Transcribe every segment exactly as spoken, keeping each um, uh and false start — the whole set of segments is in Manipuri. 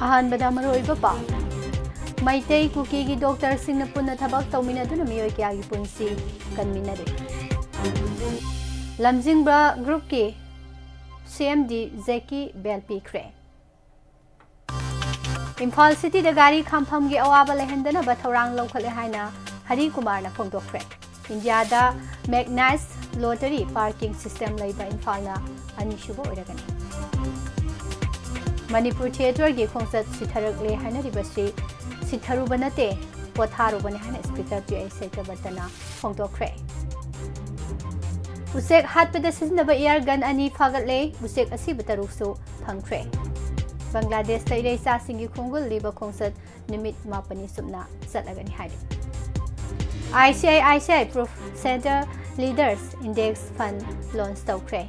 ꯑꯍꯥꯟꯕꯗ ꯃꯔꯨꯑꯣꯏꯕ ꯄꯥꯎ꯫ ꯃꯩꯇꯩ ꯀꯨꯀꯤꯒꯤ ꯗꯣꯛꯇꯔꯁꯤꯡꯅ ꯄꯨꯟꯅ ꯊꯕꯛ ꯇꯧꯃꯤꯟꯅꯗꯨꯅ ꯃꯤꯑꯣꯏ ꯀꯌꯥꯒꯤ ꯄꯨꯟꯁꯤ ꯀꯟꯃꯤꯟꯅꯔꯤ꯫ ꯂꯝꯖꯤꯡꯕ ꯒ꯭ꯔꯨꯞꯀꯤ ꯁꯤ ꯑꯦꯝ ꯗꯤ ꯖꯦꯛꯀꯤ ꯕꯦꯜ ꯄꯤꯈ꯭ꯔꯦ꯫ ꯏꯝꯐꯥꯜ ꯁꯤꯇꯤꯗ ꯒꯥꯔꯤ ꯈꯥꯝꯐꯝꯒꯤ ꯑꯋꯥꯕ ꯂꯩꯍꯟꯗꯅꯕ ꯊꯧꯔꯥꯡ ꯂꯧꯈꯠꯂꯦ ꯍꯥꯏꯅ ꯍꯔꯤ ꯀꯨꯃꯥꯔꯅ ꯐꯣꯡꯗꯣꯛꯈ꯭ꯔꯦ꯫ ꯏꯟꯗꯤꯌꯥꯗ ꯃꯦꯛꯅꯥꯏꯖ ꯂꯣꯇꯔꯤ ꯄꯥꯔꯀꯤꯡ ꯁꯤꯁꯇꯦꯝ ꯂꯩꯕ ꯏꯝꯐꯥꯜꯅ ꯑꯅꯤꯁꯨꯕ ꯑꯣꯏꯔꯒꯅꯤ꯫ ꯃꯅꯤꯄꯨꯔ ꯊꯤꯌꯦꯇꯔꯒꯤ ꯈꯣꯡꯆꯠ ꯁꯤꯊꯔꯛꯂꯦ ꯍꯥꯏꯅꯔꯤꯕꯁꯤ ꯁꯤꯊꯔꯨꯕ ꯅꯠꯇꯦ, ꯄꯣꯊꯥꯔꯨꯕꯅꯤ ꯍꯥꯏꯅ ꯁ꯭ꯄꯤꯀꯔ ꯄꯤ ꯑꯩ ꯁꯩꯇꯕꯇꯅ ꯐꯣꯡꯗꯣꯛꯈ꯭ꯔꯦ꯫ ꯎꯆꯦꯛ ꯍꯥꯠꯄꯗ ꯁꯤꯖꯤꯟꯅꯕ ꯏꯌꯥꯔ ꯒꯟ ꯑꯅꯤ ꯐꯥꯒꯠꯂꯦ꯫ ꯎꯆꯦꯛ ꯑꯁꯤꯕ ꯇꯔꯨꯛꯁꯨ ꯐꯪꯈ꯭ꯔꯦ꯫ ꯕꯪꯒ꯭ꯂꯥꯗꯦꯁꯇ ꯏꯔꯩꯆꯥꯁꯤꯡꯒꯤ ꯈꯣꯡꯒꯨꯜ ꯂꯤꯕ ꯈꯣꯡꯆꯠ ꯅꯨꯃꯤꯠ ꯃꯥꯄꯟꯅꯤ ꯆꯨꯞꯅ ꯆꯠꯂꯒꯅꯤ ꯍꯥꯏꯔꯤ꯫ ꯑꯥꯏ C I I C I professional leaders index fund launch ꯇꯧꯈ꯭ꯔꯦ꯫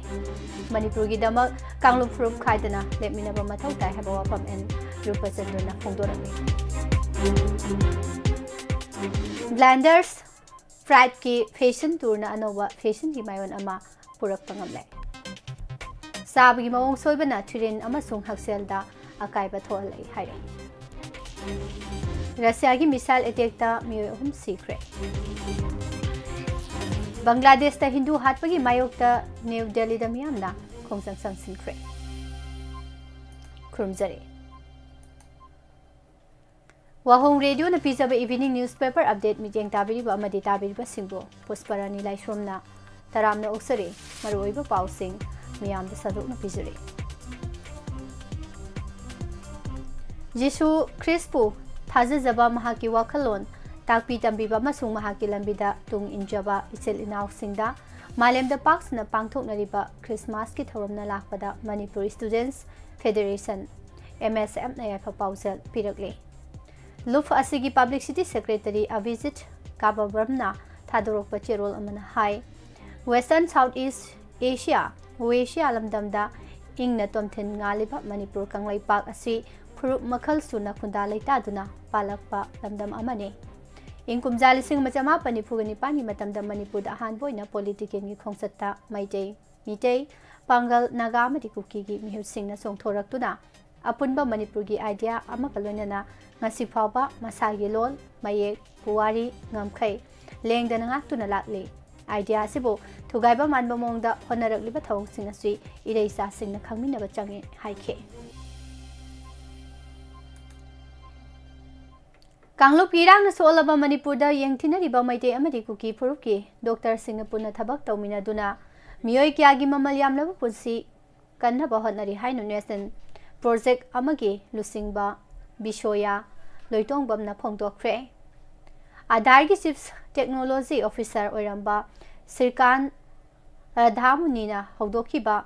ꯃꯅꯤꯄꯨꯔꯒꯤꯗꯃꯛ ꯀꯥꯡꯂꯨꯞ ꯐꯨꯔꯨꯞ ꯈꯥꯏꯗꯅ ꯂꯦꯞꯃꯤꯟꯅꯕ ꯃꯊꯧ ꯇꯥꯏ ꯍꯥꯏꯕ ꯋꯥꯐꯝ ꯑꯦꯟ ꯔꯨꯄꯆꯟꯗ꯭ꯔꯅ ꯐꯣꯡꯗꯣꯔꯛꯂꯤ꯫ ꯕ꯭ꯂꯦꯟꯗꯔꯁ ꯄ꯭ꯔꯥꯏꯗꯀꯤ ꯐꯦꯁꯟ ꯇꯨꯔꯅ ꯑꯅꯧꯕ ꯐꯦꯁꯟꯒꯤ ꯃꯥꯏꯑꯣꯟ ꯑꯃ ꯄꯨꯔꯛꯄ ꯉꯝꯂꯦ꯫ ꯆꯥꯕꯒꯤ ꯃꯑꯣꯡ ꯁꯣꯏꯕꯅ ꯊꯤꯔꯤꯟ ꯑꯃꯁꯨꯡ ꯍꯛꯁꯦꯜꯗ ꯑꯀꯥꯏꯕ ꯊꯣꯛꯍꯜꯂꯛꯏ ꯍꯥꯏꯔꯤ꯫ ꯔꯁꯤꯌꯥꯒꯤ ꯃꯤꯁꯥꯏꯜ ꯑꯦꯇꯦꯛꯇ ꯃꯤꯑꯣꯏ ꯑꯍꯨꯝ ꯁꯤꯈ꯭ꯔꯦ꯫ ꯕꯪꯒ꯭ꯂꯥꯗꯦꯁꯇ ꯍꯤꯟꯗꯨ ꯍꯥꯠꯄꯒꯤ ꯃꯥꯌꯣꯛꯇ ꯅ꯭ꯌꯨ ꯗꯦꯜꯂꯤꯗ ꯃꯤꯌꯥꯝꯅ ꯈꯣꯡꯖꯪ ꯆꯪꯁꯤꯟꯈ꯭ꯔꯦ꯫ ꯈꯨꯔꯨꯝꯖꯔꯤ꯫ ꯋꯥꯍꯣꯡ ꯔꯦꯗꯤꯑꯣꯅ ꯄꯤꯖꯕ ꯏꯚꯤꯅꯤꯡ ꯅ꯭ꯌꯨꯁꯄꯦꯄꯔ ꯑꯞꯗꯦꯠ ꯃꯤꯠꯌꯦꯡ ꯇꯥꯕꯤꯔꯤꯕ ꯑꯃꯗꯤ ꯇꯥꯕꯤꯔꯤꯕꯁꯤꯡꯕꯨ ꯄꯨꯁꯄꯔꯥꯅꯤ ꯂꯥꯏꯁ꯭ꯔꯝꯅ ꯇꯔꯥꯝꯅ ꯑꯣꯛꯆꯔꯤ꯫ ꯃꯔꯨꯑꯣꯏꯕ ꯄꯥꯎꯁꯤꯡ ꯃꯤꯌꯥꯝꯗ ꯁꯟꯗꯣꯛꯅ ꯄꯤꯖꯔꯤ꯫ ꯖꯤꯁꯨ ꯈ꯭ꯔꯤꯁꯄꯨ ꯊꯥꯖꯖꯕ, ꯃꯍꯥꯛꯀꯤ ꯋꯥꯈꯜꯂꯣꯟ ꯇꯥꯛꯄꯤ ꯇꯝꯕꯤꯕ ꯑꯃꯁꯨꯡ ꯃꯍꯥꯛꯀꯤ ꯂꯝꯕꯤꯗ ꯇꯨꯡ ꯏꯟꯖꯕ ꯏꯆꯤꯜ ꯏꯅꯥꯎꯁꯤꯡꯗ ꯃꯥꯂꯦꯝꯗ ꯄꯥꯛ ꯁꯟꯅ ꯄꯥꯡꯊꯣꯛꯅꯔꯤꯕ ꯈ꯭ꯔꯤꯁꯃꯥꯁꯀꯤ ꯊꯧꯔꯝꯅ ꯂꯥꯛꯄꯗ ꯃꯅꯤꯄꯨꯔ ꯁ꯭ꯇꯨꯗꯦꯟꯠꯁ ꯐꯦꯗꯔꯦꯁꯟ, ꯑꯦꯝ ꯑꯦꯁ ꯑꯦꯐꯅ ꯌꯥꯏꯐ ꯄꯥꯎꯖꯦꯜ ꯄꯤꯔꯛꯂꯤ꯫ ꯂꯨꯞ ꯑꯁꯤꯒꯤ ꯄꯕ꯭ꯂꯤꯁꯤꯇꯤ ꯁꯦꯀ꯭ꯔꯦꯇꯔꯤ ꯑꯚꯤꯖꯤꯠ ꯀꯥꯕꯕ꯭ꯔꯝꯅ ꯊꯥꯗꯣꯔꯛꯄ ꯆꯦꯔꯣꯜ ꯑꯃꯅ ꯍꯥꯏ, ꯋꯦꯁꯇꯔꯟ ꯁꯥꯎꯠ ꯏꯁ ꯑꯦꯁꯤꯌꯥ, ꯋꯦꯁꯤꯌꯥ ꯂꯝꯗꯝꯗ ꯏꯪꯅ ꯇꯣꯝꯊꯤꯟ ꯉꯥꯜꯂꯤꯕ ꯃꯅꯤꯄꯨꯔ ꯀꯪꯂꯩꯄꯥꯛ ꯑꯁꯤ ꯐꯨꯔꯨꯞ ꯃꯈꯜ ꯁꯨꯅ ꯈꯨꯟꯗꯥ ꯂꯩꯇꯥꯗꯨꯅ ꯄꯥꯜꯂꯛꯄ ꯂꯝꯗꯝ ꯑꯃꯅꯤ꯫ ꯏꯪ ꯀꯨꯝꯖꯥ ꯂꯤꯁꯤꯡ ꯑꯃ ꯆꯃꯥꯄꯟ ꯅꯤꯐꯨꯒ ꯅꯤꯄꯥꯟꯒꯤ ꯃꯇꯝꯗ ꯃꯅꯤꯄꯨꯔꯗ ꯑꯍꯥꯟꯕ ꯑꯣꯏꯅ ꯄꯣꯂꯤꯇꯤꯀꯦꯜꯒꯤ ꯈꯣꯡꯆꯠꯇ ꯃꯩꯇꯩ, ꯃꯤꯇꯩ, ꯄꯥꯡꯒꯜ ꯅꯥꯒꯥ ꯑꯃꯗꯤ ꯀꯨꯀꯤꯒꯤ ꯃꯤꯍꯨꯠꯁꯤꯡꯅ ꯆꯣꯡꯊꯣꯔꯛꯇꯨꯅ ꯑꯄꯨꯟꯕ ꯃꯅꯤꯄꯨꯔꯒꯤ ꯑꯥꯏꯗꯤꯌꯥ ꯑꯃꯒ ꯂꯣꯏꯅꯅ ꯉꯁꯤ ꯐꯥꯎꯕ ꯃꯁꯥꯒꯤ ꯂꯣꯜ, ꯃꯌꯦꯛ, ꯄꯨꯋꯥꯔꯤ, ꯉꯝꯈꯩ ꯂꯦꯡꯗꯅ ꯉꯥꯛꯇꯨꯅ ꯂꯥꯛꯂꯤ꯫ ꯑꯥꯏꯗꯤꯌꯥ ꯑꯁꯤꯕꯨ ꯊꯨꯒꯥꯏꯕ ꯃꯥꯟꯕ ꯃꯑꯣꯡꯗ ꯍꯣꯠꯅꯔꯛꯂꯤꯕ ꯊꯧꯑꯣꯡꯁꯤꯡ ꯑꯁꯤ ꯏꯔꯩꯆꯥꯁꯤꯡꯅ ꯈꯪꯃꯤꯟꯅꯕ ꯆꯪꯏ ꯍꯥꯏꯈꯤ꯫ ꯀꯥꯡꯂꯨꯞꯀꯤ ꯏꯔꯥꯡꯅ ꯁꯣꯛꯂꯕ ꯃꯅꯤꯄꯨꯔꯗ ꯌꯦꯡꯊꯤꯅꯔꯤꯕ ꯃꯩꯇꯩ ꯑꯃꯗꯤ ꯀꯨꯀꯤ ꯐꯨꯔꯨꯞꯀꯤ ꯗꯣꯛꯇꯔꯁꯤꯡꯅ ꯄꯨꯟꯅ ꯊꯕꯛ ꯇꯧꯃꯤꯟꯅꯗꯨꯅ ꯃꯤꯑꯣꯏ ꯀꯌꯥꯒꯤ ꯃꯃꯜ ꯌꯥꯝꯂꯕ ꯄꯨꯟꯁꯤ ꯀꯟꯅꯕ ꯍꯣꯠꯅꯔꯤ ꯍꯥꯏꯅ ꯅꯦꯁꯅꯦꯜ ꯄ꯭ꯔꯣꯖꯦꯛ ꯑꯃꯒꯤ ꯂꯨꯆꯤꯡꯕ ꯕꯤꯁꯣꯌꯥ ꯂꯣꯏꯇꯣꯡꯕꯝꯅ ꯐꯣꯡꯗꯣꯛꯈ꯭ꯔꯦ꯫ ꯑꯥꯙꯥꯔꯒꯤ ꯆꯤꯞꯁ ꯇꯦꯛꯅꯣꯂꯣꯖꯤ ꯑꯣꯐꯤꯁꯥꯔ ꯑꯣꯏꯔꯝꯕ ꯁ꯭ꯔꯤꯀꯥꯟ ꯔꯥꯙꯥꯃꯨꯅꯤꯅ ꯍꯧꯗꯣꯛꯈꯤꯕ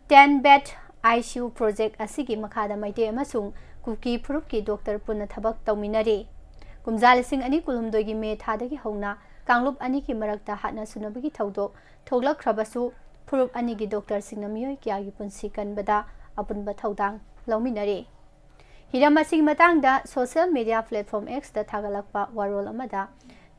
ten bed I C U project ꯑꯁꯤꯒꯤ ꯃꯈꯥꯗ ꯃꯩꯇꯩ ꯑꯃꯁꯨꯡ ꯀꯨꯀꯤ ꯐꯨꯔꯨꯞꯀꯤ ꯗꯣꯛꯇꯔ ꯄꯨꯟꯅ ꯊꯕꯛ ꯇꯧꯃꯤꯟꯅꯔꯤ꯫ ꯀꯨꯝꯖꯥ ꯂꯤꯁꯤꯡ ꯑꯅꯤ ꯀꯨꯟꯍꯨꯝꯗꯣꯏꯒꯤ ꯃꯦ ꯊꯥꯗꯒꯤ ꯍꯧꯅ ꯀꯥꯡꯂꯨꯞ ꯑꯅꯤꯒꯤ ꯃꯔꯛꯇ ꯍꯥꯠꯅ ꯁꯨꯅꯕꯒꯤ ꯊꯧꯗꯣꯛ ꯊꯣꯛꯂꯛꯈ꯭ꯔꯕꯁꯨ, ꯐꯨꯔꯨꯞ ꯑꯅꯤꯒꯤ ꯗꯣꯛꯇꯔꯁꯤꯡꯅ ꯃꯤꯑꯣꯏ ꯀꯌꯥꯒꯤ ꯄꯨꯟꯁꯤ ꯀꯟꯕꯗ ꯑꯄꯨꯟꯕ ꯊꯧꯗꯥꯡ ꯂꯧꯃꯤꯟꯅꯔꯤ꯫ ꯍꯤꯔꯝ ꯑꯁꯤꯒꯤ ꯃꯇꯥꯡꯗ ꯁꯣꯁꯤꯌꯦꯜ ꯃꯤꯗꯤꯌꯥ ꯄ꯭ꯂꯦꯠꯐꯣꯝ ꯑꯦꯛꯁꯇ ꯊꯥꯒꯠꯂꯛꯄ ꯋꯥꯔꯣꯜ ꯑꯃꯗ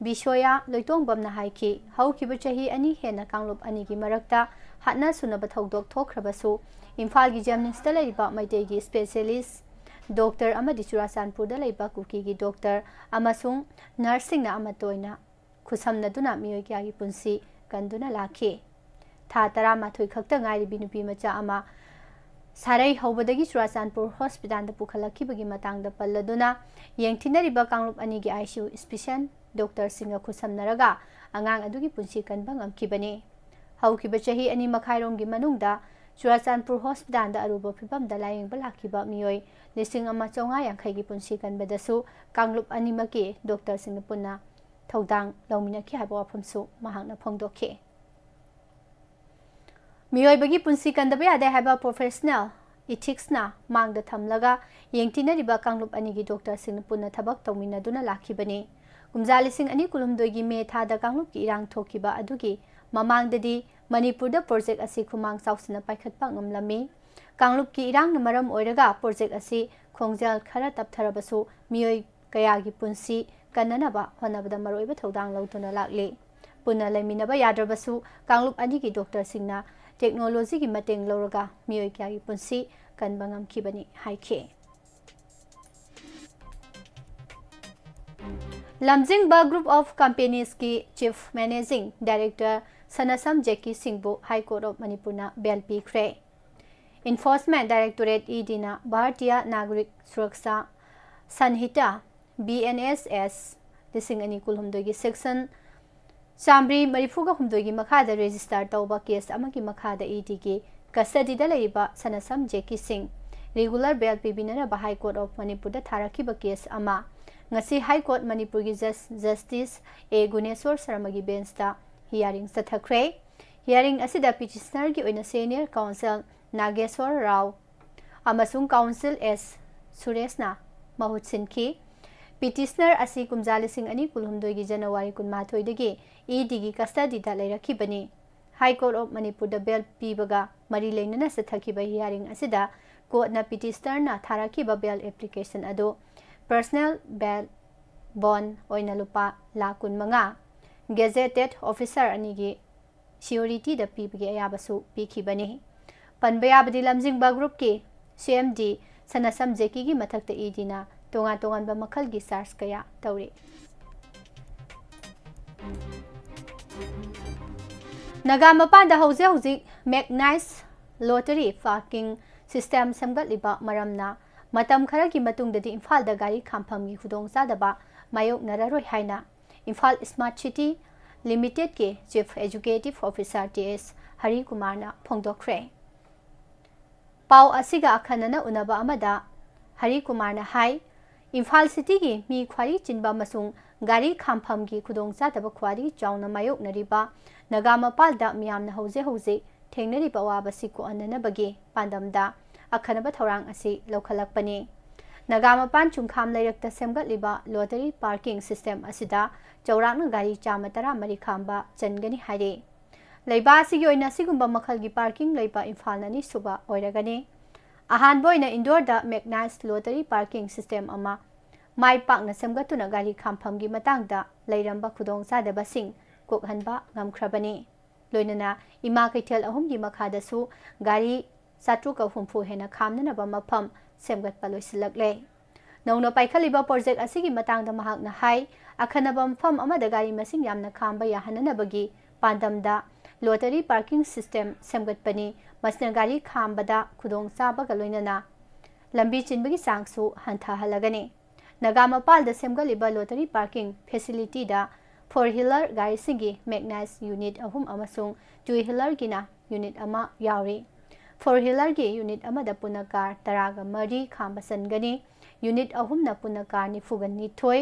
ꯕꯤꯁꯣꯌꯥ ꯂꯣꯏꯇꯣꯡꯕꯝꯅ ꯍꯥꯏꯈꯤ, ꯍꯧꯈꯤꯕ ꯆꯍꯤ ꯑꯅꯤ ꯍꯦꯟꯅ ꯀꯥꯡꯂꯨꯞ ꯑꯅꯤꯒꯤ ꯃꯔꯛꯇ ꯍꯥꯠꯅ ꯁꯨꯅꯕ ꯊꯧꯗꯣꯛ ꯊꯣꯛꯈ꯭ꯔꯕꯁꯨ, ꯏꯝꯐꯥꯜꯒꯤ ꯖꯦꯝꯅꯤꯝꯁꯇ ꯂꯩꯔꯤꯕ ꯃꯩꯇꯩꯒꯤ ꯏꯁꯄꯦꯁꯤꯌꯦꯂꯤꯁ ꯗꯣꯛꯇꯔ ꯑꯃꯗꯤ ꯆꯨꯔꯥꯆꯥꯟꯄꯨꯔꯗ ꯂꯩꯕ ꯀꯨꯀꯤꯒꯤ ꯗꯣꯛꯇꯔ ꯑꯃꯁꯨꯡ ꯅꯔꯁꯁꯤꯡꯅ ꯑꯃꯠꯇ ꯑꯣꯏꯅ ꯈꯨꯠꯁꯝꯅꯗꯨꯅ ꯃꯤꯑꯣꯏ ꯀꯌꯥꯒꯤ ꯄꯨꯟꯁꯤ ꯀꯟꯗꯨꯅ ꯂꯥꯛꯈꯤ꯫ ꯊꯥ ꯇꯔꯥꯃꯥꯊꯣꯏ ꯈꯛꯇ ꯉꯥꯏꯔꯤꯕꯤ ꯅꯨꯄꯤ ꯃꯆꯥ ꯑꯃ ꯁꯥꯔꯩ ꯍꯧꯕꯗꯒꯤ ꯆꯨꯔꯥꯆꯥꯟꯄꯨꯔ ꯍꯣꯁꯄꯤꯇꯥꯜꯗ ꯄꯨꯈꯠꯂꯛꯈꯤꯕꯒꯤ ꯃꯇꯥꯡꯗ ꯄꯜꯂꯗꯨꯅ, ꯌꯦꯡꯊꯤꯅꯔꯤꯕ ꯀꯥꯡꯂꯨꯞ ꯑꯅꯤꯒꯤ ꯑꯥꯏ ꯁꯤ ꯌꯨ ꯏꯁꯄꯤꯁꯦꯟ ꯗꯣꯛꯇꯔꯁꯤꯡꯒ ꯈꯨꯠꯁꯝꯅꯔꯒ ꯑꯉꯥꯡ ꯑꯗꯨꯒꯤ ꯄꯨꯟꯁꯤ ꯀꯟꯕ ꯉꯝꯈꯤꯕꯅꯤ꯫ ꯍꯧꯈꯤꯕ ꯆꯍꯤ ꯑꯅꯤ ꯃꯈꯥꯏꯔꯣꯝꯒꯤ ꯃꯅꯨꯡꯗ ꯆꯨꯔꯥꯆꯥꯟꯄꯨꯔ ꯍꯣꯁꯄꯤꯇꯥꯜꯗ ꯑꯔꯨꯕ ꯐꯤꯚꯝꯗ ꯂꯥꯌꯦꯡꯕ ꯂꯥꯛꯈꯤꯕ ꯃꯤꯑꯣꯏ ꯂꯤꯁꯤꯡ ꯑꯃ ꯆꯥꯝꯃꯉꯥ ꯌꯥꯡꯈꯩꯒꯤ ꯄꯨꯟꯁꯤ ꯀꯟꯕꯗꯁꯨ ꯀꯥꯡꯂꯨꯞ ꯑꯅꯤꯃꯛꯀꯤ ꯗꯣꯛꯇꯔꯁꯤꯡꯅ ꯄꯨꯟꯅ ꯊꯧꯗꯥꯡ ꯂꯧꯃꯤꯟꯅꯈꯤ ꯍꯥꯏꯕ ꯋꯥꯐꯝꯁꯨ ꯃꯍꯥꯛꯅ ꯐꯣꯡꯗꯣꯛꯈꯤ꯫ ꯃꯤꯑꯣꯏꯕꯒꯤ ꯄꯨꯟꯁꯤ ꯀꯟꯗꯕ ꯌꯥꯗꯦ ꯍꯥꯏꯕ ꯄ꯭ꯔꯣꯐꯦꯁꯅꯦꯜ ꯏꯊꯤꯛꯁꯅ ꯃꯥꯡꯗ ꯊꯝꯂꯒ ꯌꯦꯡꯊꯤꯅꯔꯤꯕ ꯀꯥꯡꯂꯨꯞ ꯑꯅꯤꯒꯤ ꯗꯣꯛꯇꯔꯁꯤꯡꯅ ꯄꯨꯟꯅ ꯊꯕꯛ ꯇꯧꯃꯤꯟꯅꯗꯨꯅ ꯂꯥꯛꯈꯤꯕꯅꯤ꯫ ꯀꯨꯝꯖꯥ ꯂꯤꯁꯤꯡ ꯑꯅꯤ ꯀꯨꯟꯍꯨꯝꯗꯣꯏꯒꯤ ꯃꯦ ꯊꯥꯗ ꯀꯥꯡꯂꯨꯞꯀꯤ ꯏꯔꯥꯡ ꯊꯣꯛꯈꯤꯕ ꯑꯗꯨꯒꯤ ꯃꯃꯥꯡꯗꯗꯤ ꯃꯅꯤꯄꯨꯔꯗ ꯄ꯭ꯔꯣꯖꯦꯛ ꯑꯁꯤ ꯈꯨꯃꯥꯡ ꯆꯥꯎꯁꯤꯟꯅ ꯄꯥꯏꯈꯠꯄ ꯉꯝꯂꯝꯃꯤ꯫ ꯀꯥꯡꯂꯨꯞꯀꯤ ꯏꯔꯥꯡꯅ ꯃꯔꯝ ꯑꯣꯏꯔꯒ ꯄ꯭ꯔꯣꯖꯦꯛ ꯑꯁꯤ ꯈꯣꯡꯖꯦꯜ ꯈꯔ ꯇꯞꯊꯔꯕꯁꯨ, ꯃꯤꯑꯣꯏ ꯀꯌꯥꯒꯤ ꯄꯨꯟꯁꯤ ꯀꯟꯅꯅꯕ ꯍꯣꯠꯅꯕꯗ ꯃꯔꯨꯑꯣꯏꯕ ꯊꯧꯗꯥꯡ ꯂꯧꯗꯨꯅ ꯂꯥꯛꯂꯤ꯫ ꯄꯨꯟꯅ ꯂꯩꯃꯤꯟꯅꯕ ꯌꯥꯗ꯭ꯔꯕꯁꯨ ꯀꯥꯡꯂꯨꯞ ꯑꯅꯤꯒꯤ ꯗꯣꯛꯇꯔꯁꯤꯡꯅ ꯇꯦꯛꯅꯣꯂꯣꯖꯤꯒꯤ ꯃꯇꯦꯡ ꯂꯧꯔꯒ ꯃꯤꯑꯣꯏ ꯀꯌꯥꯒꯤ ꯄꯨꯟꯁꯤ ꯀꯟꯕ ꯉꯝꯈꯤꯕꯅꯤ ꯍꯥꯏꯈꯤ꯫ ꯂꯝꯖꯤꯡꯕ Group of Companiesꯀꯤ Chief Managing Director ꯁꯅꯁꯝ ꯖꯦꯀꯤ ꯁꯤꯡꯕꯨ High Court of ꯃꯅꯤꯄꯨꯔꯅ bail ꯄꯤꯈ꯭ꯔꯦ꯫ Enforcement Directorate, EDꯅ Bharatiya ꯅꯥꯒꯔꯤꯛ Suraksha ꯁꯟꯍꯤꯇꯥ, BNSS, ꯂꯤꯁꯤꯡ ꯑꯅꯤ ꯀꯨꯟꯍꯨꯝꯗꯣꯏꯒꯤ section ꯆꯥꯃꯔꯤ ꯃꯔꯤꯐꯨꯒ ꯍꯨꯝꯗꯣꯏꯒꯤ ꯃꯈꯥꯗ register ꯇꯧꯕ case ꯑꯃꯒꯤ ꯃꯈꯥꯗ EDꯒꯤ custodyꯗ ꯂꯩꯔꯤꯕ ꯁꯅꯁꯝ ꯖꯦꯀꯤ ꯁꯤꯡ regular bail ꯄꯤꯕꯤꯅꯅꯕ High Court of ꯃꯅꯤꯄꯨꯔꯗ ꯊꯥꯔꯛꯈꯤꯕ case ꯑꯃ ꯉꯁꯤ High Court ꯃꯅꯤꯄꯨꯔꯒꯤ Judge Justice A Guneshor ꯁꯔꯃꯒꯤ benchꯇ hearing ꯆꯠꯊꯈ꯭ꯔꯦ꯫ Hearing ꯑꯁꯤꯗ petitionerꯒꯤ ꯑꯣꯏꯅ senior counsel ꯅꯥꯒꯦꯁꯣꯔ ꯔꯥꯎ ꯑꯃꯁꯨꯡ counsel S ꯁꯨꯔꯦꯁꯅ ꯃꯍꯨꯠ ꯁꯤꯟꯈꯤ꯫ Petitioner ꯑꯁꯤ ꯀꯨꯝꯖꯥ ꯂꯤꯁꯤꯡ ꯑꯅꯤ ꯀꯨꯟꯍꯨꯝꯗꯣꯏꯒꯤ January ꯀꯨꯟꯃꯥꯊꯣꯏꯗꯒꯤ EDꯒꯤ custodyꯗ ꯂꯩꯔꯛꯈꯤꯕꯅꯤ꯫ High Court of ꯃꯅꯤꯄꯨꯔꯗ bail ꯄꯤꯕꯒ ꯃꯔꯤ ꯂꯩꯅꯅ ꯆꯠꯊꯈꯤꯕ hearing ꯑꯁꯤꯗ courtꯅ petitionerꯅ ꯊꯥꯔꯛꯈꯤꯕ bail application ꯑꯗꯨ personal bail bond ꯑꯣꯏꯅ ꯂꯨꯄꯥ ꯂꯥꯈ ꯀꯨꯟꯃꯉꯥ, gazetted officer ꯑꯅꯤꯒꯤ suretyꯗ ꯄꯤꯕꯒꯤ ꯑꯌꯥꯕꯁꯨ ꯄꯤꯈꯤꯕꯅꯤ꯫ ꯄꯟꯕ ꯌꯥꯕꯗꯤ ꯂꯝꯖꯤꯡꯕ groupꯀꯤ CMD ꯁꯅꯁꯝ ꯖꯦꯀꯤꯒꯤ ꯃꯊꯛꯇ EDꯅ ꯇꯣꯉꯥꯟ ꯇꯣꯉꯥꯟꯕ ꯃꯈꯜꯒꯤ charge ꯀꯌꯥ ꯇꯧꯔꯤ꯫ ꯅꯥꯒꯥ ꯃꯄꯥꯟꯗ ꯍꯧꯖꯤꯛ ꯍꯧꯖꯤꯛ mechanized lottery parking system ꯁꯦꯝꯒꯠꯂꯤꯕ ꯃꯔꯝꯅ ꯃꯇꯝ ꯈꯔꯒꯤ ꯃꯇꯨꯡꯗꯗꯤ ꯏꯝꯐꯥꯜꯗ ꯒꯥꯔꯤ ꯈꯥꯝꯐꯝꯒꯤ ꯈꯨꯗꯣꯡꯆꯥꯗꯕ ꯃꯥꯌꯣꯛꯅꯔꯔꯣꯏ ꯍꯥꯏꯅ Imphal Smart City Limitedꯀꯤ Chief Executive Officer T S ꯍꯔꯤꯀꯨꯃꯥꯔꯅ ꯐꯣꯡꯗꯣꯛꯈ꯭ꯔꯦ꯫ ꯄꯥꯎ ꯑꯁꯤꯒ ꯑꯈꯟꯅꯅ ꯎꯅꯕ ꯑꯃꯗ ꯍꯔꯤꯀꯨꯃꯥꯔꯅ ꯍꯥꯏ, ꯏꯝꯐꯥꯜ cityꯒꯤ ꯃꯤ ꯈ꯭ꯋꯥꯏꯗꯒꯤ ꯆꯤꯟꯕ ꯑꯃꯁꯨꯡ ꯒꯥꯔꯤ ꯈꯥꯝꯐꯝꯒꯤ ꯈꯨꯗꯣꯡꯆꯥꯗꯕ ꯈ꯭ꯋꯥꯏꯗꯒꯤ ꯆꯥꯎꯅ ꯃꯥꯌꯣꯛꯅꯔꯤꯕ ꯅꯥꯒꯥ ꯃꯄꯥꯜꯗ ꯃꯤꯌꯥꯝꯅ ꯍꯧꯖꯤꯛ ꯍꯧꯖꯤꯛ ꯊꯦꯡꯅꯔꯤꯕ ꯑꯋꯥꯕꯁꯤ ꯀꯣꯛꯍꯟꯅꯅꯕꯒꯤ ꯄꯥꯟꯗꯝꯗ ꯑꯈꯟꯅꯕ ꯊꯧꯔꯥꯡ ꯑꯁꯤ ꯂꯧꯈꯠꯂꯛꯄꯅꯤ꯫ ꯅꯥꯒꯥ ꯃꯄꯥꯟ ꯆꯨꯡꯈꯥꯝ ꯂꯩꯔꯛꯇ ꯁꯦꯝꯒꯠꯂꯤꯕ lottery parking system ꯑꯁꯤꯗ ꯆꯥꯎꯔꯥꯛꯅ ꯒꯥꯔꯤ ꯆꯥꯝꯃ ꯇꯔꯥꯃꯔꯤ ꯈꯥꯝꯕ ꯆꯟꯒꯅꯤ ꯍꯥꯏꯔꯤ꯫ ꯂꯩꯕꯥꯛ ꯑꯁꯤꯒꯤ ꯑꯣꯏꯅ ꯑꯁꯤꯒꯨꯝꯕ ꯃꯈꯜꯒꯤ parking ꯂꯩꯕ ꯏꯝꯐꯥꯜꯅ ꯑꯅꯤꯁꯨꯕ ꯑꯣꯏꯔꯒꯅꯤ꯫ ꯑꯍꯥꯟꯕ ꯑꯣꯏꯅ ꯏꯟꯗꯣꯔꯗ mechanized lottery parking system ꯑꯃ ꯃꯥꯏ ꯄꯥꯛꯅ ꯁꯦꯝꯒꯠꯇꯨꯅ ꯒꯥꯔꯤ ꯈꯥꯝꯐꯝꯒꯤ ꯃꯇꯥꯡꯗ ꯂꯩꯔꯝꯕ ꯈꯨꯗꯣꯡꯆꯥꯗꯕꯁꯤꯡ ꯊꯣꯛꯍꯟꯕ ꯉꯝꯈ꯭ꯔꯕꯅꯤ꯫ ꯂꯣꯏꯅꯅ ꯏꯃꯥ ꯀꯩꯊꯦꯜ ꯑꯍꯨꯝꯒꯤ ꯃꯈꯥꯗꯁꯨ ꯒꯥꯔꯤ ꯆꯥꯇ꯭ꯔꯨꯛꯀ ꯍꯨꯝꯐꯨ ꯍꯦꯟꯅ ꯈꯥꯝꯅꯅꯕ ꯃꯐꯝ ꯁꯦꯝꯒꯠꯄ ꯂꯣꯏꯁꯤꯜꯂꯛꯂꯦ꯫ ꯅꯧꯅ ꯄꯥꯏꯈꯠꯂꯤꯕ ꯄ꯭ꯔꯣꯖꯦꯛ ꯑꯁꯤꯒꯤ ꯃꯇꯥꯡꯗ ꯃꯍꯥꯛꯅ ꯍꯥꯏ, ꯑꯈꯟꯅꯕ ꯃꯐꯝ ꯑꯃꯗ ꯒꯥꯔꯤ ꯃꯁꯤꯡ ꯌꯥꯝꯅ ꯈꯥꯝꯕ ꯌꯥꯍꯟꯅꯅꯕꯒꯤ ꯄꯥꯟꯗꯝꯗ ꯂꯣꯇꯔꯤ ꯄꯥꯔꯀꯤꯡ ꯁꯤꯁꯇꯦꯝ ꯁꯦꯝꯒꯠꯄꯅꯤ꯫ ꯃꯁꯤꯅ ꯒꯥꯔꯤ ꯈꯥꯝꯕꯗ ꯈꯨꯗꯣꯡꯆꯥꯕꯒ ꯂꯣꯏꯅꯅ ꯂꯝꯕꯤ ꯆꯤꯟꯕꯒꯤ ꯆꯥꯡꯁꯨ ꯍꯟꯊꯍꯜꯂꯒꯅꯤ꯫ ꯅꯥꯒꯥ ꯃꯄꯥꯜꯗ ꯁꯦꯝꯒꯠꯂꯤꯕ ꯂꯣꯇꯔꯤ ꯄꯥꯔꯀꯤꯡ ꯐꯦꯁꯤꯂꯤꯇꯤꯗ ꯐꯣꯔ ꯍ꯭ꯋꯤꯂꯔ ꯒꯥꯔꯤꯁꯤꯡꯒꯤ ꯃꯦꯛꯅꯥꯏꯖ ꯌꯨꯅꯤꯠ ꯑꯍꯨꯝ ꯑꯃꯁꯨꯡ ꯇꯨ ꯍ꯭ꯋꯤꯂꯔꯒꯤꯅ ꯌꯨꯅꯤꯠ ꯑꯃ ꯌꯥꯎꯔꯤ꯫ ꯐꯣꯔ ꯍ꯭ꯋꯤꯂꯔꯒꯤ ꯌꯨꯅꯤꯠ ꯑꯃꯗ ꯄꯨꯟꯅ ꯀꯥꯔ ꯇꯔꯥꯒ ꯃꯔꯤ ꯈꯥꯝꯕ ꯆꯟꯒꯅꯤ꯫ ꯌꯨꯅꯤꯠ ꯑꯍꯨꯝꯅ ꯄꯨꯟꯅ ꯀꯥꯔ ꯅꯤꯐꯨꯒ ꯅꯤꯊꯣꯏ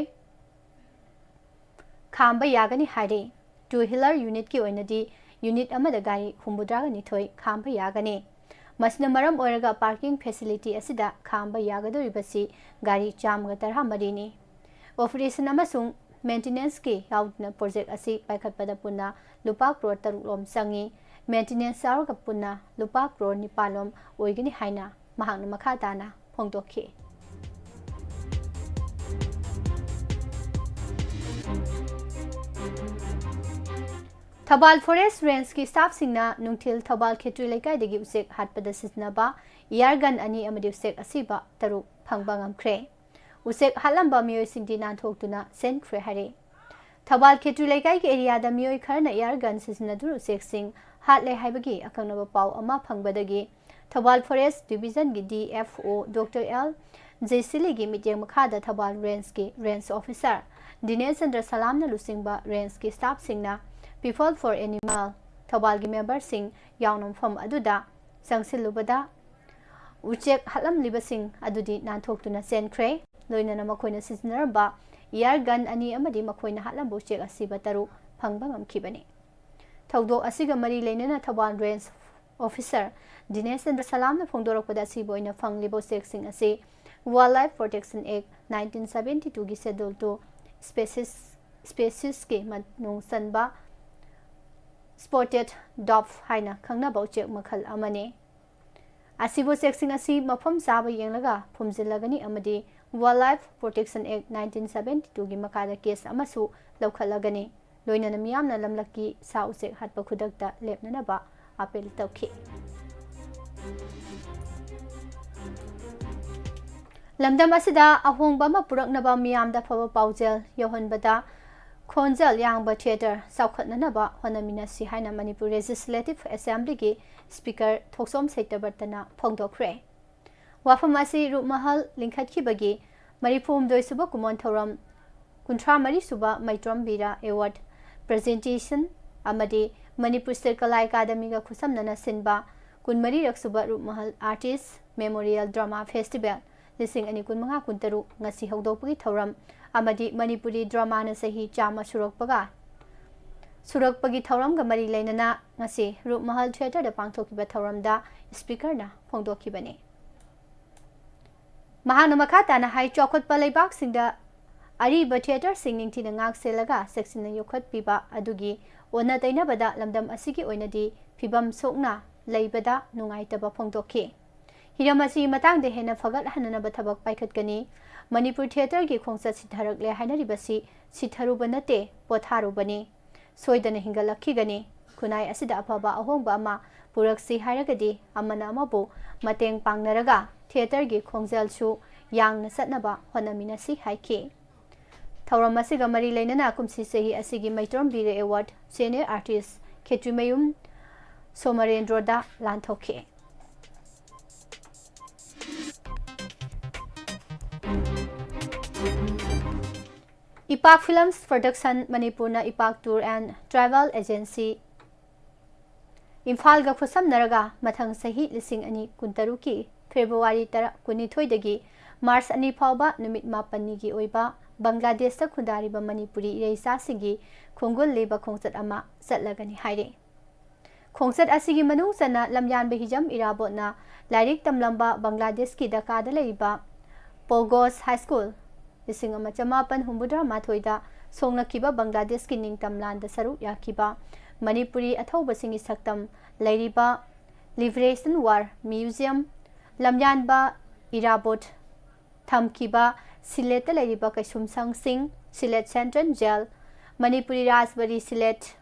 ꯈꯥꯝꯕ ꯌꯥꯒꯅꯤ ꯍꯥꯏꯔꯤ꯫ ꯇꯨ ꯍ꯭ꯋꯤꯂꯔ ꯌꯨꯅꯤꯠꯀꯤ ꯑꯣꯏꯅꯗꯤ ꯌꯨꯅꯤꯠ ꯑꯃꯗ ꯒꯥꯔꯤ ꯍꯨꯝꯐꯨꯇꯔꯥꯒ ꯅꯤꯊꯣꯏ ꯈꯥꯝꯕ ꯌꯥꯒꯅꯤ꯫ ꯃꯁꯤꯅ ꯃꯔꯝ ꯑꯣꯏꯔꯒ ꯄꯥꯔꯀꯤꯡ ꯐꯦꯁꯤꯂꯤꯇꯤ ꯑꯁꯤꯗ ꯈꯥꯝꯕ ꯌꯥꯒꯗꯧꯔꯤꯕꯁꯤ ꯒꯥꯔꯤ ꯆꯥꯝꯃꯒ ꯇꯔꯥꯃꯔꯤꯅꯤ꯫ ꯑꯣꯄꯔꯦꯁꯟ ꯑꯃꯁꯨꯡ ꯃꯦꯟꯇꯦꯅꯦꯟꯁꯀꯤ ꯌꯥꯎꯗꯅ ꯄ꯭ꯔꯣꯖꯦꯛ ꯑꯁꯤ ꯄꯥꯏꯈꯠꯄꯗ ꯄꯨꯟꯅ ꯂꯨꯄꯥ ꯀ꯭ꯔꯣꯔ ꯇꯔꯨꯛ ꯂꯣꯝ ꯆꯪꯏ꯫ ꯃꯦꯟꯇꯦꯅꯦꯟꯁ ꯌꯥꯎꯔꯒ ꯄꯨꯟꯅ ꯂꯨꯄꯥ ꯀ꯭ꯔꯣꯔ ꯅꯤꯄꯥꯜ ꯂꯣꯝ ꯑꯣꯏꯒꯅꯤ ꯍꯥꯏꯅ ꯃꯍꯥꯛꯅ ꯃꯈꯥ ꯇꯥꯅ ꯐꯣꯡꯗꯣꯛꯈꯤ꯫ ꯊꯧꯕꯥꯜ ꯐꯣꯔꯦꯁ ꯔꯦꯟꯖꯀꯤ ꯁ꯭ꯇꯥꯐꯁꯤꯡꯅ ꯅꯨꯡꯊꯤꯜ ꯊꯧꯕꯥꯜ ꯈꯦꯇ꯭ꯔꯤ ꯂꯩꯀꯥꯏꯗꯒꯤ ꯎꯆꯦꯛ ꯍꯥꯠꯄꯗ ꯁꯤꯖꯤꯟꯅꯕ ꯏꯌꯥꯔ ꯒꯟ ꯑꯅꯤ ꯑꯃꯗꯤ ꯎꯆꯦꯛ ꯑꯁꯤꯕ ꯇꯔꯨꯛ ꯐꯪꯕ ꯉꯝꯈ꯭ꯔꯦ꯫ ꯎꯆꯦꯛ ꯍꯥꯠꯂꯝꯕ ꯃꯤꯑꯣꯏꯁꯤꯡꯗꯤ ꯅꯥꯟꯊꯣꯛꯇꯨꯅ ꯆꯦꯟꯈ꯭ꯔꯦ ꯍꯥꯏꯔꯤ꯫ ꯊꯧꯕꯥꯜ ꯈꯦꯇ꯭ꯔꯤ ꯂꯩꯀꯥꯏꯒꯤ ꯑꯦꯔꯤꯌꯥꯗ ꯃꯤꯑꯣꯏ ꯈꯔꯅ ꯏꯌꯥꯔ ꯒꯟ ꯁꯤꯖꯤꯟꯅꯗꯨꯅ ꯎꯆꯦꯛꯁꯤꯡ ꯍꯥꯠꯂꯦ ꯍꯥꯏꯕꯒꯤ ꯑꯀꯛꯅꯕ ꯄꯥꯎ ꯑꯃ ꯐꯪꯕꯗꯒꯤ ꯊꯧꯕꯥꯜ ꯐꯣꯔꯦꯁ ꯗꯤꯕꯤꯖꯟꯒꯤ D F O doctor L ꯖꯦꯁꯤꯂꯤꯒꯤ ꯃꯤꯠꯌꯦꯡ ꯃꯈꯥꯗ ꯊꯧꯕꯥꯜ ꯔꯦꯟꯖꯀꯤ ꯔꯦꯟꯖ ꯑꯣꯐꯤꯁꯥꯔ ꯗꯤꯅꯦꯁ ꯆꯟꯗ꯭ꯔ ꯁꯂꯥꯝꯅ ꯂꯨꯆꯤꯡꯕ ꯔꯦꯟꯖꯀꯤ ꯁ꯭ꯇꯥꯐꯁꯤꯡꯅ People for Animal ꯊꯧꯕꯥꯜꯒꯤ ꯃꯦꯝꯕꯔꯁꯤꯡ ꯌꯥꯎꯅ ꯃꯐꯝ ꯑꯗꯨꯗ ꯆꯪꯁꯤꯜꯂꯨꯕꯗ ꯎꯆꯦꯛ ꯍꯥꯠꯂꯝꯂꯤꯕꯁꯤꯡ ꯑꯗꯨꯗꯤ ꯅꯥꯟꯊꯣꯛꯇꯨꯅ ꯆꯦꯟꯈ꯭ꯔꯦ꯫ ꯂꯣꯏꯅꯅ ꯃꯈꯣꯏꯅ ꯁꯤꯖꯤꯟꯅꯔꯝꯕ ꯏꯌꯥꯔ ꯒꯟ ꯑꯅꯤ ꯑꯃꯗꯤ ꯃꯈꯣꯏꯅ ꯍꯥꯠꯂꯝꯕ ꯎꯆꯦꯛ ꯑꯁꯤꯕ ꯇꯔꯨꯛ ꯐꯪꯕ ꯉꯝꯈꯤꯕꯅꯤ꯫ ꯊꯧꯗꯣꯛ ꯑꯁꯤꯒ ꯃꯔꯤ ꯂꯩꯅꯅ ꯊꯧꯕꯥꯜ ꯔꯦꯟꯖ ꯑꯣꯐꯤꯁꯥꯔ ꯗꯤꯅꯦꯁ ꯆꯟꯗ꯭ꯔ ꯁꯂꯥꯝꯅ ꯐꯣꯡꯗꯣꯔꯛꯄꯗ ꯑꯁꯤꯕ ꯑꯣꯏꯅ ꯐꯪꯂꯤꯕ ꯎꯆꯦꯛꯁꯤꯡ ꯑꯁꯤ Wildlife Protection Act nineteen seventy twoꯒꯤ Schedule two species, speciesꯀꯤ ꯃꯅꯨꯡ ꯆꯟꯕ Spotted Dove ꯍꯥꯏꯅ ꯈꯪꯅꯕ ꯎꯆꯦꯛ ꯃꯈꯜ ꯑꯃꯅꯤ꯫ ꯑꯁꯤꯕ ꯎꯆꯦꯛꯁꯤꯡ ꯑꯁꯤ ꯃꯐꯝ ꯆꯥꯕ ꯌꯦꯡꯂꯒ ꯐꯨꯝꯖꯤꯜꯂꯒꯅꯤ ꯑꯃꯗꯤ Wildlife Protection Act nineteen seventy twoꯒꯤ ꯃꯈꯥꯗ ꯀꯦꯁ ꯑꯃꯁꯨ ꯂꯧꯈꯠꯂꯒꯅꯤ꯫ ꯂꯣꯏꯅꯅ ꯃꯤꯌꯥꯝꯅ ꯂꯝꯂꯛꯀꯤ ꯁꯥ ꯎꯆꯦꯛ ꯍꯥꯠꯄ ꯈꯨꯗꯛꯇ ꯂꯦꯞꯅꯅꯕ ꯑꯥꯄꯤꯜ ꯇꯧꯈꯤ꯫ ꯂꯝꯗꯝ ꯑꯁꯤꯗ ꯑꯍꯣꯡꯕ ꯑꯃ ꯄꯨꯔꯛꯅꯕ ꯃꯤꯌꯥꯝꯗ ꯑꯐꯕ ꯄꯥꯎꯖꯦꯜ ꯌꯧꯍꯟꯕꯗ ꯈꯣꯟꯖꯦꯜ ꯌꯥꯡꯕ ꯊꯤꯌꯦꯇꯔ ꯆꯥꯎꯈꯠꯅꯅꯕ ꯍꯣꯠꯅꯃꯤꯟꯅꯁꯤ ꯍꯥꯏꯅ ꯃꯅꯤꯄꯨꯔ ꯂꯦꯖꯤꯁꯂꯦꯇꯤꯚ ꯑꯦꯁꯦꯝꯕ꯭ꯂꯤꯒꯤ ꯁ꯭ꯄꯤꯀꯔ ꯊꯣꯛꯆꯣꯝ ꯁꯩꯇꯕꯔꯇꯅ ꯐꯣꯡꯗꯣꯛꯈ꯭ꯔꯦ꯫ ꯋꯥꯐꯝ ꯑꯁꯤ ꯔꯨꯞꯃꯍꯜ ꯂꯤꯡꯈꯠꯈꯤꯕꯒꯤ ꯃꯔꯤꯐꯨ ꯍꯨꯝꯗꯣꯏ ꯁꯨꯕ ꯀꯨꯝꯑꯣꯟ ꯊꯧꯔꯝ, ꯀꯨꯟꯊ꯭ꯔꯥ ꯃꯔꯤ ꯁꯨꯕ ꯃꯩꯇ꯭ꯔꯣꯝ ꯕꯤꯔꯥ ꯑꯦꯋꯥꯔꯗ ꯄ꯭ꯔꯖꯦꯟꯇꯦꯁꯟ ꯑꯃꯗꯤ ꯃꯅꯤꯄꯨꯔ ꯁꯤꯜꯀꯂꯥ ꯑꯦꯀꯥꯗꯃꯤꯒ ꯈꯨꯠꯁꯝꯅꯅ ꯁꯤꯟꯕ ꯀꯨꯟꯃꯔꯤꯔꯛ ꯁꯨꯕ ꯔꯨꯞꯃꯍꯜ ꯑꯥꯔꯇꯤꯁ ꯃꯦꯃꯣꯔꯤꯌꯦꯜ ꯗ꯭ꯔꯃꯥ ꯐꯦꯁꯇꯤꯚꯦꯜ ꯂꯤꯁꯤꯡ ꯑꯅꯤ ꯀꯨꯟꯃꯉꯥ ꯀꯨꯟꯇꯔꯨꯛ ꯉꯁꯤ ꯍꯧꯗꯣꯛꯄꯒꯤ ꯊꯧꯔꯝ ꯑꯃꯗꯤ ꯃꯅꯤꯄꯨꯔꯤ ꯗ꯭ꯔꯃꯥꯅ ꯆꯍꯤ ꯆꯥꯝꯃ ꯁꯨꯔꯛꯄꯒ ꯁꯨꯔꯛꯄꯒꯤ ꯊꯧꯔꯝꯒ ꯃꯔꯤ ꯂꯩꯅꯅ ꯉꯁꯤ ꯔꯨꯞꯃꯍꯜ ꯊꯤꯌꯦꯇꯔꯗ ꯄꯥꯡꯊꯣꯛꯈꯤꯕ ꯊꯧꯔꯝꯗ ꯁ꯭ꯄꯤꯀꯔꯅ ꯐꯣꯡꯗꯣꯛꯈꯤꯕꯅꯤ꯫ ꯃꯍꯥꯛꯅ ꯃꯈꯥ ꯇꯥꯅ ꯍꯥꯏ, ꯆꯥꯎꯈꯠꯄ ꯂꯩꯕꯥꯛꯁꯤꯡꯗ ꯑꯔꯤꯕ ꯊꯤꯌꯦꯇꯔꯁꯤꯡ ꯅꯤꯡꯊꯤꯅ ꯉꯥꯛ ꯁꯦꯜꯂꯒ ꯆꯦꯛꯁꯤꯟꯅ ꯌꯣꯛꯈꯠꯄꯤꯕ ꯑꯗꯨꯒꯤ ꯑꯣꯟꯅ ꯇꯩꯅꯕꯗ ꯂꯝꯗꯝ ꯑꯁꯤꯒꯤ ꯑꯣꯏꯅꯗꯤ ꯐꯤꯚꯝ ꯁꯣꯛꯅ ꯂꯩꯕꯗ ꯅꯨꯡꯉꯥꯏꯇꯕ ꯐꯣꯡꯗꯣꯛꯈꯤ꯫ ꯍꯤꯔꯝ ꯑꯁꯤꯒꯤ ꯃꯇꯥꯡꯗ ꯍꯦꯟꯅ ꯐꯒꯠꯍꯟꯅꯅꯕ ꯊꯕꯛ ꯄꯥꯏꯈꯠꯀꯅꯤ꯫ ꯃꯅꯤꯄꯨꯔ ꯊꯤꯌꯦꯇꯔꯒꯤ ꯈꯣꯡꯆꯠ ꯁꯤꯊꯔꯛꯂꯦ ꯍꯥꯏꯅꯔꯤꯕꯁꯤ ꯁꯤꯊꯔꯨꯕ ꯅꯠꯇꯦ, ꯄꯣꯊꯥꯔꯨꯕꯅꯤ꯫ ꯁꯣꯏꯗꯅ ꯍꯤꯡꯒꯠꯂꯛꯈꯤꯒꯅꯤ꯫ ꯈꯨꯟꯅꯥꯏ ꯑꯁꯤꯗ ꯑꯐꯕ ꯑꯍꯣꯡꯕ ꯑꯃ ꯄꯨꯔꯛꯁꯤ ꯍꯥꯏꯔꯒꯗꯤ ꯑꯃꯅ ꯑꯃꯕꯨ ꯃꯇꯦꯡ ꯄꯥꯡꯅꯔꯒ ꯊꯤꯌꯦꯇꯔꯒꯤ ꯈꯣꯡꯖꯦꯜꯁꯨ ꯌꯥꯡꯅ ꯆꯠꯅꯕ ꯍꯣꯠꯅꯃꯤꯟꯅꯁꯤ ꯍꯥꯏꯈꯤ꯫ ꯊꯧꯔꯝ ꯑꯁꯤꯒ ꯃꯔꯤ ꯂꯩꯅꯅ ꯀꯨꯝꯁꯤ ꯆꯍꯤ ꯑꯁꯤꯒꯤ ꯃꯩꯇ꯭ꯔꯣꯝ ꯕꯤꯔꯦ ꯑꯦꯋꯥꯔꯗ ꯁꯦꯅꯤꯌꯔ ꯑꯥꯔꯇꯤꯁ ꯈꯦꯇ꯭ꯔꯤꯃꯌꯨꯝ ꯁꯣꯃꯔꯦꯟꯗ꯭ꯔꯣꯗ ꯂꯥꯟꯊꯣꯛꯈꯤ꯫ ꯏꯄꯥꯛ ꯐꯤꯂꯝꯁ ꯄ꯭ꯔꯣꯗꯛꯁꯟ ꯃꯅꯤꯄꯨꯔꯅ ꯏꯄꯥꯛ ꯇꯨꯔ ꯑꯦꯟ ꯇ꯭ꯔꯥꯚꯦꯜ ꯑꯦꯖꯦꯟꯁꯤ ꯏꯝꯐꯥꯜꯒ ꯈꯨꯠꯁꯝꯅꯔꯒ ꯃꯊꯪ ꯆꯍꯤ ꯂꯤꯁꯤꯡ ꯑꯅꯤ ꯀꯨꯟꯇꯔꯨꯛꯀꯤ ꯐꯦꯕ꯭ꯔꯨꯋꯥꯔꯤ ꯇꯔꯥ, ꯀꯨꯟꯅꯤꯊꯣꯏꯗꯒꯤ ꯃꯥꯔꯆ ꯑꯅꯤ ꯐꯥꯎꯕ ꯅꯨꯃꯤꯠ ꯃꯥꯄꯟꯅꯤꯒꯤ ꯑꯣꯏꯕ ꯕꯪꯒ꯭ꯂꯥꯗꯦꯁꯇ ꯈꯨꯟꯗꯥꯔꯤꯕ ꯃꯅꯤꯄꯨꯔꯤ ꯏꯔꯩꯆꯥꯁꯤꯡꯒꯤ ꯈꯣꯡꯒꯨꯜ ꯂꯤꯕ ꯈꯣꯡꯆꯠ ꯑꯃ ꯆꯠꯂꯒꯅꯤ ꯍꯥꯏꯔꯤ꯫ ꯈꯣꯡꯆꯠ ꯑꯁꯤꯒꯤ ꯃꯅꯨꯡ ꯆꯟꯅ ꯂꯝꯌꯥꯟꯕ ꯍꯤꯖꯝ ꯏꯔꯥꯕꯣꯠꯅ ꯂꯥꯏꯔꯤꯛ ꯇꯝꯂꯝꯕ ꯕꯪꯒ꯭ꯂꯥꯗꯦꯁꯀꯤ ꯙꯀꯥꯗ ꯂꯩꯔꯤꯕ ꯄꯣꯒꯣꯁ ꯍꯥꯏ ꯁ꯭ꯀꯨꯜ, ꯂꯤꯁꯤꯡ ꯑꯃ ꯆꯃꯥꯄꯟ ꯍꯨꯝꯐꯨꯇꯔꯥ ꯃꯥꯊꯣꯏꯗ ꯁꯣꯛꯅꯈꯤꯕ ꯕꯪꯒ꯭ꯂꯥꯗꯦꯁꯀꯤ ꯅꯤꯡꯇꯝ ꯂꯥꯟꯗ ꯁꯔꯨꯛ ꯌꯥꯈꯤꯕ ꯃꯅꯤꯄꯨꯔꯤ ꯑꯊꯧꯕꯁꯤꯡꯒꯤ ꯁꯛꯇꯝ ꯂꯩꯔꯤꯕ ꯂꯤꯕꯔꯦꯁꯟ ꯋꯥꯔ ꯃ꯭ꯌꯨꯖꯤꯌꯝ, ꯂꯝꯌꯥꯟꯕ ꯏꯔꯥꯕꯣꯠ ꯊꯝꯈꯤꯕ ꯁꯤꯂꯦꯠꯇ ꯂꯩꯔꯤꯕ ꯀꯩꯁꯨꯝꯁꯪꯁꯤꯡ, ꯁꯤꯂꯦꯠ ꯁꯦꯟꯇ꯭ꯔꯦꯜ ꯖꯦꯜ, ꯃꯅꯤꯄꯨꯔꯤ ꯔꯥꯖꯕꯥꯔꯤ ꯁꯤꯂꯦꯠ,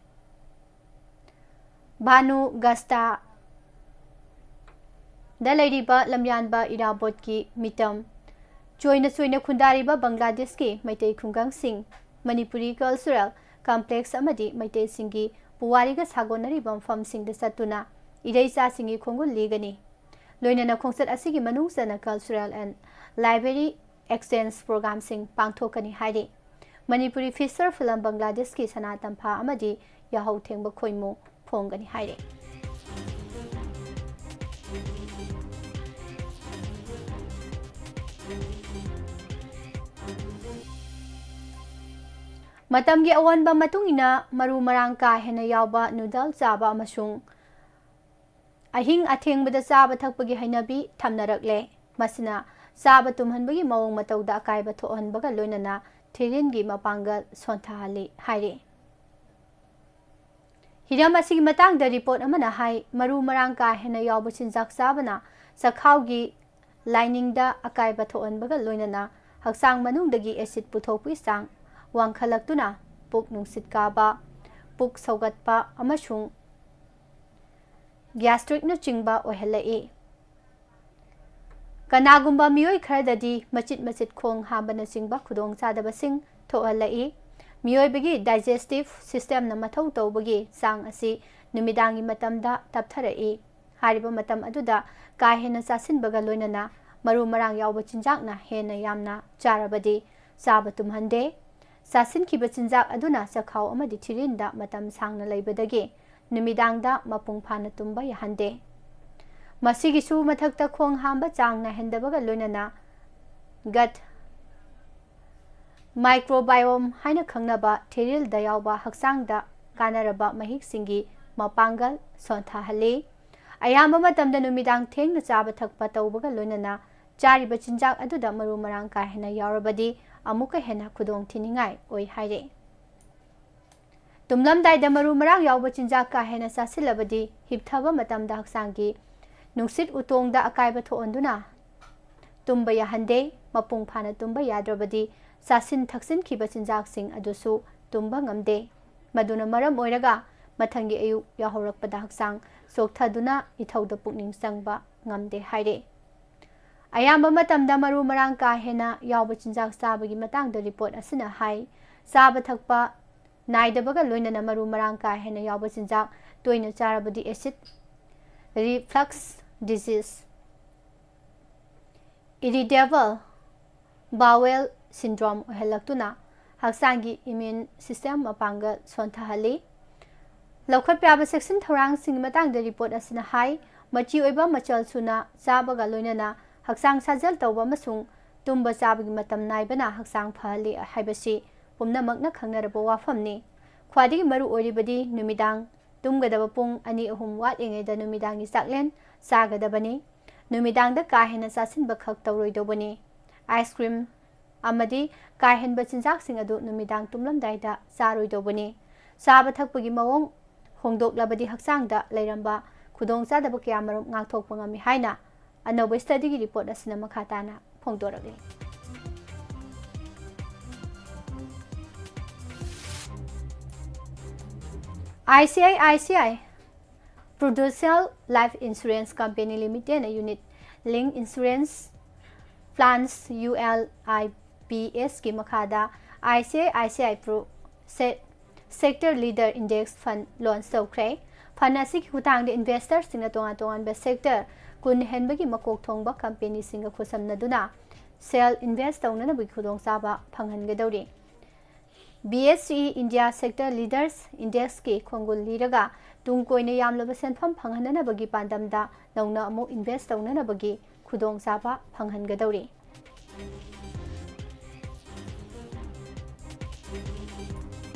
ꯚꯥꯅꯨꯒꯁꯇꯥꯗ ꯂꯩꯔꯤꯕ ꯂꯝꯌꯥꯟꯕ ꯏꯔꯥꯕꯣꯠꯀꯤ ꯃꯤꯇꯝ, ꯆꯣꯏꯅ ꯆꯣꯏꯅ ꯈꯨꯟꯗꯥꯔꯤꯕ ꯕꯪꯒ꯭ꯂꯥꯗꯦꯁꯀꯤ ꯃꯩꯇꯩ ꯈꯨꯡꯒꯪꯁꯤꯡ, ꯃꯅꯤꯄꯨꯔꯤ ꯀꯜꯆꯔꯦꯜ ꯀꯝꯄ꯭ꯂꯦꯛꯁ ꯑꯃꯗꯤ ꯃꯩꯇꯩꯁꯤꯡꯒꯤ ꯄꯨꯋꯥꯔꯤꯒ ꯁꯥꯒꯣꯟꯅꯔꯤꯕ ꯃꯐꯝꯁꯤꯡꯗ ꯆꯠꯇꯨꯅ ꯏꯔꯩꯆꯥꯁꯤꯡꯒꯤ ꯈꯣꯡꯒꯨꯜ ꯂꯤꯒꯅꯤ꯫ ꯂꯣꯏꯅꯅ ꯈꯣꯡꯆꯠ ꯑꯁꯤꯒꯤ ꯃꯅꯨꯡ ꯆꯟꯅ cultural and library exchange programꯁꯤꯡ ꯄꯥꯡꯊꯣꯛꯀꯅꯤ ꯍꯥꯏꯔꯤ꯫ ꯃꯅꯤꯄꯨꯔꯤ feature film ꯕꯪꯒ꯭ꯂꯥꯗꯦꯁꯀꯤ ꯁꯅꯥ ꯇꯝꯐꯥ ꯑꯃꯗꯤ ꯌꯥꯍꯧ ꯊꯦꯡꯕ ꯈꯣꯏꯃꯨ ꯐꯣꯡꯒꯅꯤ ꯍꯥꯏꯔꯤ꯫ ꯃꯇꯝꯒꯤ ꯑꯑꯣꯟꯕ ꯃꯇꯨꯡ ꯏꯟꯅ ꯃꯔꯨ ꯃꯔꯥꯡ ꯀꯥ ꯍꯦꯟꯅ ꯌꯥꯎꯕ ꯅꯨꯗꯜ ꯆꯥꯕ ꯑꯃꯁꯨꯡ ꯑꯍꯤꯡ ꯑꯊꯦꯡꯕꯗ ꯆꯥꯕ ꯊꯛꯄꯒꯤ ꯍꯩꯅꯕꯤ ꯊꯝꯅꯔꯛꯂꯦ꯫ ꯃꯁꯤꯅ ꯆꯥꯕ ꯇꯨꯝꯍꯟꯕꯒꯤ ꯃꯑꯣꯡ ꯃꯇꯧꯗ ꯑꯀꯥꯏꯕ ꯊꯣꯛꯍꯟꯕꯒ ꯂꯣꯏꯅꯅ ꯊꯤꯔꯤꯟꯒꯤ ꯃꯄꯥꯡꯒꯜ ꯁꯣꯟꯊꯍꯜꯂꯤ ꯍꯥꯏꯔꯤ꯫ ꯍꯤꯔꯝ ꯑꯁꯤꯒꯤ ꯃꯇꯥꯡꯗ ꯔꯤꯄꯣꯔꯠ ꯑꯃꯅ ꯍꯥꯏ, ꯃꯔꯨ ꯃꯔꯥꯡ ꯀꯥ ꯍꯦꯟꯅ ꯌꯥꯎꯕ ꯆꯤꯟꯖꯥꯛ ꯆꯥꯕꯅ ꯆꯈꯥꯎꯒꯤ ꯂꯥꯏꯅꯤꯡꯗ ꯑꯀꯥꯏꯕ ꯊꯣꯛꯍꯟꯕꯒ ꯂꯣꯏꯅꯅ ꯍꯛꯆꯥꯡ ꯃꯅꯨꯡꯗꯒꯤ ꯑꯦꯁꯤꯗ ꯄꯨꯊꯣꯛꯄꯒꯤ ꯆꯥꯡ ꯋꯥꯡꯈꯠꯂꯛꯇꯨꯅ ꯄꯨꯛ ꯅꯨꯡꯁꯤꯠ ꯀꯥꯕ, ꯄꯨꯛ ꯁꯧꯒꯠꯄ ꯑꯃꯁꯨꯡ ꯒ꯭ꯌꯥꯁꯇ꯭ꯔꯤꯛꯅꯆꯤꯡꯕ ꯑꯣꯏꯍꯜꯂꯛꯏ꯫ ꯀꯅꯥꯒꯨꯝꯕ ꯃꯤꯑꯣꯏ ꯈꯔꯗꯗꯤ ꯃꯆꯤꯠ ꯃꯆꯤꯠ ꯈꯣꯡ ꯍꯥꯝꯕꯅꯆꯤꯡꯕ ꯈꯨꯗꯣꯡꯆꯥꯗꯕꯁꯤꯡ ꯊꯣꯛꯍꯜꯂꯛꯏ꯫ ꯃꯤꯑꯣꯏꯕꯒꯤ digestive systemꯅ ꯃꯊꯧ ꯇꯧꯕꯒꯤ ꯆꯥꯡ ꯑꯁꯤ ꯅꯨꯃꯤꯗꯥꯡꯒꯤ ꯃꯇꯝꯗ ꯇꯞꯊꯔꯛꯏ꯫ ꯍꯥꯏꯔꯤꯕ ꯃꯇꯝ ꯑꯗꯨꯗ ꯀꯥ ꯍꯦꯟꯅ ꯆꯥꯁꯤꯟꯕꯒ ꯂꯣꯏꯅꯅ ꯃꯔꯨ ꯃꯔꯥꯡ ꯌꯥꯎꯕ ꯆꯤꯟꯖꯥꯛꯅ ꯍꯦꯟꯅ ꯌꯥꯝꯅ ꯆꯥꯔꯕꯗꯤ ꯆꯥꯕ ꯇꯨꯝꯍꯟꯗꯦ꯫ ꯆꯥꯁꯤꯟꯈꯤꯕ ꯆꯤꯟꯖꯥꯛ ꯑꯗꯨꯅ ꯆꯈꯥꯎ ꯑꯃꯗꯤ ꯊꯤꯔꯤꯟꯗ ꯃꯇꯝ ꯁꯥꯡꯅ ꯂꯩꯕꯗꯒꯤ ꯅꯨꯃꯤꯗꯥꯡꯗ ꯃꯄꯨꯡ ꯐꯥꯅ ꯇꯨꯝꯕ ꯌꯥꯍꯟꯗꯦ꯫ ꯃꯁꯤꯒꯤꯁꯨ ꯃꯊꯛꯇ ꯈꯣꯡ ꯍꯥꯝꯕ ꯆꯥꯡ ꯅꯥꯏꯍꯟꯗꯕꯒ ꯂꯣꯏꯅꯅ gut microbiome ꯍꯥꯏꯅ ꯈꯪꯅꯕ ꯊꯤꯔꯤꯜꯗ ꯌꯥꯎꯕ ꯍꯛꯆꯥꯡꯗ ꯀꯥꯟꯅꯔꯕ ꯃꯍꯤꯛꯁꯤꯡꯒꯤ ꯃꯄꯥꯡꯒꯜ ꯁꯣꯟꯊꯍꯜꯂꯤ꯫ ꯑꯌꯥꯝꯕ ꯃꯇꯝꯗ ꯅꯨꯃꯤꯗꯥꯡ ꯊꯦꯡꯅ ꯆꯥꯕ ꯊꯛꯄ ꯇꯧꯕꯒ ꯂꯣꯏꯅꯅ ꯆꯥꯔꯤꯕ ꯆꯤꯟꯖꯥꯛ ꯑꯗꯨꯗ ꯃꯔꯨ ꯃꯔꯥꯡ ꯀꯥ ꯍꯦꯟꯅ ꯌꯥꯎꯔꯕꯗꯤ ꯑꯃꯨꯛꯀ ꯍꯦꯟꯅ ꯈꯨꯗꯣꯡ ꯊꯤꯅꯤꯡꯉꯥꯏ ꯑꯣꯏ ꯍꯥꯏꯔꯤ꯫ ꯇꯨꯝꯂꯝꯗꯥꯏꯗ ꯃꯔꯨ ꯃꯔꯥꯡ ꯌꯥꯎꯕ ꯆꯤꯟꯖꯥꯛ ꯀꯥ ꯍꯦꯟꯅ ꯆꯥꯁꯤꯜꯂꯕꯗꯤ ꯍꯤꯞꯊꯕ ꯃꯇꯝꯗ ꯍꯛꯆꯥꯡꯒꯤ ꯅꯨꯡꯁꯤꯠ ꯎꯇꯣꯡꯗ ꯑꯀꯥꯏꯕ ꯊꯣꯛꯍꯟꯗꯨꯅ ꯇꯨꯝꯕ ꯌꯥꯍꯟꯗꯦ꯫ ꯃꯄꯨꯡ ꯐꯥꯅ ꯇꯨꯝꯕ ꯌꯥꯗ꯭ꯔꯕꯗꯤ ꯆꯥꯁꯤꯟ ꯊꯛꯆꯤꯟꯈꯤꯕ ꯆꯤꯟꯖꯥꯛꯁꯤꯡ ꯑꯗꯨꯁꯨ ꯇꯨꯝꯕ ꯉꯝꯗꯦ꯫ ꯃꯗꯨꯅ ꯃꯔꯝ ꯑꯣꯏꯔꯒ ꯃꯊꯪꯒꯤ ꯑꯌꯨꯛ ꯌꯥꯍꯧꯔꯛꯄꯗ ꯍꯛꯆꯥꯡ ꯆꯣꯛꯊꯗꯨꯅ ꯏꯊꯧꯗ ꯄꯨꯛꯅꯤꯡ ꯆꯪꯕ ꯉꯝꯗꯦ ꯍꯥꯏꯔꯦ꯫ ꯑꯌꯥꯝꯕ ꯃꯇꯝꯗ ꯃꯔꯨ ꯃꯔꯥꯡ ꯀꯥ ꯍꯦꯟꯅ ꯌꯥꯎꯕ ꯆꯤꯟꯖꯥꯛ ꯆꯥꯕꯒꯤ ꯃꯇꯥꯡꯗ ꯔꯤꯄꯣꯔꯠ ꯑꯁꯤꯅ ꯍꯥꯏ, ꯆꯥꯕ ꯊꯛꯄ ꯅꯥꯏꯗꯕꯒ ꯂꯣꯏꯅꯅ ꯃꯔꯨ ꯃꯔꯥꯡ ꯀꯥ ꯍꯦꯟꯅ ꯌꯥꯎꯕ ꯆꯤꯟꯖꯥꯛ ꯇꯣꯏꯅ ꯆꯥꯔꯕꯗꯤ acid reflux disease, irritable bowel syndrome ꯑꯣꯏꯍꯜꯂꯛꯇꯨꯅ ꯍꯛꯆꯥꯡꯒꯤ immune system ꯃꯄꯥꯡꯒꯜ ꯁꯣꯟꯊꯍꯜꯂꯤ꯫ ꯂꯧꯈꯠꯄ ꯌꯥꯕ ꯆꯦꯛꯁꯤꯟ ꯊꯧꯔꯥꯡꯁꯤꯡꯒꯤ ꯃꯇꯥꯡꯗ ꯔꯤꯄꯣꯔꯠ ꯑꯁꯤꯅ ꯍꯥꯏ, ꯃꯆꯤ ꯑꯣꯏꯕ ꯃꯆꯜ ꯁꯨꯅ ꯆꯥꯕꯒ ꯂꯣꯏꯅꯅ ꯍꯛꯆꯥꯡ ꯁꯥꯖꯦꯜ ꯇꯧꯕ ꯑꯃꯁꯨꯡ ꯇꯨꯝꯕ ꯆꯥꯕꯒꯤ ꯃꯇꯝ ꯅꯥꯏꯕꯅ ꯍꯛꯆꯥꯡ ꯐꯍꯜꯂꯤ ꯍꯥꯏꯕꯁꯤ ꯄꯨꯝꯅꯃꯛꯅ ꯈꯪꯅꯔꯕ ꯋꯥꯐꯝꯅꯤ꯫ ꯈ꯭ꯋꯥꯏꯗꯒꯤ ꯃꯔꯨ ꯑꯣꯏꯔꯤꯕꯗꯤ ꯅꯨꯃꯤꯗꯥꯡ ꯇꯨꯝꯒꯗꯕ ꯄꯨꯡ ꯑꯅꯤ ꯑꯍꯨꯝ ꯋꯥꯠꯂꯤꯉꯩꯗ ꯅꯨꯃꯤꯗꯥꯡꯒꯤ ꯆꯥꯛꯂꯦꯟ ꯆꯥꯒꯗꯕꯅꯤ꯫ ꯅꯨꯃꯤꯗꯥꯡꯗ ꯀꯥ ꯍꯦꯟꯅ ꯆꯥꯁꯤꯟꯕ ꯈꯛ ꯇꯧꯔꯣꯏꯗꯧꯕꯅꯤ꯫ Ice cream ꯑꯃꯗꯤ ꯀꯥ ꯍꯦꯟꯕ ꯆꯤꯟꯖꯥꯛꯁꯤꯡ ꯑꯗꯨ ꯅꯨꯃꯤꯗꯥꯡ ꯇꯨꯝꯂꯝꯗꯥꯏꯗ ꯆꯥꯔꯣꯏꯗꯧꯕꯅꯤ꯫ ꯆꯥꯕ ꯊꯛꯄꯒꯤ ꯃꯑꯣꯡ ꯍꯣꯡꯗꯣꯛꯂꯕꯗꯤ ꯍꯛꯆꯥꯡꯗ ꯂꯩꯔꯝꯕ ꯈꯨꯗꯣꯡꯆꯥꯗꯕ ꯀꯌꯥꯃꯔꯨꯝ ꯉꯥꯛꯊꯣꯛꯄ ꯉꯝꯃꯤ ꯍꯥꯏꯅ ꯑꯅꯧꯕ studyꯒꯤ report ꯑꯁꯤꯅ ꯃꯈꯥ ꯇꯥꯅ ꯐꯣꯡꯗꯣꯔꯛꯂꯤ꯫ I C I I C I Prudential Life Insurance Company Limitedꯅ Unit Linked Insurance Plans, U L I P Sꯀꯤ ꯃꯈꯥꯗ I C I I C I Pro Se- Sector Leader Index Fund launch ꯇꯧꯈ꯭ꯔꯦ꯫ Fund ꯑꯁꯤꯒꯤ ꯈꯨꯠꯊꯥꯡꯗ investorꯁꯤꯡꯅ ꯇꯣꯉꯥꯟ ꯇꯣꯉꯥꯟꯕ sector ꯀꯨꯟ ꯍꯦꯟꯕꯒꯤ ꯃꯀꯣꯛ ꯊꯣꯡꯕ companyꯁꯤꯡꯒ ꯈꯨꯠꯁꯝꯅꯗꯨꯅ ꯁꯦꯜ invest ꯇꯧꯅꯅꯕꯒꯤ ꯈꯨꯗꯣꯡꯆꯥꯕ ꯐꯪꯍꯟꯒꯗꯧꯔꯤ꯫ B S E India Sector Leaders Indexꯀꯤ ꯈꯣꯡꯒꯨꯜ ꯂꯤꯔꯒ ꯇꯨꯡ ꯀꯣꯏꯅ ꯌꯥꯝꯂꯕ ꯁꯦꯟꯐꯝ ꯐꯪꯍꯟꯅꯅꯕꯒꯤ ꯄꯥꯟꯗꯝꯗ ꯅꯧꯅ ꯑꯃꯨꯛ invest ꯇꯧꯅꯅꯕꯒꯤ ꯈꯨꯗꯣꯡꯆꯥꯕ ꯐꯪꯍꯟꯒꯗꯧꯔꯤ꯫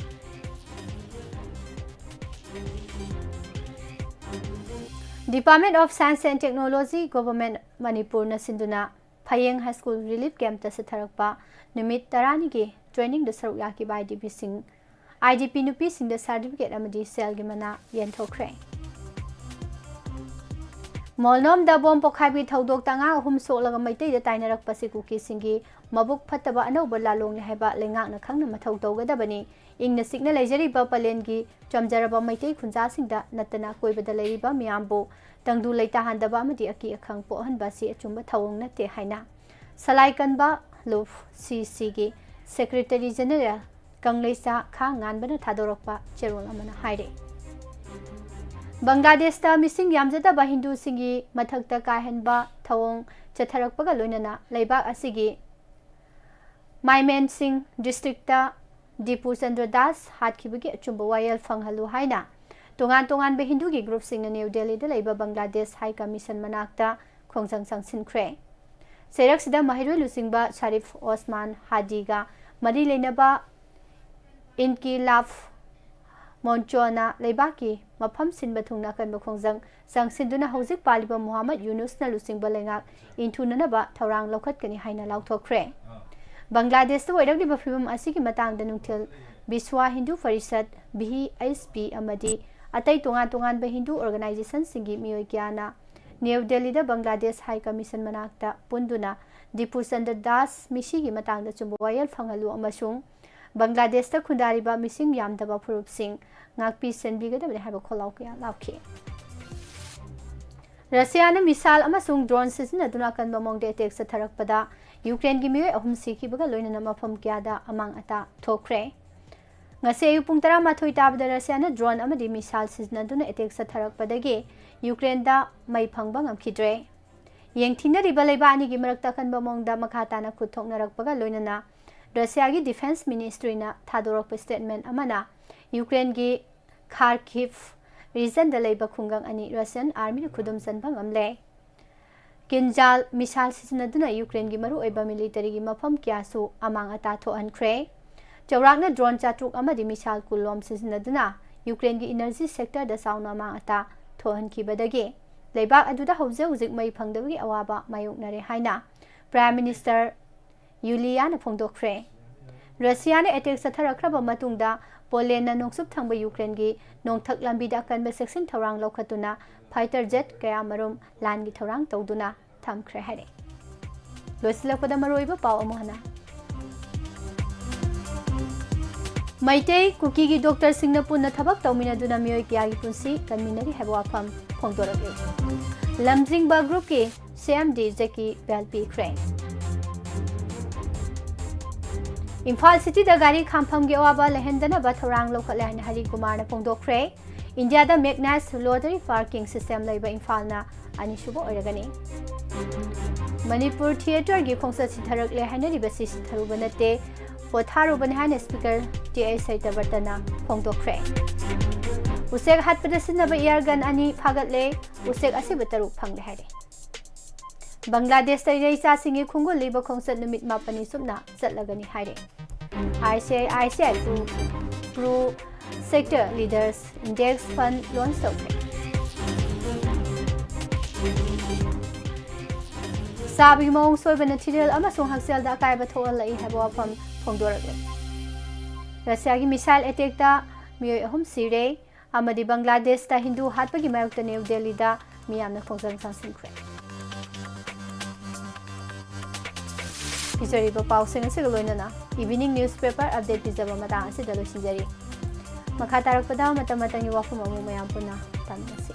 Department of Science and Technology, Government Manipurꯅ ꯁꯤꯟꯗꯨꯅ ꯐꯌꯦꯡ High School Relief Campꯇ ꯆꯠꯊꯔꯛꯄ ꯅꯨꯃꯤꯠ ꯇꯔꯥꯅꯤꯒꯤ trainingꯗ ꯁꯔꯨꯛ ꯌꯥꯈꯤꯕ I D Pꯁꯤꯡ, I D P ꯅꯨꯄꯤꯁꯤꯡꯗ certificate ꯑꯃꯗꯤ ꯁꯦꯜꯒꯤ ꯃꯅꯥ ꯌꯦꯟꯊꯣꯛꯈ꯭ꯔꯦ꯫ ꯃꯣꯜꯅꯣꯝꯗ ꯕꯣꯝ ꯄꯣꯈꯥꯏꯕꯒꯤ ꯊꯧꯗꯣꯛꯇ ꯑꯉꯥꯡ ꯑꯍꯨꯝ ꯁꯣꯛꯂꯒ ꯃꯩꯇꯩꯗ ꯇꯥꯏꯅꯔꯛꯄꯁꯤ ꯀꯨꯀꯤꯁꯤꯡꯒꯤ ꯃꯕꯨꯛ ꯐꯠꯇꯕ ꯑꯅꯧꯕ ꯂꯥꯂꯣꯡꯅꯤ ꯍꯥꯏꯕ ꯂꯩꯉꯥꯛꯅ ꯈꯪꯅ ꯃꯊꯧ ꯇꯧꯒꯗꯕꯅꯤ꯫ ꯏꯪꯅ ꯆꯤꯛꯅ ꯂꯩꯖꯔꯤꯕ ꯄꯂꯦꯟꯒꯤ ꯆꯝꯖꯔꯕ ꯃꯩꯇꯩ ꯈꯨꯟꯖꯥꯁꯤꯡꯗ ꯅꯠꯇꯅ ꯀꯣꯏꯕꯗ ꯂꯩꯔꯤꯕ ꯃꯤꯌꯥꯝꯕꯨ ꯇꯪꯗꯨ ꯂꯩꯇꯥꯍꯟꯗꯕ ꯑꯃꯗꯤ ꯑꯀꯤ ꯑꯈꯪ ꯄꯣꯛꯍꯟꯕ ꯑꯁꯤ ꯑꯆꯨꯝꯕ ꯊꯧꯑꯣꯡ ꯅꯠꯇꯦ ꯍꯥꯏꯅ ꯁꯂꯥꯏ ꯀꯟꯕ ꯂꯨꯞ ꯁꯤ ꯁꯤꯒꯤ ꯁꯦꯀ꯭ꯔꯦꯇꯔꯤ ꯖꯦꯅꯔꯦꯜ ꯀꯪꯂꯩꯆꯥ ꯈꯥ ꯉꯥꯟꯕꯅ ꯊꯥꯗꯣꯔꯛꯄ ꯆꯦꯔꯣꯜ ꯑꯃꯅ ꯍꯥꯏꯔꯦ꯫ ꯕꯪꯒ꯭ꯂꯥꯗꯦꯁꯇ ꯃꯤꯁꯤꯡ ꯌꯥꯝꯖꯗꯕ ꯍꯤꯟꯗꯨꯁꯤꯡꯒꯤ ꯃꯊꯛꯇ ꯀꯥꯍꯦꯟꯕ ꯊꯧꯑꯣꯡ ꯆꯠꯊꯔꯛꯄꯒ ꯂꯣꯏꯅꯅ ꯂꯩꯕꯥꯛ ꯑꯁꯤꯒꯤ ꯃꯥꯏꯃꯦꯟꯁꯤꯡ ꯗꯤꯁꯇ꯭ꯔꯤꯛꯇ ꯗꯤꯄꯨ ꯆꯟꯗ꯭ꯔ ꯗꯥꯁ ꯍꯥꯠꯈꯤꯕꯒꯤ ꯑꯆꯨꯝꯕ ꯋꯥꯌꯦꯜ ꯐꯪꯍꯜꯂꯨ ꯍꯥꯏꯅ ꯇꯣꯉꯥꯟ ꯇꯣꯉꯥꯟꯕ ꯍꯤꯟꯗꯨꯒꯤ ꯒ꯭ꯔꯨꯞꯁꯤꯡꯅ ꯅ꯭ꯌꯨ ꯗꯦꯜꯂꯤꯗ ꯂꯩꯕ ꯕꯪꯒ꯭ꯂꯥꯗꯦꯁ ꯍꯥꯏ ꯀꯃꯤꯁꯟ ꯃꯅꯥꯛꯇ ꯈꯣꯡꯖꯪ ꯆꯪꯁꯤꯟꯈ꯭ꯔꯦ꯫ ꯆꯩꯔꯛꯁꯤꯗ ꯃꯍꯩꯔꯣꯏ ꯂꯨꯆꯤꯡꯕ ꯁꯥꯔꯤꯐ ꯑꯣꯁꯃꯥꯟ ꯍꯥꯗꯤꯒ ꯃꯔꯤ ꯂꯩꯅꯕ ꯏꯟꯀꯤꯂꯥꯐ ꯃꯣꯟꯆꯣꯅ ꯂꯩꯕꯥꯛꯀꯤ ꯃꯐꯝ ꯁꯤꯟꯕ ꯊꯨꯡꯅ ꯑꯀꯟꯕ ꯈꯣꯡꯖꯪ ꯆꯪꯁꯤꯟꯗꯨꯅ ꯍꯧꯖꯤꯛ ꯄꯥꯜꯂꯤꯕ ꯃꯨꯍꯝꯃꯗ ꯌꯨꯅꯨꯁꯅ ꯂꯨꯆꯤꯡꯕ ꯂꯩꯉꯥꯛ ꯏꯟꯊꯨꯅꯅꯕ ꯊꯧꯔꯥꯡ ꯂꯧꯈꯠꯀꯅꯤ ꯍꯥꯏꯅ ꯂꯥꯎꯊꯣꯛꯈ꯭ꯔꯦ꯫ ꯕꯪꯒ꯭ꯂꯥꯗꯦꯁꯇ ꯑꯣꯏꯔꯛꯂꯤꯕ ꯐꯤꯕꯝ ꯑꯁꯤꯒꯤ ꯃꯇꯥꯡꯗ ꯅꯨꯡꯊꯤꯜ Vishwa Hindu Parishad, B H P, ꯑꯃꯗꯤ ꯑꯇꯩ ꯇꯣꯉꯥꯟ ꯇꯣꯉꯥꯟꯕ ꯍꯤꯟꯗꯨ ꯑꯣꯔꯒꯅꯥꯏꯖꯦꯁꯟꯁꯤꯡꯒꯤ ꯃꯤꯑꯣꯏ ꯀꯌꯥꯅ ꯅ꯭ꯌꯨ ꯗꯦꯜꯂꯤꯗ ꯕꯪꯒ꯭ꯂꯥꯗꯦꯁ ꯍꯥꯏ ꯀꯃꯤꯁꯟ ꯃꯅꯥꯛꯇ ꯄꯨꯟꯗꯨꯅ ꯗꯤꯄꯨ ꯆꯟꯗ꯭ꯔ ꯗꯥꯁ ꯃꯤꯁꯤꯒꯤ ꯃꯇꯥꯡꯗ ꯑꯆꯨꯝꯕ ꯋꯥꯌꯦꯜ ꯐꯪꯍꯜꯂꯨ ꯑꯃꯁꯨꯡ ꯕꯪꯒ꯭ꯂꯥꯗꯦꯁꯇ ꯈꯨꯟꯗꯥꯔꯤꯕ ꯃꯤꯁꯤꯡ ꯌꯥꯝꯗꯕ ꯐꯨꯔꯨꯞꯁꯤꯡ ꯉꯥꯛꯄꯤ ꯁꯦꯟꯕꯤꯒꯗꯕꯅꯤ ꯍꯥꯏꯕ ꯈꯣꯜꯂꯥꯎ ꯀꯌꯥ ꯂꯥꯎꯈꯤ꯫ ꯔꯁꯤꯌꯥꯅ ꯃꯤꯁꯥꯏꯜ ꯑꯃꯁꯨꯡ ꯗ꯭ꯔꯣꯟ ꯁꯤꯖꯤꯟꯅꯗꯨꯅ ꯑꯀꯟꯕ ꯃꯑꯣꯡꯗ ꯑꯦꯇꯦꯛ ꯆꯠꯊꯔꯛꯄꯗ ꯌꯨꯀ꯭ꯔꯦꯟꯒꯤ ꯃꯤꯑꯣꯏ ꯑꯍꯨꯝ ꯁꯤꯈꯤꯕꯒ ꯂꯣꯏꯅꯅ ꯃꯐꯝ ꯀꯌꯥꯗ ꯑꯃꯥꯡ ꯑꯇꯥ ꯊꯣꯛꯈ꯭ꯔꯦ꯫ ꯉꯁꯤ ꯑꯌꯨꯛ ꯄꯨꯡ ꯇꯔꯥꯃꯥꯊꯣꯏ ꯇꯥꯕꯗ ꯔꯁꯤꯌꯥꯅ ꯗ꯭ꯔꯣꯟ ꯑꯃꯗꯤ ꯃꯤꯁꯥꯏꯜ ꯁꯤꯖꯤꯟꯅꯗꯨꯅ ꯑꯦꯇꯦꯛ ꯆꯠꯊꯔꯛꯄꯗꯒꯤ ꯌꯨꯀ꯭ꯔꯦꯟꯗ ꯃꯩ ꯐꯪꯕ ꯉꯝꯈꯤꯗ꯭ꯔꯦ꯫ ꯌꯦꯡꯊꯤꯅꯔꯤꯕ ꯂꯩꯕꯥꯛ ꯑꯅꯤꯒꯤ ꯃꯔꯛꯇ ꯑꯀꯟꯕ ꯃꯑꯣꯡꯗ ꯃꯈꯥ ꯇꯥꯅ ꯈꯨꯠ ꯊꯣꯛꯅꯔꯛꯄꯒ ꯂꯣꯏꯅꯅ ꯔꯁꯤꯌꯥꯒꯤ ꯗꯤꯐꯦꯟꯁ ꯃꯤꯅꯤꯁꯇ꯭ꯔꯤꯅ ꯊꯥꯗꯣꯔꯛꯄ ꯁ꯭ꯇꯦꯠꯃꯦꯟ ꯑꯃꯅ ꯌꯨꯀ꯭ꯔꯦꯟꯒꯤ ꯈꯥꯔꯀꯤꯚ ꯔꯤꯖꯟꯗ ꯂꯩꯕ ꯈꯨꯡꯒꯪ ꯑꯅꯤ ꯔꯁꯤꯌꯟ ꯑꯥꯔꯃꯤꯅ ꯈꯨꯗꯨꯝ ꯆꯟꯕ ꯉꯝꯂꯦ꯫ ꯀꯤꯟꯖꯥꯜ ꯃꯤꯁꯥꯏꯜ ꯁꯤꯖꯤꯟꯅꯗꯨꯅ ꯌꯨꯀ꯭ꯔꯦꯟꯒꯤ ꯃꯔꯨꯑꯣꯏꯕ ꯃꯤꯂꯤꯇꯔꯤꯒꯤ ꯃꯐꯝ ꯀꯌꯥꯁꯨ ꯑꯃꯥꯡ ꯑꯇꯥ ꯊꯣꯛꯍꯟꯈ꯭ꯔꯦ꯫ ꯆꯥꯎꯔꯥꯛꯅ ꯗ꯭ꯔꯣꯟ ꯆꯥꯇ꯭ꯔꯨꯛ ꯑꯃꯗꯤ ꯃꯤꯁꯥꯏꯜ ꯀꯨꯟꯂꯣꯝ ꯁꯤꯖꯤꯟꯅꯗꯨꯅ ꯌꯨꯀ꯭ꯔꯦꯟꯒꯤ ꯏꯅꯔꯖꯤ ꯁꯦꯛꯇꯔꯗ ꯆꯥꯎꯅ ꯑꯃꯥꯡ ꯑꯇꯥ ꯊꯣꯛꯍꯟꯈꯤꯕꯗꯒꯤ ꯂꯩꯕꯥꯛ ꯑꯗꯨꯗ ꯍꯧꯖꯤꯛ ꯍꯧꯖꯤꯛ ꯃꯩ ꯐꯪꯗꯕꯒꯤ ꯑꯋꯥꯕ ꯃꯥꯌꯣꯛꯅꯔꯦ ꯍꯥꯏꯅ ꯄ꯭ꯔꯥꯏꯝ ꯃꯤꯅꯤꯁꯇꯔ ꯌꯨꯂꯤꯌꯥꯅ ꯐꯣꯡꯗꯣꯛꯈ꯭ꯔꯦ꯫ ꯔꯁꯤꯌꯥꯅ ꯑꯦꯇꯦꯛ ꯆꯠꯊꯔꯛꯈ꯭ꯔꯕ ꯃꯇꯨꯡꯗ ꯄꯣꯂꯦꯟꯅ ꯅꯣꯡꯆꯨꯞ ꯊꯪꯕ ꯌꯨꯀ꯭ꯔꯦꯟꯒꯤ ꯅꯣꯡꯊꯛ ꯂꯝꯕꯤꯗ ꯑꯀꯟꯕ ꯆꯦꯛꯁꯤꯟ ꯊꯧꯔꯥꯡ ꯂꯧꯈꯠꯇꯨꯅ ꯐꯥꯏꯇꯔ ꯖꯦꯠ ꯀꯌꯥꯃꯔꯨꯝ ꯂꯥꯟꯒꯤ ꯊꯧꯔꯥꯡ ꯇꯧꯗꯨꯅ ꯊꯝꯈ꯭ꯔꯦ ꯍꯥꯏꯔꯦ꯫ ꯂꯣꯏꯁꯤꯜꯂꯛꯄꯗ ꯃꯔꯨꯑꯣꯏꯕ ꯄꯥꯎ ꯑꯃꯨꯛ ꯍꯟꯅ꯫ ꯃꯩꯇꯩ, ꯀꯨꯀꯤꯒꯤ ꯗꯣꯛꯇꯔꯁꯤꯡꯅ ꯄꯨꯟꯅ ꯊꯕꯛ ꯇꯧꯃꯤꯟꯅꯗꯨꯅ ꯃꯤꯑꯣꯏ ꯀꯌꯥꯒꯤ ꯄꯨꯟꯁꯤ ꯀꯟꯃꯤꯟꯅꯔꯤ ꯍꯥꯏꯕ ꯋꯥꯐꯝ ꯐꯣꯡꯗꯣꯔꯛꯂꯤ꯫ ꯂꯝꯖꯤꯡꯕ ꯒ꯭ꯔꯨꯞꯀꯤ ꯁꯤ ꯑꯦꯝ ꯗꯤ ꯖꯦꯀꯤ ꯕꯦꯜ ꯄꯤꯈ꯭ꯔꯦ꯫ ꯏꯝꯐꯥꯜ ꯁꯤꯇꯤꯗ ꯒꯥꯔꯤ ꯈꯥꯝꯐꯝꯒꯤ ꯑꯋꯥꯕ ꯂꯩꯍꯟꯗꯅꯕ ꯊꯧꯔꯥꯡ ꯂꯧꯈꯠꯂꯦ ꯍꯥꯏꯅ ꯍꯔꯤ ꯀꯨꯃꯥꯔꯅ ꯐꯣꯡꯗꯣꯛꯈ꯭ꯔꯦ꯫ ꯏꯟꯗꯤꯌꯥꯗ ꯃꯦꯒꯅꯁ ꯂꯣꯇꯔꯤ ꯄꯥꯔꯀꯤꯡ ꯁꯤꯁꯇꯦꯝ ꯂꯩꯕ ꯏꯝꯐꯥꯜꯅ ꯑꯅꯤꯁꯨꯕ ꯑꯣꯏꯔꯒꯅꯤ꯫ ꯃꯅꯤꯄꯨꯔ ꯊꯤꯌꯦꯇꯔꯒꯤ ꯈꯣꯡꯆꯠ ꯁꯤꯊꯔꯛꯂꯦ ꯍꯥꯏꯅꯔꯤꯕꯁꯤ ꯁꯤꯊꯔꯨꯕ ꯅꯠꯇꯦ, ꯄꯣꯊꯥꯔꯨꯕꯅꯤ ꯍꯥꯏꯅ ꯁ꯭ꯄꯤꯀꯔ ꯇꯤ ꯑꯩꯆ ꯁꯩꯇꯕ꯭ꯔꯇꯅ ꯐꯣꯡꯗꯣꯛꯈ꯭ꯔꯦ꯫ ꯎꯆꯦꯛ ꯍꯥꯠꯄꯗ ꯁꯤꯖꯤꯟꯅꯕ ꯏꯌꯥꯔ ꯒꯟ ꯑꯅꯤ ꯐꯥꯒꯠꯂꯦ, ꯎꯆꯦꯛ ꯑꯁꯤꯕ ꯇꯔꯨꯛ ꯐꯪꯂꯦ ꯍꯥꯏꯔꯦ꯫ ꯕꯪꯒ꯭ꯂꯥꯗꯦꯁꯇ ꯏꯔꯩꯆꯥꯁꯤꯡꯒꯤ ꯈꯣꯡꯒꯨꯜ ꯂꯤꯕ ꯈꯣꯡꯆꯠ ꯅꯨꯃꯤꯠ ꯃꯥꯄꯟꯅꯤ ꯆꯨꯞꯅ ꯆꯠꯂꯒꯅꯤ ꯍꯥꯏꯔꯦ꯫ ꯑꯥꯏ C I, I C I Pru, Pru sector leaders index fund launch ꯇꯧꯈ꯭ꯔꯦ꯫ ꯆꯥꯕꯒꯤ ꯃꯑꯣꯡ ꯁꯣꯏꯕꯅ ꯊꯤꯔꯦꯜ ꯑꯃꯁꯨꯡ ꯍꯛꯁꯦꯜꯗ ꯑꯀꯥꯏꯕ ꯊꯣꯛꯍꯜꯂꯛꯏ ꯍꯥꯏꯕ ꯋꯥꯐꯝ ꯐꯣꯡꯗꯣꯔꯛꯂꯦ꯫ ꯔꯁꯤꯌꯥꯒꯤ ꯃꯤꯁꯥꯏꯜ ꯑꯦꯇꯦꯛꯇ ꯃꯤꯑꯣꯏ ꯑꯍꯨꯝ ꯁꯤꯔꯦ꯫ ꯑꯃꯗꯤ ꯕꯪꯒ꯭ꯂꯥꯗꯦꯁꯇ ꯍꯤꯟꯗꯨ ꯍꯥꯠꯄꯒꯤ ꯃꯥꯌꯣꯛꯇ ꯅ꯭ꯌꯨ ꯗꯦꯜꯂꯤꯗ ꯃꯤꯌꯥꯝꯅ ꯈꯣꯡꯖꯪ ꯆꯪꯁꯤꯟꯈ꯭ꯔꯦ꯫ ꯄꯤꯖꯔꯤꯕ ꯄꯥꯎꯁꯤꯡ ꯑꯁꯤꯒ ꯂꯣꯏꯅꯅ ꯏꯚꯤꯅꯤꯡ ꯅ꯭ꯌꯨꯁꯄꯦꯄꯔ ꯑꯞꯗꯦꯠ ꯄꯤꯖꯕ ꯃꯇꯥꯡ ꯑꯁꯤꯗ ꯂꯣꯏꯁꯤꯟꯖꯔꯤ꯫ ꯃꯈꯥ ꯇꯥꯔꯛꯄꯗ ꯃꯇꯝ ꯃꯇꯝꯒꯤ ꯋꯥꯐꯝ ꯑꯃꯨꯛ ꯃꯌꯥꯝ ꯄꯨꯟꯅ ꯇꯥꯃꯤꯟꯅꯁꯤ꯫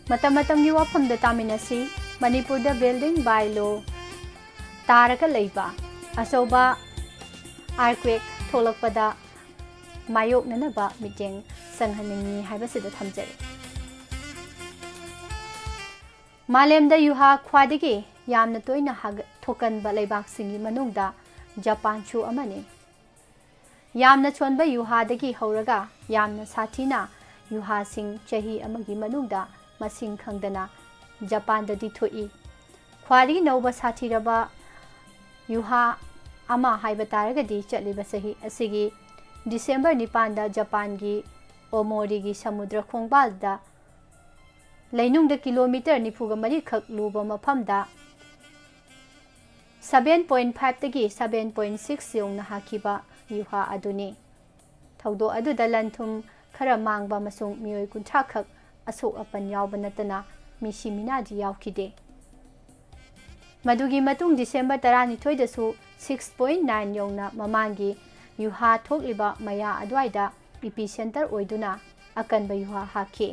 ꯃꯇꯝ ꯃꯇꯝꯒꯤ ꯋꯥꯐꯝꯗ ꯇꯥꯃꯤꯟꯅꯁꯤ꯫ ꯃꯅꯤꯄꯨꯔꯗ building by law ꯇꯥꯔꯒ ꯂꯩꯕ ꯑꯆꯧꯕ earthquake ꯊꯣꯛꯂꯛꯄꯗ ꯃꯥꯌꯣꯛꯅꯅꯕ ꯃꯤꯠꯌꯦꯡ ꯆꯪꯍꯟꯅꯤꯡꯏ ꯍꯥꯏꯕꯁꯤꯗ ꯊꯝꯖꯔꯤ꯫ ꯃꯥꯂꯦꯝꯗ ꯌꯨꯍꯥ ꯈ꯭ꯋꯥꯏꯗꯒꯤ ꯌꯥꯝꯅ ꯇꯣꯏꯅ ꯍꯥꯒ-, ꯊꯣꯛꯀꯟꯕ ꯂꯩꯕꯥꯛꯁꯤꯡꯒꯤ ꯃꯅꯨꯡꯗ ꯖꯄꯥꯟꯁꯨ ꯑꯃꯅꯤ꯫ ꯌꯥꯝꯅ ꯁꯣꯟꯕ ꯌꯨꯍꯥꯗꯒꯤ ꯍꯧꯔꯒ ꯌꯥꯝꯅ ꯁꯥꯊꯤꯅ ꯌꯨꯍꯥꯁꯤꯡ ꯆꯍꯤ ꯑꯃꯒꯤ ꯃꯅꯨꯡꯗ ꯃꯁꯤꯡ ꯈꯪꯗꯅ ꯖꯄꯥꯟꯗꯗꯤ ꯊꯣꯛꯏ꯫ ꯈ꯭ꯋꯥꯏꯗꯒꯤ ꯅꯧꯕ ꯁꯥꯊꯤꯔꯕ ꯌꯨꯍꯥ ꯑꯃ ꯍꯥꯏꯕ ꯇꯥꯔꯒꯗꯤ ꯆꯠꯂꯤꯕ ꯆꯍꯤ ꯑꯁꯤꯒꯤ ꯗꯤꯁꯦꯝꯕꯔ ꯅꯤꯄꯥꯟꯗ ꯖꯄꯥꯟꯒꯤ ꯑꯣꯃꯣꯔꯤꯒꯤ ꯁꯃꯨꯗ꯭ꯔ ꯈꯣꯡꯕꯥꯜꯗ ꯂꯩꯅꯨꯡꯗ ꯀꯤꯂꯣꯃꯤꯇꯔ ꯅꯤꯐꯨꯒ ꯃꯔꯤ ꯈꯛ ꯂꯨꯕ ꯃꯐꯝꯗ seven point five ꯇꯒꯤ seven point six ꯌꯧꯅ ꯍꯥꯈꯤꯕ ꯌꯨꯍꯥ ꯑꯗꯨꯅꯤ꯫ ꯊꯧꯗꯣꯛ ꯑꯗꯨꯗ ꯂꯟ ꯊꯨꯝ ꯈꯔ ꯃꯥꯡꯕ ꯑꯃꯁꯨꯡ ꯃꯤꯑꯣꯏ ꯀꯨꯟꯊ꯭ꯔꯥ ꯈꯛ ꯑꯁꯣꯛ ꯑꯄꯟ ꯌꯥꯎꯕ ꯅꯠꯇꯅ ꯃꯤꯁꯤ ꯃꯤꯅꯥꯗꯤ ꯌꯥꯎꯈꯤꯗꯦ꯫ ꯃꯗꯨꯒꯤ ꯃꯇꯨꯡ ꯗꯤꯁꯦꯝꯕꯔ ꯇꯔꯥꯅꯤꯊꯣꯏꯗꯁꯨ six point nine ꯌꯧꯅ ꯃꯃꯥꯡꯒꯤ ꯌꯨꯍꯥ ꯊꯣꯛꯂꯤꯕ ꯃꯌꯥ ꯑꯗꯨꯋꯥꯏꯗ epicenter ꯑꯣꯏꯗꯨꯅ ꯑꯀꯟꯕ ꯌꯨꯍꯥ ꯍꯥꯈꯤ꯫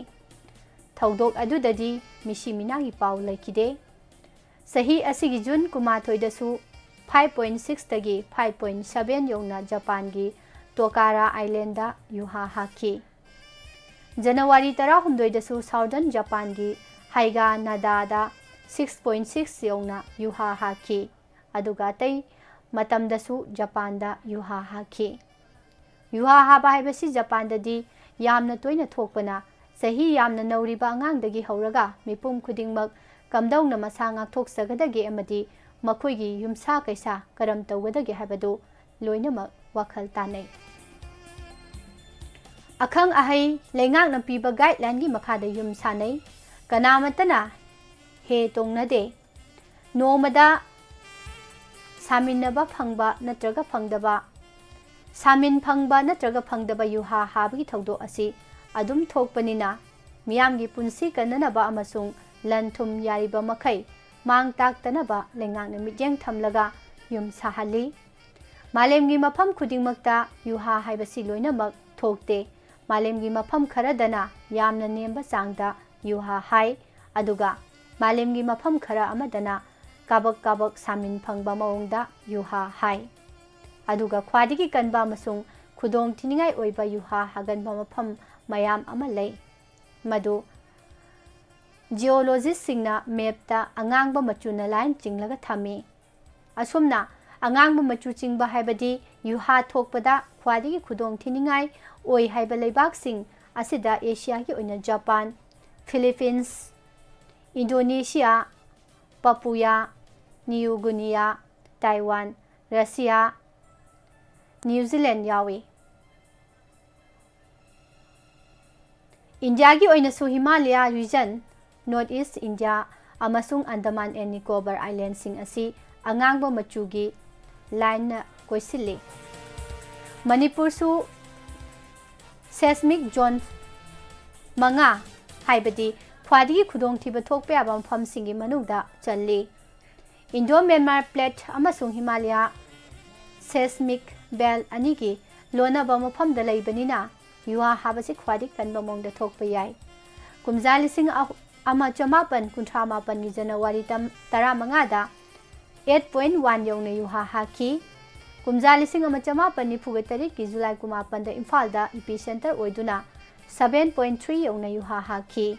ꯊꯧꯗꯣꯛ ꯑꯗꯨꯗꯗꯤ ꯃꯤꯁꯤ ꯃꯤꯅꯥꯒꯤ ꯄꯥꯎ ꯂꯩꯈꯤꯗꯦ꯫ ꯆꯍꯤ ꯑꯁꯤꯒꯤ ꯖꯨꯟ ꯀꯨꯟꯃꯥꯊꯣꯏꯗꯁꯨ five point six ꯇꯒꯤ five point seven ꯌꯧꯅ ꯖꯄꯥꯟꯒꯤ ꯇꯣꯀꯥꯔꯥ ꯑꯥꯏꯂꯦꯟꯗ ꯌꯨꯍꯥ ꯍꯥꯈꯤ꯫ ꯖꯅꯋꯥꯔꯤ ꯇꯔꯥꯍꯨꯝꯗꯣꯏꯗꯁꯨ southern ꯖꯄꯥꯟꯒꯤ ꯍꯥꯏꯒꯥ ꯅꯥꯗꯥꯗ six point six ꯌꯧꯅ ꯌꯨꯍꯥ ꯍꯥꯈꯤ꯫ ꯑꯗꯨꯒ ꯑꯇꯩ ꯃꯇꯝꯗꯁꯨ ꯖꯄꯥꯟꯗ ꯌꯨꯍꯥ ꯍꯥꯈꯤ꯫ ꯌꯨꯍꯥ ꯍꯥꯕ ꯍꯥꯏꯕꯁꯤ ꯖꯄꯥꯟꯗꯗꯤ ꯌꯥꯝꯅ ꯇꯣꯏꯅ ꯊꯣꯛꯄꯅ, ꯆꯍꯤ ꯌꯥꯝꯅ ꯅꯧꯔꯤꯕ ꯑꯉꯥꯡꯗꯒꯤ ꯍꯧꯔꯒ ꯃꯤꯄꯨꯝ ꯈꯨꯗꯤꯡꯃꯛ ꯀꯝꯗꯧꯅ ꯃꯁꯥ ꯉꯥꯛꯊꯣꯛꯆꯒꯗꯒꯦ ꯑꯃꯗꯤ ꯃꯈꯣꯏꯒꯤ ꯌꯨꯝꯁꯥ ꯀꯩꯁꯥ ꯀꯔꯝ ꯇꯧꯒꯗꯒꯦ ꯍꯥꯏꯕꯗꯨ ꯂꯣꯏꯅꯃꯛ ꯋꯥꯈꯜ ꯇꯥꯅꯩ꯫ ꯑꯈꯪ ꯑꯍꯩ ꯂꯩꯉꯥꯛꯅ ꯄꯤꯕ guideline ꯒꯤ ꯃꯈꯥꯗ ꯌꯨꯝ ꯁꯥꯅꯩ꯫ ꯀꯅꯥꯃꯠꯇꯅ ꯍꯦ ꯇꯣꯡꯅꯗꯦ꯫ ꯅꯣꯡꯃꯗ ꯁꯥꯃꯤꯟꯅꯕ ꯐꯪꯕ ꯅꯠꯇ꯭ꯔꯒ ꯐꯪꯗꯕ, ꯁꯥꯃꯤꯟ ꯐꯪꯕ ꯅꯠꯇ꯭ꯔꯒ ꯐꯪꯗꯕ ꯌꯨꯍꯥ ꯍꯥꯕꯒꯤ ꯊꯧꯗꯣꯛ ꯑꯁꯤ ꯑꯗꯨꯝ ꯊꯣꯛꯄꯅꯤꯅ, ꯃꯤꯌꯥꯝꯒꯤ ꯄꯨꯟꯁꯤ ꯀꯟꯅꯅꯕ ꯑꯃꯁꯨꯡ ꯂꯟ ꯊꯨꯝ ꯌꯥꯔꯤꯕ ꯃꯈꯩ ꯃꯥꯡ ꯇꯥꯛꯇꯅꯕ ꯂꯩꯉꯥꯛꯅ ꯃꯤꯠꯌꯦꯡ ꯊꯝꯂꯒ ꯌꯨꯝ ꯁꯥꯍꯜꯂꯤ꯫ ꯃꯥꯂꯦꯝꯒꯤ ꯃꯐꯝ ꯈꯨꯗꯤꯡꯃꯛꯇ ꯌꯨꯍꯥ ꯍꯥꯏꯕꯁꯤ ꯂꯣꯏꯅꯃꯛ ꯊꯣꯛꯇꯦ꯫ ꯃꯥꯂꯦꯝꯒꯤ ꯃꯐꯝ ꯈꯔꯗꯅ ꯌꯥꯝꯅ ꯅꯦꯝꯕ ꯆꯥꯡꯗ ꯌꯨꯍꯥ ꯍꯥꯏ꯫ ꯑꯗꯨꯒ ꯃꯥꯂꯦꯝꯒꯤ ꯃꯐꯝ ꯈꯔ ꯑꯃꯗꯅ ꯀꯥꯕꯛ ꯀꯥꯕꯛ ꯁꯥꯃꯤꯟ ꯐꯪꯕ ꯃꯑꯣꯡꯗ ꯌꯨꯍꯥ ꯍꯥꯏ꯫ ꯑꯗꯨꯒ ꯈ꯭ꯋꯥꯏꯗꯒꯤ ꯀꯟꯕ ꯑꯃꯁꯨꯡ ꯈꯨꯗꯣꯡ ꯊꯤꯅꯤꯡꯉꯥꯏ ꯑꯣꯏꯕ ꯌꯨꯍꯥ ꯍꯥꯒꯟꯕ ꯃꯐꯝ ꯃꯌꯥꯝ ꯑꯃ ꯂꯩ, ꯃꯗꯨ geologistꯁꯤꯡꯅ mapꯇ ꯑꯉꯥꯡꯕ ꯃꯆꯨꯅ line ꯆꯤꯡꯂꯒ ꯊꯝꯃꯤ꯫ ꯑꯁꯨꯝꯅ ꯑꯉꯥꯡꯕ ꯃꯆꯨ ꯆꯤꯡꯕ ꯍꯥꯏꯕꯗꯤ ꯌꯨꯍꯥ ꯊꯣꯛꯄꯗ ꯈ꯭ꯋꯥꯏꯗꯒꯤ ꯈꯨꯗꯣꯡ ꯊꯤꯅꯤꯡꯉꯥꯏ ꯑꯣꯏ ꯍꯥꯏꯕ ꯂꯩꯕꯥꯛꯁꯤꯡ ꯑꯁꯤꯗ ꯑꯦꯁꯤꯌꯥꯒꯤ ꯑꯣꯏꯅ Japan, Philippines, Indonesia, Papua New Guinea, Taiwan, Russia, New Zealand ꯌꯥꯎꯏ꯫ ꯏꯟꯗꯤꯌꯥꯒꯤ ꯑꯣꯏꯅꯁꯨ Himalaya region, North East India ꯑꯃꯁꯨꯡ Andaman and Nicobar Islandꯁꯤꯡ ꯑꯁꯤ ꯑꯉꯥꯡꯕ ꯃꯆꯨꯒꯤ lineꯅ ꯀꯣꯏꯁꯤꯜꯂꯤ꯫ ꯃꯅꯤꯄꯨꯔꯁꯨ seismic zone ꯃꯉꯥ, ꯍꯥꯏꯕꯗꯤ ꯈ꯭ꯋꯥꯏꯗꯒꯤ ꯈꯨꯗꯣꯡꯊꯤꯕ ꯊꯣꯛꯄ ꯌꯥꯕ ꯃꯐꯝꯁꯤꯡꯒꯤ ꯃꯅꯨꯡꯗ ꯆꯜꯂꯤ꯫ Indo-Myanmar Plate ꯑꯃꯁꯨꯡ ꯍꯤꯃꯥꯂꯌꯥ seismic belt ꯑꯅꯤꯒꯤ ꯂꯣꯟꯅꯕ ꯃꯐꯝꯗ ꯂꯩꯕꯅꯤꯅ ꯌꯨꯍꯥ ꯍꯥꯕꯁꯤ ꯈ꯭ꯋꯥꯏꯗꯒꯤ ꯀꯟꯕ ꯃꯑꯣꯡꯗ ꯊꯣꯛꯄ ꯌꯥꯏ꯫ ꯀꯨꯝꯖꯥ ꯂꯤꯁꯤꯡ ꯑꯃ ꯆꯃꯥꯄꯟ ꯀꯨꯟꯊ꯭ꯔꯥ ꯃꯥꯄꯟꯒꯤ ꯖꯅꯋꯥꯔꯤ ꯇꯔꯥꯃꯉꯥꯗ eight point one ꯌꯧꯅ ꯌꯨꯍꯥ ꯍꯥꯈꯤ꯫ ꯀꯨꯝꯖꯥ ꯂꯤꯁꯤꯡ ꯑꯃ ꯆꯃꯥꯄꯟ ꯅꯤꯐꯨꯒ ꯇꯔꯦꯠꯀꯤ ꯖꯨꯂꯥꯏ ꯀꯨꯟꯃꯥꯄꯟꯗ ꯏꯝꯐꯥꯜꯗ epicenter ꯑꯣꯏꯗꯨꯅ seven point three ꯌꯧꯅ ꯌꯨꯍꯥ ꯍꯥꯈꯤ꯫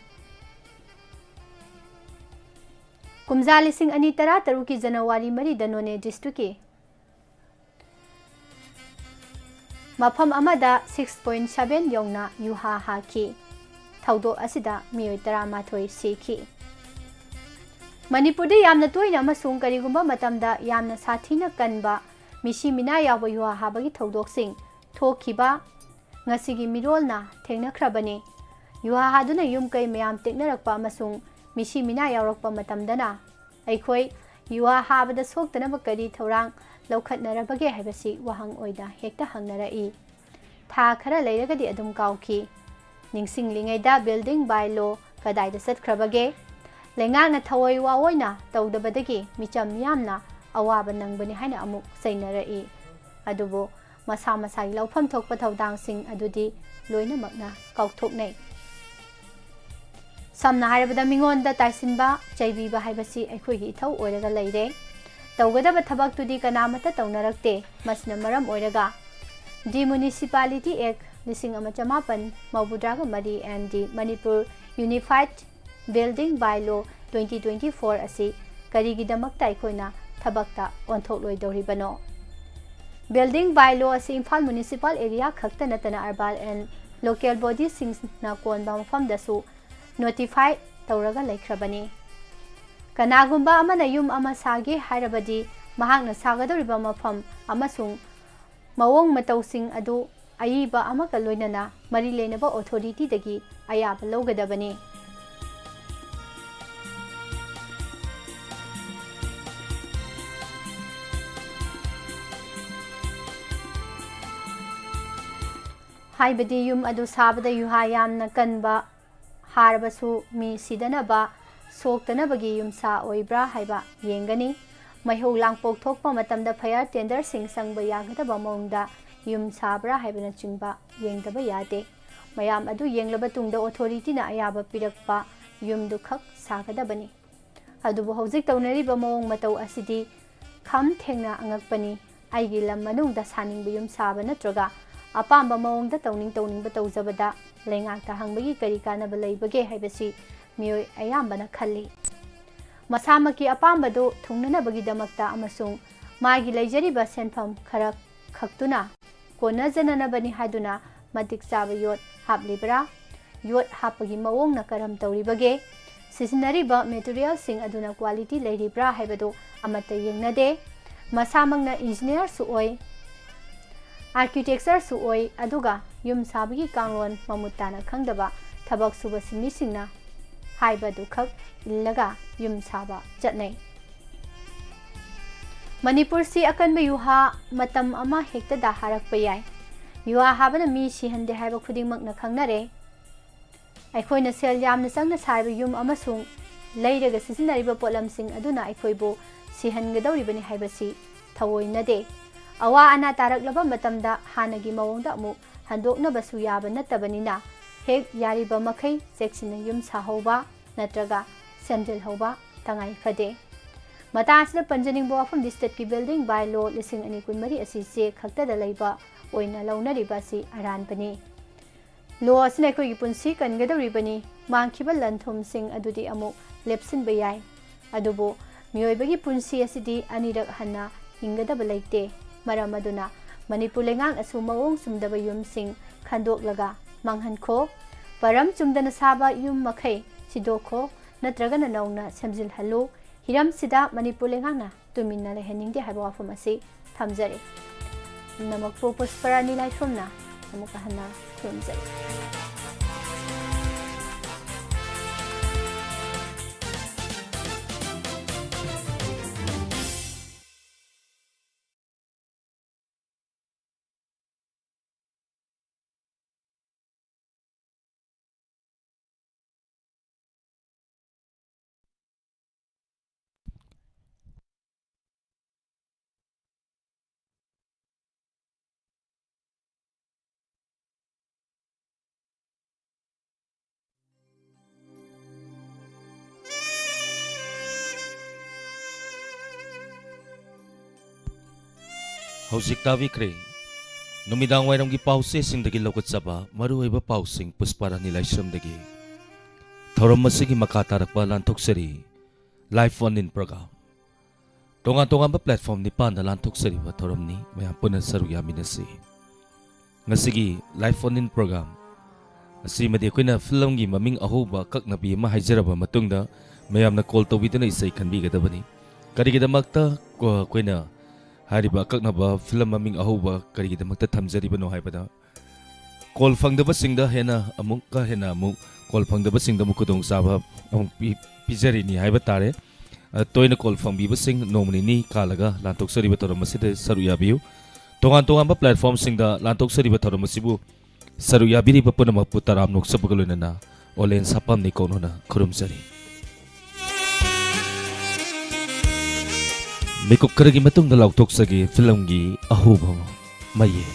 ꯀꯨꯝꯖꯥ ꯂꯤꯁꯤꯡ ꯑꯅꯤ ꯇꯔꯥ ꯇꯔꯨꯛꯀꯤ ꯖꯅꯋꯥꯔꯤ ꯃꯔꯤꯗ ꯅꯣꯅꯦ districtꯀꯤ ꯃꯐꯝ ꯑꯃꯗ six point seven ꯌꯧꯅ ꯌꯨꯍꯥ ꯍꯥꯈꯤ꯫ ꯊꯧꯗꯣꯛ ꯑꯁꯤꯗ ꯃꯤꯑꯣꯏ ꯇꯔꯥꯃꯥꯊꯣꯏ ꯁꯤꯈꯤ꯫ ꯃꯅꯤꯄꯨꯔꯗ ꯌꯥꯝꯅ ꯇꯣꯏꯅ ꯑꯃꯁꯨꯡ ꯀꯔꯤꯒꯨꯝꯕ ꯃꯇꯝꯗ ꯌꯥꯝꯅ ꯁꯥꯊꯤꯅ ꯀꯟꯕ ꯃꯤꯁꯤ ꯃꯤꯅꯥ ꯌꯥꯎꯕ ꯌꯨꯍꯥ ꯍꯥꯕꯒꯤ ꯊꯧꯗꯣꯛꯁꯤꯡ ꯊꯣꯛꯈꯤꯕ ꯉꯁꯤꯒꯤ ꯃꯤꯔꯣꯜꯅ ꯊꯦꯡꯅꯈ꯭ꯔꯕꯅꯤ꯫ ꯌꯨꯍꯥ ꯍꯥꯗꯨꯅ ꯌꯨꯝ ꯀꯩ ꯃꯌꯥꯝ ꯇꯦꯛꯅꯔꯛꯄ ꯑꯃꯁꯨꯡ ꯃꯤꯁꯤ ꯃꯤꯅꯥ ꯌꯥꯎꯔꯛꯄ ꯃꯇꯝꯗꯅ ꯑꯩꯈꯣꯏ ꯌꯨꯍꯥ ꯍꯥꯕꯗ ꯁꯣꯛꯇꯅꯕ ꯀꯔꯤ ꯊꯧꯔꯥꯡ ꯂꯧꯈꯠꯅꯔꯕꯒꯦ ꯍꯥꯏꯕꯁꯤ ꯋꯥꯍꯪ ꯑꯣꯏꯅ ꯍꯦꯛꯇ ꯍꯪꯅꯔꯛꯏ꯫ ꯊꯥ ꯈꯔ ꯂꯩꯔꯒꯗꯤ ꯑꯗꯨꯝ ꯀꯥꯎꯈꯤ꯫ ꯅꯤꯡꯁꯤꯡꯂꯤꯉꯩꯗ building by law ꯀꯗꯥꯏꯗ ꯆꯠꯈ꯭ꯔꯕꯒꯦ? ꯂꯩꯉꯥꯛꯅ ꯊꯑꯣꯏ ꯋꯥꯑꯣꯏꯅ ꯇꯧꯗꯕꯗꯒꯤ ꯃꯤꯆꯝ ꯃꯤꯌꯥꯝꯅ ꯑꯋꯥꯕ ꯅꯪꯕꯅꯤ ꯍꯥꯏꯅ ꯑꯃꯨꯛ ꯆꯩꯅꯔꯛꯏ꯫ ꯑꯗꯨꯕꯨ ꯃꯁꯥ ꯃꯁꯥꯒꯤ ꯂꯧꯐꯝ ꯊꯣꯛꯄ ꯊꯧꯗꯥꯡꯁꯤꯡ ꯑꯗꯨꯗꯤ ꯂꯣꯏꯅꯃꯛꯅ ꯀꯥꯎꯊꯣꯛꯅꯩ꯫ ꯁꯝꯅ ꯍꯥꯏꯔꯕꯗ, ꯃꯤꯉꯣꯟꯗ ꯇꯥꯏꯁꯤꯟꯕ, ꯆꯩꯕꯤꯕ ꯍꯥꯏꯕꯁꯤ ꯑꯩꯈꯣꯏꯒꯤ ꯏꯊꯧ ꯑꯣꯏꯔꯒ ꯂꯩꯔꯦ꯫ ꯇꯧꯒꯗꯕ ꯊꯕꯛꯇꯨꯗꯤ ꯀꯅꯥꯃꯠꯇ ꯇꯧꯅꯔꯛꯇꯦ꯫ ꯃꯁꯤꯅ ꯃꯔꯝ ꯑꯣꯏꯔꯒ The Municipality Act ꯂꯤꯁꯤꯡ ꯑꯃ ꯆꯃꯥꯄꯟ ꯃꯧꯗ꯭ꯔꯥꯒ ꯃꯔꯤ and the Manipur Unified Building Bylaw twenty twenty-four ꯑꯁꯤ ꯀꯔꯤꯒꯤꯗꯃꯛꯇ ꯑꯩꯈꯣꯏꯅ ꯊꯕꯛꯇ ꯑꯣꯟꯊꯣꯛꯂꯣꯏꯗꯧꯔꯤꯕꯅꯣ? Building Bylaw ꯑꯁꯤ ꯏꯝꯐꯥꯜ municipal area ꯈꯛꯇ ꯅꯠꯇꯅ urban and local bodiesꯁꯤꯡꯅ ꯀꯣꯟꯕ ꯃꯐꯝꯗꯁꯨ notify ꯇꯧꯔꯒ ꯂꯩꯈ꯭ꯔꯕꯅꯤ꯫ ꯀꯅꯥꯒꯨꯝꯕ ꯑꯃꯅ ꯌꯨꯝ ꯑꯃ ꯁꯥꯒꯦ ꯍꯥꯏꯔꯕꯗꯤ, ꯃꯍꯥꯛꯅ ꯁꯥꯒꯗꯧꯔꯤꯕ ꯃꯐꯝ ꯑꯃꯁꯨꯡ ꯃꯑꯣꯡ ꯃꯇꯧꯁꯤꯡ ꯑꯗꯨ ꯑꯏꯕ ꯑꯃꯒ ꯂꯣꯏꯅꯅ ꯃꯔꯤ ꯂꯩꯅꯕ authorityꯗꯒꯤ ꯑꯌꯥꯕ ꯂꯧꯒꯗꯕꯅꯤ꯫ ꯍꯥꯏꯕꯗꯤ, ꯌꯨꯝ ꯑꯗꯨ ꯁꯥꯕꯗ ꯌꯨꯍꯥ ꯌꯥꯝꯅ ꯀꯟꯕ, ꯍꯥꯔꯕꯁꯨ ꯃꯤ ꯁꯤꯗꯅꯕ, ꯁꯣꯛꯇꯅꯕꯒꯤ ꯌꯨꯝꯁꯥ ꯑꯣꯏꯕ꯭ꯔꯥ ꯍꯥꯏꯕ ꯌꯦꯡꯒꯅꯤ꯫ ꯃꯩꯍꯧ ꯂꯥꯡꯄꯣꯛ ꯊꯣꯛꯄ ꯃꯇꯝꯗ fire tenderꯁꯤꯡ ꯆꯪꯕ ꯌꯥꯒꯗꯕ ꯃꯑꯣꯡꯗ ꯌꯨꯝ ꯁꯥꯕ꯭ꯔꯥ ꯍꯥꯏꯕꯅꯆꯤꯡꯕ ꯌꯦꯡꯗꯕ ꯌꯥꯗꯦ꯫ ꯃꯌꯥꯝ ꯑꯗꯨ ꯌꯦꯡꯂꯕ ꯇꯨꯡꯗ authorityꯅ ꯑꯌꯥꯕ ꯄꯤꯔꯛꯄ ꯌꯨꯝꯗꯨꯈꯛ ꯁꯥꯒꯗꯕꯅꯤ꯫ ꯑꯗꯨꯕꯨ ꯍꯧꯖꯤꯛ ꯇꯧꯅꯔꯤꯕ ꯃꯑꯣꯡ ꯃꯇꯧ ꯑꯁꯤꯗꯤ ꯈꯝ ꯊꯦꯡꯅ ꯑꯉꯛꯄꯅꯤ꯫ ꯑꯩꯒꯤ ꯂꯝ ꯃꯅꯨꯡꯗ ꯁꯥꯅꯤꯡꯕ ꯌꯨꯝ ꯁꯥꯕ ꯅꯠꯇ꯭ꯔꯒ ꯑꯄꯥꯝꯕ ꯃꯑꯣꯡꯗ ꯇꯧꯅꯤꯡ ꯇꯧꯅꯤꯡꯕ ꯇꯧꯖꯕꯗ ꯂꯩꯉꯥꯛꯇ ꯍꯪꯕꯒꯤ ꯀꯔꯤ ꯀꯥꯟꯅꯕ ꯂꯩꯕꯒꯦ ꯍꯥꯏꯕꯁꯤ ꯃꯤꯑꯣꯏ ꯑꯌꯥꯝꯕꯅ ꯈꯜꯂꯤ꯫ ꯃꯁꯥꯃꯛꯀꯤ ꯑꯄꯥꯝꯕꯗꯨ ꯊꯨꯡꯅꯅꯕꯒꯤꯗꯃꯛꯇ ꯑꯃꯁꯨꯡ ꯃꯥꯒꯤ ꯂꯩꯖꯔꯤꯕ ꯁꯦꯟꯐꯝ ꯈꯔ ꯈꯛꯇꯨꯅ ꯀꯣꯟꯅꯖꯅꯅꯕꯅꯤ ꯍꯥꯏꯗꯨꯅ ꯃꯇꯤꯛ ꯆꯥꯕ ꯌꯣꯠ ꯍꯥꯞꯂꯤꯕ꯭ꯔꯥ? ꯌꯣꯠ ꯍꯥꯞꯄꯒꯤ ꯃꯑꯣꯡꯅ ꯀꯔꯝ ꯇꯧꯔꯤꯕꯒꯦ? ꯁꯤꯖꯤꯟꯅꯔꯤꯕ materialꯁꯤꯡ ꯑꯗꯨꯅ quality ꯂꯩꯔꯤꯕ꯭ꯔꯥ ꯍꯥꯏꯕꯗꯨ ꯑꯃꯠꯇ ꯌꯦꯡꯅꯗꯦ꯫ ꯃꯁꯥꯃꯛꯅ engineerꯁꯨ ꯑꯣꯏ, architectureꯁꯨ ꯑꯣꯏ, ꯑꯗꯨꯒ ꯌꯨꯝ ꯁꯥꯕꯒꯤ ꯀꯥꯡꯂꯣꯟ ꯃꯃꯨꯠ ꯇꯥꯅ ꯈꯪꯗꯕ ꯊꯕꯛ ꯁꯨꯕ ꯁꯤꯟꯃꯤꯁꯤꯡꯅ ꯍꯥꯏꯕꯗꯨꯈꯛ ꯏꯜꯂꯒ ꯌꯨꯝ ꯁꯥꯕ ꯆꯠꯅꯩ꯫ ꯃꯅꯤꯄꯨꯔꯁꯤ ꯑꯀꯟꯕ ꯌꯨꯍꯥ ꯃꯇꯝ ꯑꯃ ꯍꯦꯛꯇꯗ ꯍꯥꯔꯛꯄ ꯌꯥꯏ꯫ ꯌꯨꯍꯥ ꯍꯥꯕꯅ ꯃꯤ ꯁꯤꯍꯟꯗꯦ ꯍꯥꯏꯕ ꯈꯨꯗꯤꯡꯃꯛꯅ ꯈꯪꯅꯔꯦ꯫ ꯑꯩꯈꯣꯏꯅ ꯁꯦꯜ ꯌꯥꯝꯅ ꯆꯪꯅ ꯁꯥꯔꯤꯕ ꯌꯨꯝ ꯑꯃꯁꯨꯡ ꯂꯩꯔꯒ ꯁꯤꯖꯤꯟꯅꯔꯤꯕ ꯄꯣꯠꯂꯝꯁꯤꯡ ꯑꯗꯨꯅ ꯑꯩꯈꯣꯏꯕꯨ ꯁꯤꯍꯟꯒꯗꯧꯔꯤꯕꯅꯤ ꯍꯥꯏꯕꯁꯤ ꯊꯑꯣꯏꯅꯗꯦ꯫ ꯑꯋꯥ ꯑꯅꯥ ꯇꯥꯔꯛꯂꯕ ꯃꯇꯝꯗ ꯍꯥꯟꯅꯒꯤ ꯃꯑꯣꯡꯗ ꯑꯃꯨꯛ ꯍꯟꯗꯣꯛꯅꯕꯁꯨ ꯌꯥꯕ ꯅꯠꯇꯕꯅꯤꯅ, ꯍꯦꯛ ꯌꯥꯔꯤꯕ ꯃꯈꯩ ꯆꯦꯛꯁꯤꯟꯅ ꯌꯨꯝ ꯁꯥꯍꯧꯕ ꯅꯠꯇ꯭ꯔꯒ ꯁꯦꯝꯖꯤꯜꯍꯧꯕ ꯇꯉꯥꯏ ꯐꯗꯦ꯫ ꯃꯇꯥꯡ ꯑꯁꯤꯗ ꯄꯟꯖꯅꯤꯡꯕ ꯋꯥꯐꯝꯗꯤ, state ꯀꯤ building by law ꯂꯤꯁꯤꯡ ꯑꯅꯤ ꯀꯨꯟꯃꯔꯤ ꯑꯁꯤ ꯆꯦ ꯈꯛꯇꯗ ꯂꯩꯕ ꯑꯣꯏꯅ ꯂꯧꯅꯔꯤꯕ ꯑꯁꯤ ꯑꯔꯥꯟꯕꯅꯤ꯫ Law ꯑꯁꯤꯅ ꯑꯩꯈꯣꯏꯒꯤ ꯄꯨꯟꯁꯤ ꯀꯟꯒꯗꯧꯔꯤꯕꯅꯤ꯫ ꯃꯥꯡꯈꯤꯕ ꯂꯟ ꯊꯨꯝꯁꯤꯡ ꯑꯗꯨꯗꯤ ꯑꯃꯨꯛ ꯂꯦꯞꯁꯤꯟꯕ ꯌꯥꯏ꯫ ꯑꯗꯨꯕꯨ ꯃꯤꯑꯣꯏꯕꯒꯤ ꯄꯨꯟꯁꯤ ꯑꯁꯤꯗꯤ ꯑꯅꯤꯔꯛ ꯍꯟꯅ ꯍꯤꯡꯒꯗꯕ ꯂꯩꯇꯦ꯫ ꯃꯔꯝ ꯑꯗꯨꯅ ꯃꯅꯤꯄꯨꯔ ꯂꯩꯉꯥꯛꯅꯁꯨ ꯃꯑꯣꯡ ꯆꯨꯝꯗꯕ ꯌꯨꯝꯁꯤꯡ ꯈꯟꯗꯣꯛꯂꯒ ꯃꯥꯡꯍꯟꯈꯣ꯫ ꯃꯔꯝ ꯆꯨꯝꯗꯅ ꯁꯥꯕ ꯌꯨꯝ ꯃꯈꯩ ꯁꯤꯗꯣꯛꯈꯣ, ꯅꯠꯇ꯭ꯔꯒꯅ ꯅꯧꯅ ꯁꯦꯝꯖꯤꯜꯍꯜꯂꯨ꯫ ꯍꯤꯔꯝꯁꯤꯗ ꯃꯅꯤꯄꯨꯔ ꯂꯩꯉꯥꯛꯅ ꯇꯨꯃꯤꯟꯅ ꯂꯩꯍꯟꯅꯤꯡꯗꯦ ꯍꯥꯏꯕ ꯋꯥꯐꯝ ꯑꯁꯤ ꯊꯝꯖꯔꯤ꯫ ꯄꯨꯝꯅꯃꯛꯄꯨ ꯄꯨꯁꯄꯔꯥꯅꯤ ꯂꯥꯏꯁ꯭ꯔꯝꯅ ꯑꯃꯨꯛꯀ ꯍꯟꯅ ꯈꯨꯔꯨꯝꯖꯔꯤ꯫ ꯍꯧꯖꯤꯛ ꯇꯥꯕꯤꯈ꯭ꯔꯦ ꯅꯨꯃꯤꯗꯥꯡ ꯋꯥꯏꯔꯝꯒꯤ ꯄꯥꯎꯆꯦꯁꯤꯡꯗꯒꯤ ꯂꯧꯈꯠꯆꯕ ꯃꯔꯨꯑꯣꯏꯕ ꯄꯥꯎꯁꯤꯡ ꯄꯨꯁꯄꯥꯔꯥꯅꯤ ꯂꯥꯏꯁ꯭ꯔꯝꯗꯒꯤ꯫ ꯊꯧꯔꯝ ꯑꯁꯤꯒꯤ ꯃꯈꯥ ꯇꯥꯔꯛꯄ ꯂꯥꯟꯊꯣꯛꯆꯔꯤ, Live Phone In Program꯫ ꯇꯣꯉꯥꯟ ꯇꯣꯉꯥꯟꯕ platform ꯅꯤꯄꯥꯟꯗ ꯂꯥꯟꯊꯣꯛꯆꯔꯤꯕ ꯊꯧꯔꯝꯅꯤ꯫ ꯃꯌꯥꯝ ꯄꯨꯟꯅ ꯁꯔꯨꯛ ꯌꯥꯃꯤꯟꯅꯁꯤ꯫ ꯉꯁꯤꯒꯤ Live Phone In Program ꯑꯁꯤꯃꯗꯤ ꯑꯩꯈꯣꯏꯅ film ꯒꯤ ꯃꯃꯤꯡ ꯑꯍꯧꯕ ꯑꯀꯛꯅꯕꯤ ꯑꯃ ꯍꯥꯏꯖꯔꯕ ꯃꯇꯨꯡꯗ, ꯃꯌꯥꯝꯅ call ꯇꯧꯕꯤꯗꯨꯅ ꯏꯁꯩ ꯈꯟꯕꯤꯒꯗꯕꯅꯤ꯫ ꯀꯔꯤꯒꯤꯗꯃꯛꯇ ꯀꯣ-, ꯑꯩꯈꯣꯏꯅ ꯍꯥꯏꯔꯤꯕ ꯑꯀꯛꯅꯕ film ꯃꯃꯤꯡ ꯑꯍꯧꯕ ꯀꯔꯤꯒꯤꯗꯃꯛꯇ ꯊꯝꯖꯔꯤꯕꯅꯣ ꯍꯥꯏꯕꯗ, call ꯐꯪꯗꯕꯁꯤꯡꯗ ꯍꯦꯟꯅ ꯑꯃꯨꯛꯀ ꯍꯦꯟꯅ ꯑꯃꯨꯛ call ꯐꯪꯗꯕꯁꯤꯡꯗ ꯑꯃꯨꯛ ꯈꯨꯗꯣꯡꯆꯥꯕ ꯑꯃꯨꯛ ꯄꯤ-, ꯄꯤꯖꯔꯤꯅꯤ ꯍꯥꯏꯕ ꯇꯥꯔꯦ꯫ ꯑ, ꯇꯣꯏꯅ call ꯐꯪꯕꯤꯕꯁꯤꯡ ꯅꯣꯡꯃ ꯅꯤꯅꯤ ꯀꯥꯜꯂꯒ ꯂꯥꯟꯊꯣꯛꯆꯔꯤꯕ ꯊꯧꯔꯝ ꯑꯁꯤꯗ ꯁꯔꯨꯛ ꯌꯥꯕꯤꯌꯨ꯫ ꯇꯣꯉꯥꯟ ꯇꯣꯉꯥꯟꯕ platform ꯁꯤꯡꯗ ꯂꯥꯟꯊꯣꯛꯆꯔꯤꯕ ꯊꯧꯔꯝ ꯑꯁꯤꯕꯨ ꯁꯔꯨꯛ ꯌꯥꯕꯤꯔꯤꯕ ꯄꯨꯝꯅꯃꯛꯄꯨ ꯇꯔꯥꯝꯅ ꯑꯣꯛꯆꯕꯒ ꯂꯣꯏꯅꯅ ꯑꯣꯂꯦꯟ ꯁꯥꯄꯝ ꯅꯤꯀꯣꯛꯅꯣꯅ ꯈꯨꯔꯨꯝꯖꯔꯤ꯫ ꯃꯤꯀꯨꯞ ꯈꯔꯒꯤ ꯃꯇꯨꯡꯗ ꯂꯥꯎꯊꯣꯛꯆꯒꯦ film ꯒꯤ ꯑꯍꯧꯕ ꯃꯌꯦꯛ꯫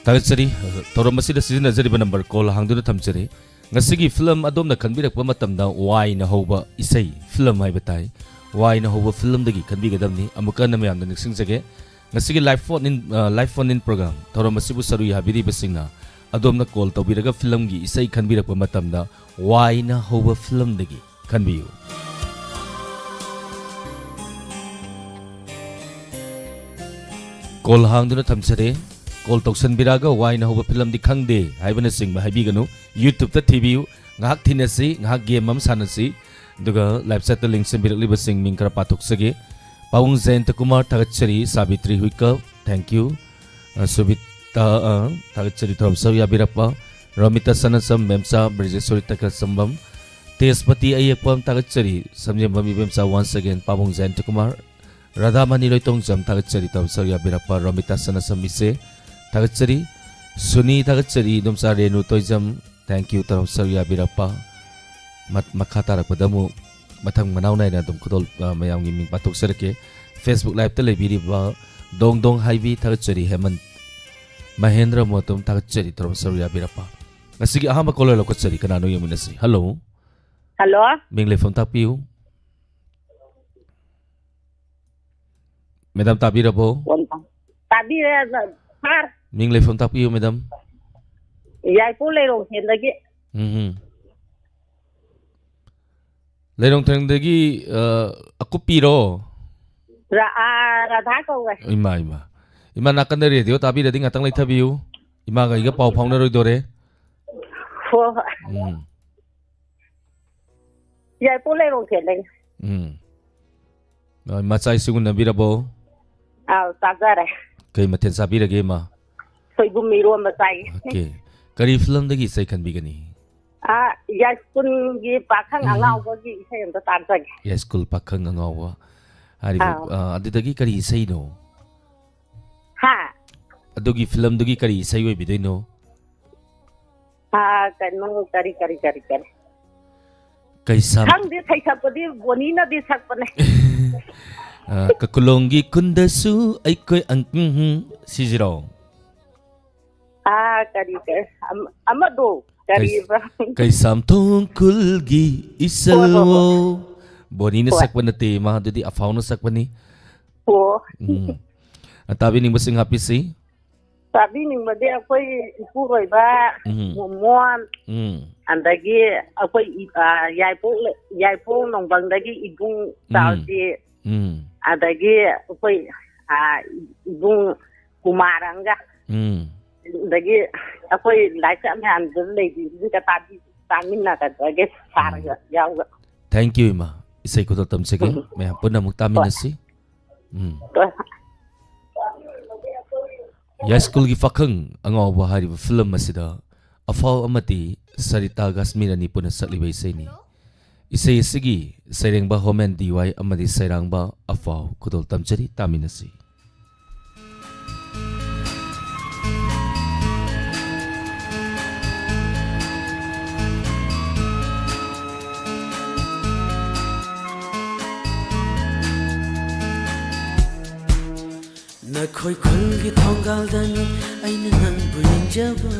ꯊꯥꯒꯠꯆꯔꯤ꯫ ꯊꯧꯔꯝ ꯑꯁꯤꯗ ꯁꯤꯖꯤꯟꯅꯖꯔꯤꯕ ꯅꯝꯕꯔ ꯀꯣꯜ ꯍꯥꯡꯗꯨꯅ ꯊꯝꯖꯔꯤ꯫ ꯉꯁꯤꯒꯤ ꯐꯤꯂꯝ ꯑꯗꯣꯝꯅ ꯈꯟꯕꯤꯔꯛꯄ ꯃꯇꯝꯗ ꯋꯥꯏꯅ ꯍꯧꯕ ꯏꯁꯩ, ꯐꯤꯂꯝ ꯍꯥꯏꯕ ꯇꯥꯏ, ꯋꯥꯏꯅ ꯍꯧꯕ ꯐꯤꯂꯝꯗꯒꯤ ꯈꯟꯕꯤꯒꯗꯕꯅꯤ꯫ ꯑꯃꯨꯛꯀ ꯍꯟꯅ ꯃꯌꯥꯝꯗ ꯅꯤꯡꯁꯤꯡꯖꯒꯦ, ꯉꯁꯤꯒꯤ live phone in, ꯑ, live phone in program ꯊꯧꯔꯝ ꯑꯁꯤꯕꯨ ꯁꯔꯨꯛ ꯌꯥꯕꯤꯔꯤꯕꯁꯤꯡꯅ ꯑꯗꯣꯝꯅ ꯀꯣꯜ ꯇꯧꯕꯤꯔꯒ ꯐꯤꯂꯝꯒꯤ ꯏꯁꯩ ꯈꯟꯕꯤꯔꯛꯄ ꯃꯇꯝꯗ ꯋꯥꯏꯅ ꯍꯧꯕ ꯐꯤꯂꯝꯗꯒꯤ ꯈꯟꯕꯤꯌꯨ꯫ ꯀꯣꯜ ꯍꯥꯡꯗꯨꯅ ꯊꯝꯖꯔꯦ꯫ ꯀꯣꯜ ꯇꯧꯁꯟꯕꯤꯔꯛꯑꯒ ꯋꯥꯏꯅ ꯍꯧꯕ ꯐꯤꯂꯝꯗꯤ ꯈꯪꯗꯦ ꯍꯥꯏꯕꯅꯆꯤꯡꯕ ꯍꯥꯏꯕꯤꯒꯅꯨ꯫ YouTube-ꯇ ꯊꯤꯕꯤꯌꯨ꯫ ꯉꯥꯏꯍꯥꯛ ꯊꯤꯅꯁꯤ, ꯉꯥꯏꯍꯥꯛ game ꯑꯃ ꯁꯥꯟꯅꯁꯤ꯫ ꯑꯗꯨꯒ live chat-ꯇ ꯂꯦꯡꯁꯤꯟꯕꯤꯔꯛꯂꯤꯕꯁꯤꯡ ꯃꯤꯡ ꯈꯔ ꯄꯥꯊꯣꯛꯆꯒꯦ꯫ ꯄꯥꯕꯨꯡ ꯖꯌꯟꯇ ꯀꯨꯃꯥꯔ, ꯊꯥꯒꯠꯆꯔꯤ꯫ Savitri ꯍꯨꯏꯀꯞ, thank you꯫ ꯑ, ꯁꯨꯕꯤꯇꯥ, ꯑ, ꯊꯥꯒꯠꯆꯔꯤ, ꯊꯧꯔꯝ ꯁꯔꯨꯛ ꯌꯥꯕꯤꯔꯛꯄ꯫ ꯔꯣꯃꯤꯇꯥ ꯁꯅꯥꯁꯝ, ꯃꯦꯝꯆꯥ ꯕ꯭ꯔꯖꯦꯁꯣꯔꯤ ꯇꯈꯦꯜꯁꯝꯕꯝ, ꯇꯦꯖꯄꯇꯤ ꯑꯌꯦꯛꯄꯝ, ꯊꯥꯒꯠꯆꯔꯤ꯫ ꯁꯝꯖꯦꯝꯕꯝ ꯏꯕꯦꯝꯆꯥ, once again, ꯄꯥꯕꯨꯡ ꯖꯌꯟꯇ ꯀꯨꯃꯥꯔ, ꯔꯥꯙꯥꯃꯅꯤ ꯂꯣꯏꯇꯣꯡꯖꯝ, ꯊꯥꯒꯠꯆꯔꯤ, ꯊꯧꯔꯝ ꯁꯔꯨꯛ ꯌꯥꯕꯤꯔꯛꯄ꯫ ꯔꯣꯃꯤꯇꯥ ꯁꯅꯥꯁꯝ ꯏꯆꯦ, ꯊꯥꯒꯠꯆꯔꯤ꯫ ꯁꯨꯅꯤ, ꯊꯥꯒꯠꯆꯔꯤ꯫ ꯏꯗꯣꯝꯆꯥ ꯔꯦꯅꯨ ꯇꯣꯏꯖꯝ, thank you, ꯊꯧꯔꯝ ꯁꯔꯨꯛ ꯌꯥꯕꯤꯔꯛꯄ꯫ ꯃꯠ-, ꯃꯈꯥ ꯇꯥꯔꯛꯄꯗ ꯑꯃꯨꯛ ꯃꯊꯪ ꯃꯅꯥꯎ ꯅꯥꯏꯅ ꯑꯗꯨꯝ ꯈꯨꯗꯣꯜ, ꯑ, ꯃꯌꯥꯝꯒꯤ ꯃꯤꯡ ꯄꯥꯊꯣꯛꯆꯔꯛꯀꯦ꯫ Facebook Live-ꯇ ꯂꯩꯕꯤꯔꯤꯕ ꯗꯣꯡ ꯗꯣꯡ ꯍꯥꯏꯕꯤ, ꯊꯥꯒꯠꯆꯔꯤ꯫ ꯍꯦꯃꯟ ꯃꯍꯦꯟꯗ꯭ꯔ ꯃꯣꯇꯝ, ꯊꯥꯒꯠꯆꯔꯤ, ꯊꯧꯔꯝ ꯁꯔꯨꯛ ꯌꯥꯕꯤꯔꯛꯄ꯫ ꯉꯁꯤꯒꯤ ꯑꯍꯥꯟꯕ caller ꯂꯧꯈꯠꯆꯔꯤ꯫ ꯀꯅꯥꯅꯣ ꯌꯦꯡꯃꯤꯟꯅꯁꯤ꯫ Hello꯫ Hello꯫ ꯃꯤꯡ ꯂꯩꯐꯝ ꯇꯥꯛꯄꯤꯌꯨ꯫ Madam, ꯇꯥꯕꯤꯔꯕꯣ? ꯐꯣꯟ ꯇꯥ-, ꯇꯥꯕꯤꯔꯦ, sir꯫ ꯃꯤꯡ ꯂꯩꯐꯝ ꯇꯥꯛꯄꯤꯌꯨ, madam꯫ ꯌꯥꯏꯄꯣ ꯂꯩꯔꯣꯡꯊꯦꯟꯗꯒꯤ꯫ ꯎꯝ ꯍꯝ꯫ ꯂꯩꯔꯣꯡꯊꯦꯟꯗꯒꯤ, ꯑ, ꯑꯀꯨꯞꯄꯤꯔꯣ? ꯔ-, ꯑ, ꯔꯥꯙꯥ ꯀꯧꯋꯦ꯫ ꯏꯃꯥ, ꯏꯃꯥ꯫ ꯏꯃꯥ, ꯅꯥꯀꯟꯗ radio ꯇꯥꯕꯤꯔꯗꯤ ꯉꯥꯛꯇꯪ ꯂꯩꯊꯕꯤꯌꯨ꯫ ꯏꯃꯥꯒ ꯑꯩꯒ ꯄꯥꯎ ꯐꯥꯎꯅꯔꯣꯏꯗꯣꯔꯦ꯫ ꯍꯣꯏ, ꯍꯣꯏ꯫ ꯎꯝ꯫ ꯌꯥꯏꯄꯣ ꯂꯩꯔꯣꯡꯊꯦꯟꯗꯒꯤ꯫ ꯎꯝ꯫ ꯑ, ꯃꯆꯥ ꯏꯁꯤꯡ ꯎꯅꯕꯤꯔꯕꯣ? ꯑꯥꯎ, ꯆꯥꯖꯔꯦ꯫ ꯀꯩ ꯃꯊꯦꯜ ꯆꯥꯕꯤꯔꯒꯦ, ꯏꯃꯥ? ꯁꯣꯏꯕꯨꯝ ꯏꯔꯣꯝꯕ ꯆꯥꯏꯌꯦ꯫ Okay꯫ ꯀꯔꯤ ꯐꯤꯂꯝꯗꯒꯤ ꯏꯁꯩ ꯈꯟꯕꯤꯒꯅꯤ? ꯑ, ꯌꯥꯏꯁ꯭ꯀꯨꯜꯒꯤ ꯄꯥꯈꯪ ꯎꯝ꯫ ꯑꯉꯥꯎꯕꯒꯤ ꯏꯁꯩ ꯑꯝꯇ ꯇꯥꯖꯒꯦ꯫ ꯌꯥꯏꯁ꯭ꯀꯨꯜ ꯄꯥꯈꯪ ꯑꯉꯥꯎꯕ꯫ ꯍꯥꯏꯔꯤꯕ, ꯑꯥꯎ꯫ ꯑ, ꯑꯗꯨꯗꯒꯤ ꯀꯔꯤ ꯏꯁꯩꯅꯣ? ꯍꯥ? ꯑꯗꯨꯒꯤ ꯐꯤꯂꯝꯗꯨꯒꯤ ꯀꯔꯤ ꯏꯁꯩ ꯑꯣꯏꯕꯤꯗꯣꯏꯅꯣ? ꯑ, ꯀꯩꯅꯣ, ꯀꯔꯤ, ꯀꯔꯤ, ꯀꯔꯤ, ꯀꯔꯤ? ꯀꯩꯁꯥꯝ- ꯈꯪꯗꯦ, ꯁꯩꯁꯛꯄꯗꯤ ꯕꯣꯅꯤꯅꯗꯤ ꯁꯛꯄꯅꯦ꯫ ꯑ, ꯀꯀꯨꯂꯣꯡꯒꯤ ꯈꯨꯟꯗꯁꯨ ꯑꯩꯈꯣꯏ ꯑꯪ-, ꯎꯝ, ꯎꯝ, ꯁꯤꯁꯤꯔꯣ? ꯑꯥ, ꯀꯔꯤ, ꯀꯔꯤ, ꯑꯃ-, ꯑꯃꯗꯣ, ꯀꯔꯤꯕ? ꯀꯩꯁꯥꯝꯊꯣꯡ ꯈꯨꯜꯒꯤ ꯏꯆꯜꯋꯣ꯫ ꯍꯣꯏ, ꯍꯣꯏ, ꯍꯣꯏ꯫ ꯕꯣꯅꯤꯅ ꯍꯣꯏ꯫ ꯁꯛꯄ ꯅꯠꯇꯦ, ꯃꯥ ꯑꯗꯨꯗꯤ ꯑꯐꯥꯎꯅ ꯁꯛꯄꯅꯤ꯫ ꯑꯣ꯫ ꯎꯝ꯫ ꯑ, ꯇꯥꯕꯤꯅꯤꯡꯕꯁꯤꯡ ꯍꯥꯞꯄꯤꯁꯤ꯫ ꯇꯥꯕꯤꯅꯤꯡꯕꯗꯤ ꯑꯩꯈꯣꯏ ꯏꯄꯨꯔꯣꯏꯕ ꯎꯝ꯫ ꯃꯣꯃꯣꯟ, ꯎꯝ꯫ ꯑꯗꯒꯤ ꯑꯩꯈꯣꯏ ꯏ-, ꯑ, ꯌꯥꯏꯄꯣꯛ, ꯌꯥꯏꯄꯣꯛ ꯅꯣꯡꯕꯪꯗꯒꯤ ꯏꯕꯨꯡ ꯎꯝ꯫ ꯆꯥꯎꯁꯤ, ꯎꯝ꯫ ꯑꯗꯒꯤ ꯑꯩꯈꯣꯏ, ꯑ, ꯏꯕꯨꯡ ꯀꯨꯃꯥꯔ ꯑꯃꯒ, ꯎꯝ꯫ ꯑꯗꯒꯤ ꯑꯩꯈꯣꯏ ꯂꯥꯏꯁ꯭ꯔꯝ ꯃꯌꯥꯝꯗꯨ ꯂꯩꯕꯤꯁꯤꯡꯒ ꯇꯥꯕꯤ-, ꯇꯥꯃꯤꯟꯅꯒꯗ꯭ꯔꯒꯦ ꯁꯥꯔꯒ ꯎꯝ꯫ ꯌꯥꯎꯒ꯫ Thank you, ꯏꯃꯥ꯫ ꯏꯁꯩ ꯈꯨꯗꯣꯜ ꯇꯝꯖꯒꯦ꯫ ꯎꯝ꯫ ꯃꯌꯥꯝ ꯄꯨꯟꯅ ꯑꯃꯨꯛ ꯍꯣꯏ꯫ ꯇꯥꯃꯤꯟꯅꯁꯤ꯫ ꯎꯝ꯫ ꯍꯣꯏ꯫ ꯌꯥꯏꯁ꯭ꯀꯨꯜꯒꯤ ꯄꯥꯈꯪ ꯑꯉꯥꯎꯕ ꯍꯥꯏꯔꯤꯕ ꯐꯤꯂꯝ ꯑꯁꯤꯗ ꯑꯐꯥꯎ ꯑꯃꯗꯤ ꯁꯔꯤꯇꯥ ꯒꯥꯁꯃꯤꯔ ꯑꯅꯤ ꯄꯨꯟꯅ ꯁꯛꯂꯤꯕ ꯏꯁꯩꯅꯤ꯫ ꯏꯁꯩ ꯑꯁꯤꯒꯤ ꯁꯩꯔꯦꯡꯕ ꯍꯣꯃꯦꯟ ꯗꯤ ꯋꯥꯏ ꯑꯃꯗꯤ ꯁꯩꯔꯥꯡꯕ ꯑꯐꯥꯎ ꯈꯨꯗꯣꯜ ꯇꯝꯖꯔꯤ, ꯇꯥꯃꯤꯟꯅꯁꯤ꯫ ꯅꯈꯣꯏ ꯈꯨꯜꯒꯤ ꯊꯣꯡꯒꯥꯜꯗꯅꯤ ꯑꯩꯅ ꯅꯪꯕꯨ ꯌꯦꯡꯖꯕ꯫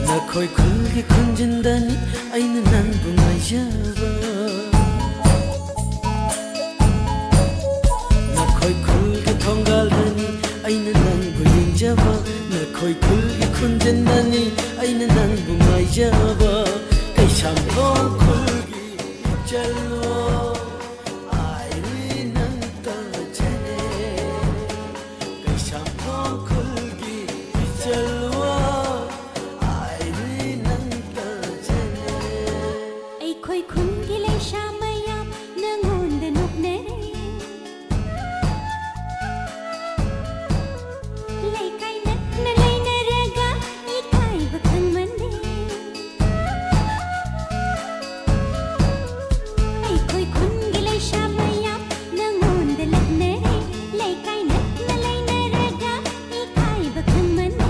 ꯅꯈꯣꯏ ꯈꯨꯜꯒꯤ ꯈꯨꯟꯖꯤꯟꯗꯅꯤ ꯑꯩꯅ ꯅꯪꯕꯨ ꯉꯥꯏꯖꯕ꯫ ꯅꯈꯣꯏ ꯈꯨꯜꯒꯤ ꯊꯣꯡꯒꯥꯜꯗꯅꯤ ꯑꯩꯅ ꯅꯪꯕꯨ ꯌꯦꯡꯖꯕ꯫ ꯅꯈꯣꯏ ꯈꯨꯜꯒꯤ ꯈꯨꯟꯖꯤꯟꯗꯅꯤ ꯑꯩꯅ ꯅꯪꯕꯨ ꯉꯥꯏꯖꯕ꯫ ꯀꯩꯁꯥꯝꯊꯣꯡ ꯈꯨꯜꯒꯤ ꯏꯆꯜꯋꯣ꯫ ꯑꯩ ꯅꯪ ꯇꯧꯖꯔꯦ꯫ ꯀꯩꯁꯥꯝꯊꯣꯡ ꯈꯨꯜꯒꯤ ꯏꯆꯜꯋꯣ, ꯑꯩ ꯅꯪ ꯇꯧꯖꯔꯦ꯫ ꯑꯩꯈꯣꯏ ꯈꯨꯟꯒꯤ ꯂꯩꯁꯥ ꯃꯌꯥꯝ ꯅꯪꯉꯣꯟꯗ ꯅꯣꯛꯅꯔꯦ꯫ ꯂꯩꯀꯥꯏ ꯅꯛꯅ ꯂꯩꯅꯔꯒ ꯏꯀꯥꯏꯕ ꯈꯪꯃꯟꯗꯦ꯫ ꯑꯩꯈꯣꯏ ꯈꯨꯟꯒꯤ ꯂꯩꯁꯥ ꯃꯌꯥꯝ ꯅꯪꯉꯣꯟꯗ ꯂꯛꯅꯔꯦ꯫ ꯂꯩꯀꯥꯏ ꯅꯛꯅ ꯂꯩꯅꯔꯒ ꯏꯀꯥꯏꯕ ꯈꯪꯃꯟꯗꯦ꯫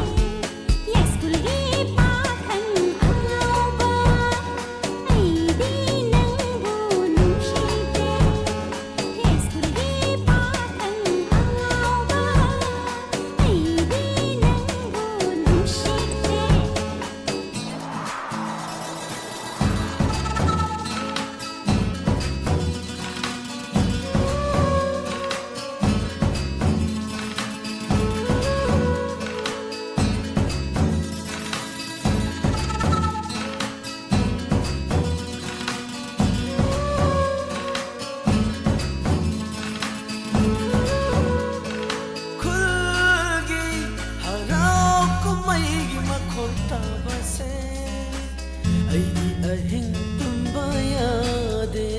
ꯍꯤꯡ ꯇꯨꯝꯕ ꯌꯥꯗꯦ꯫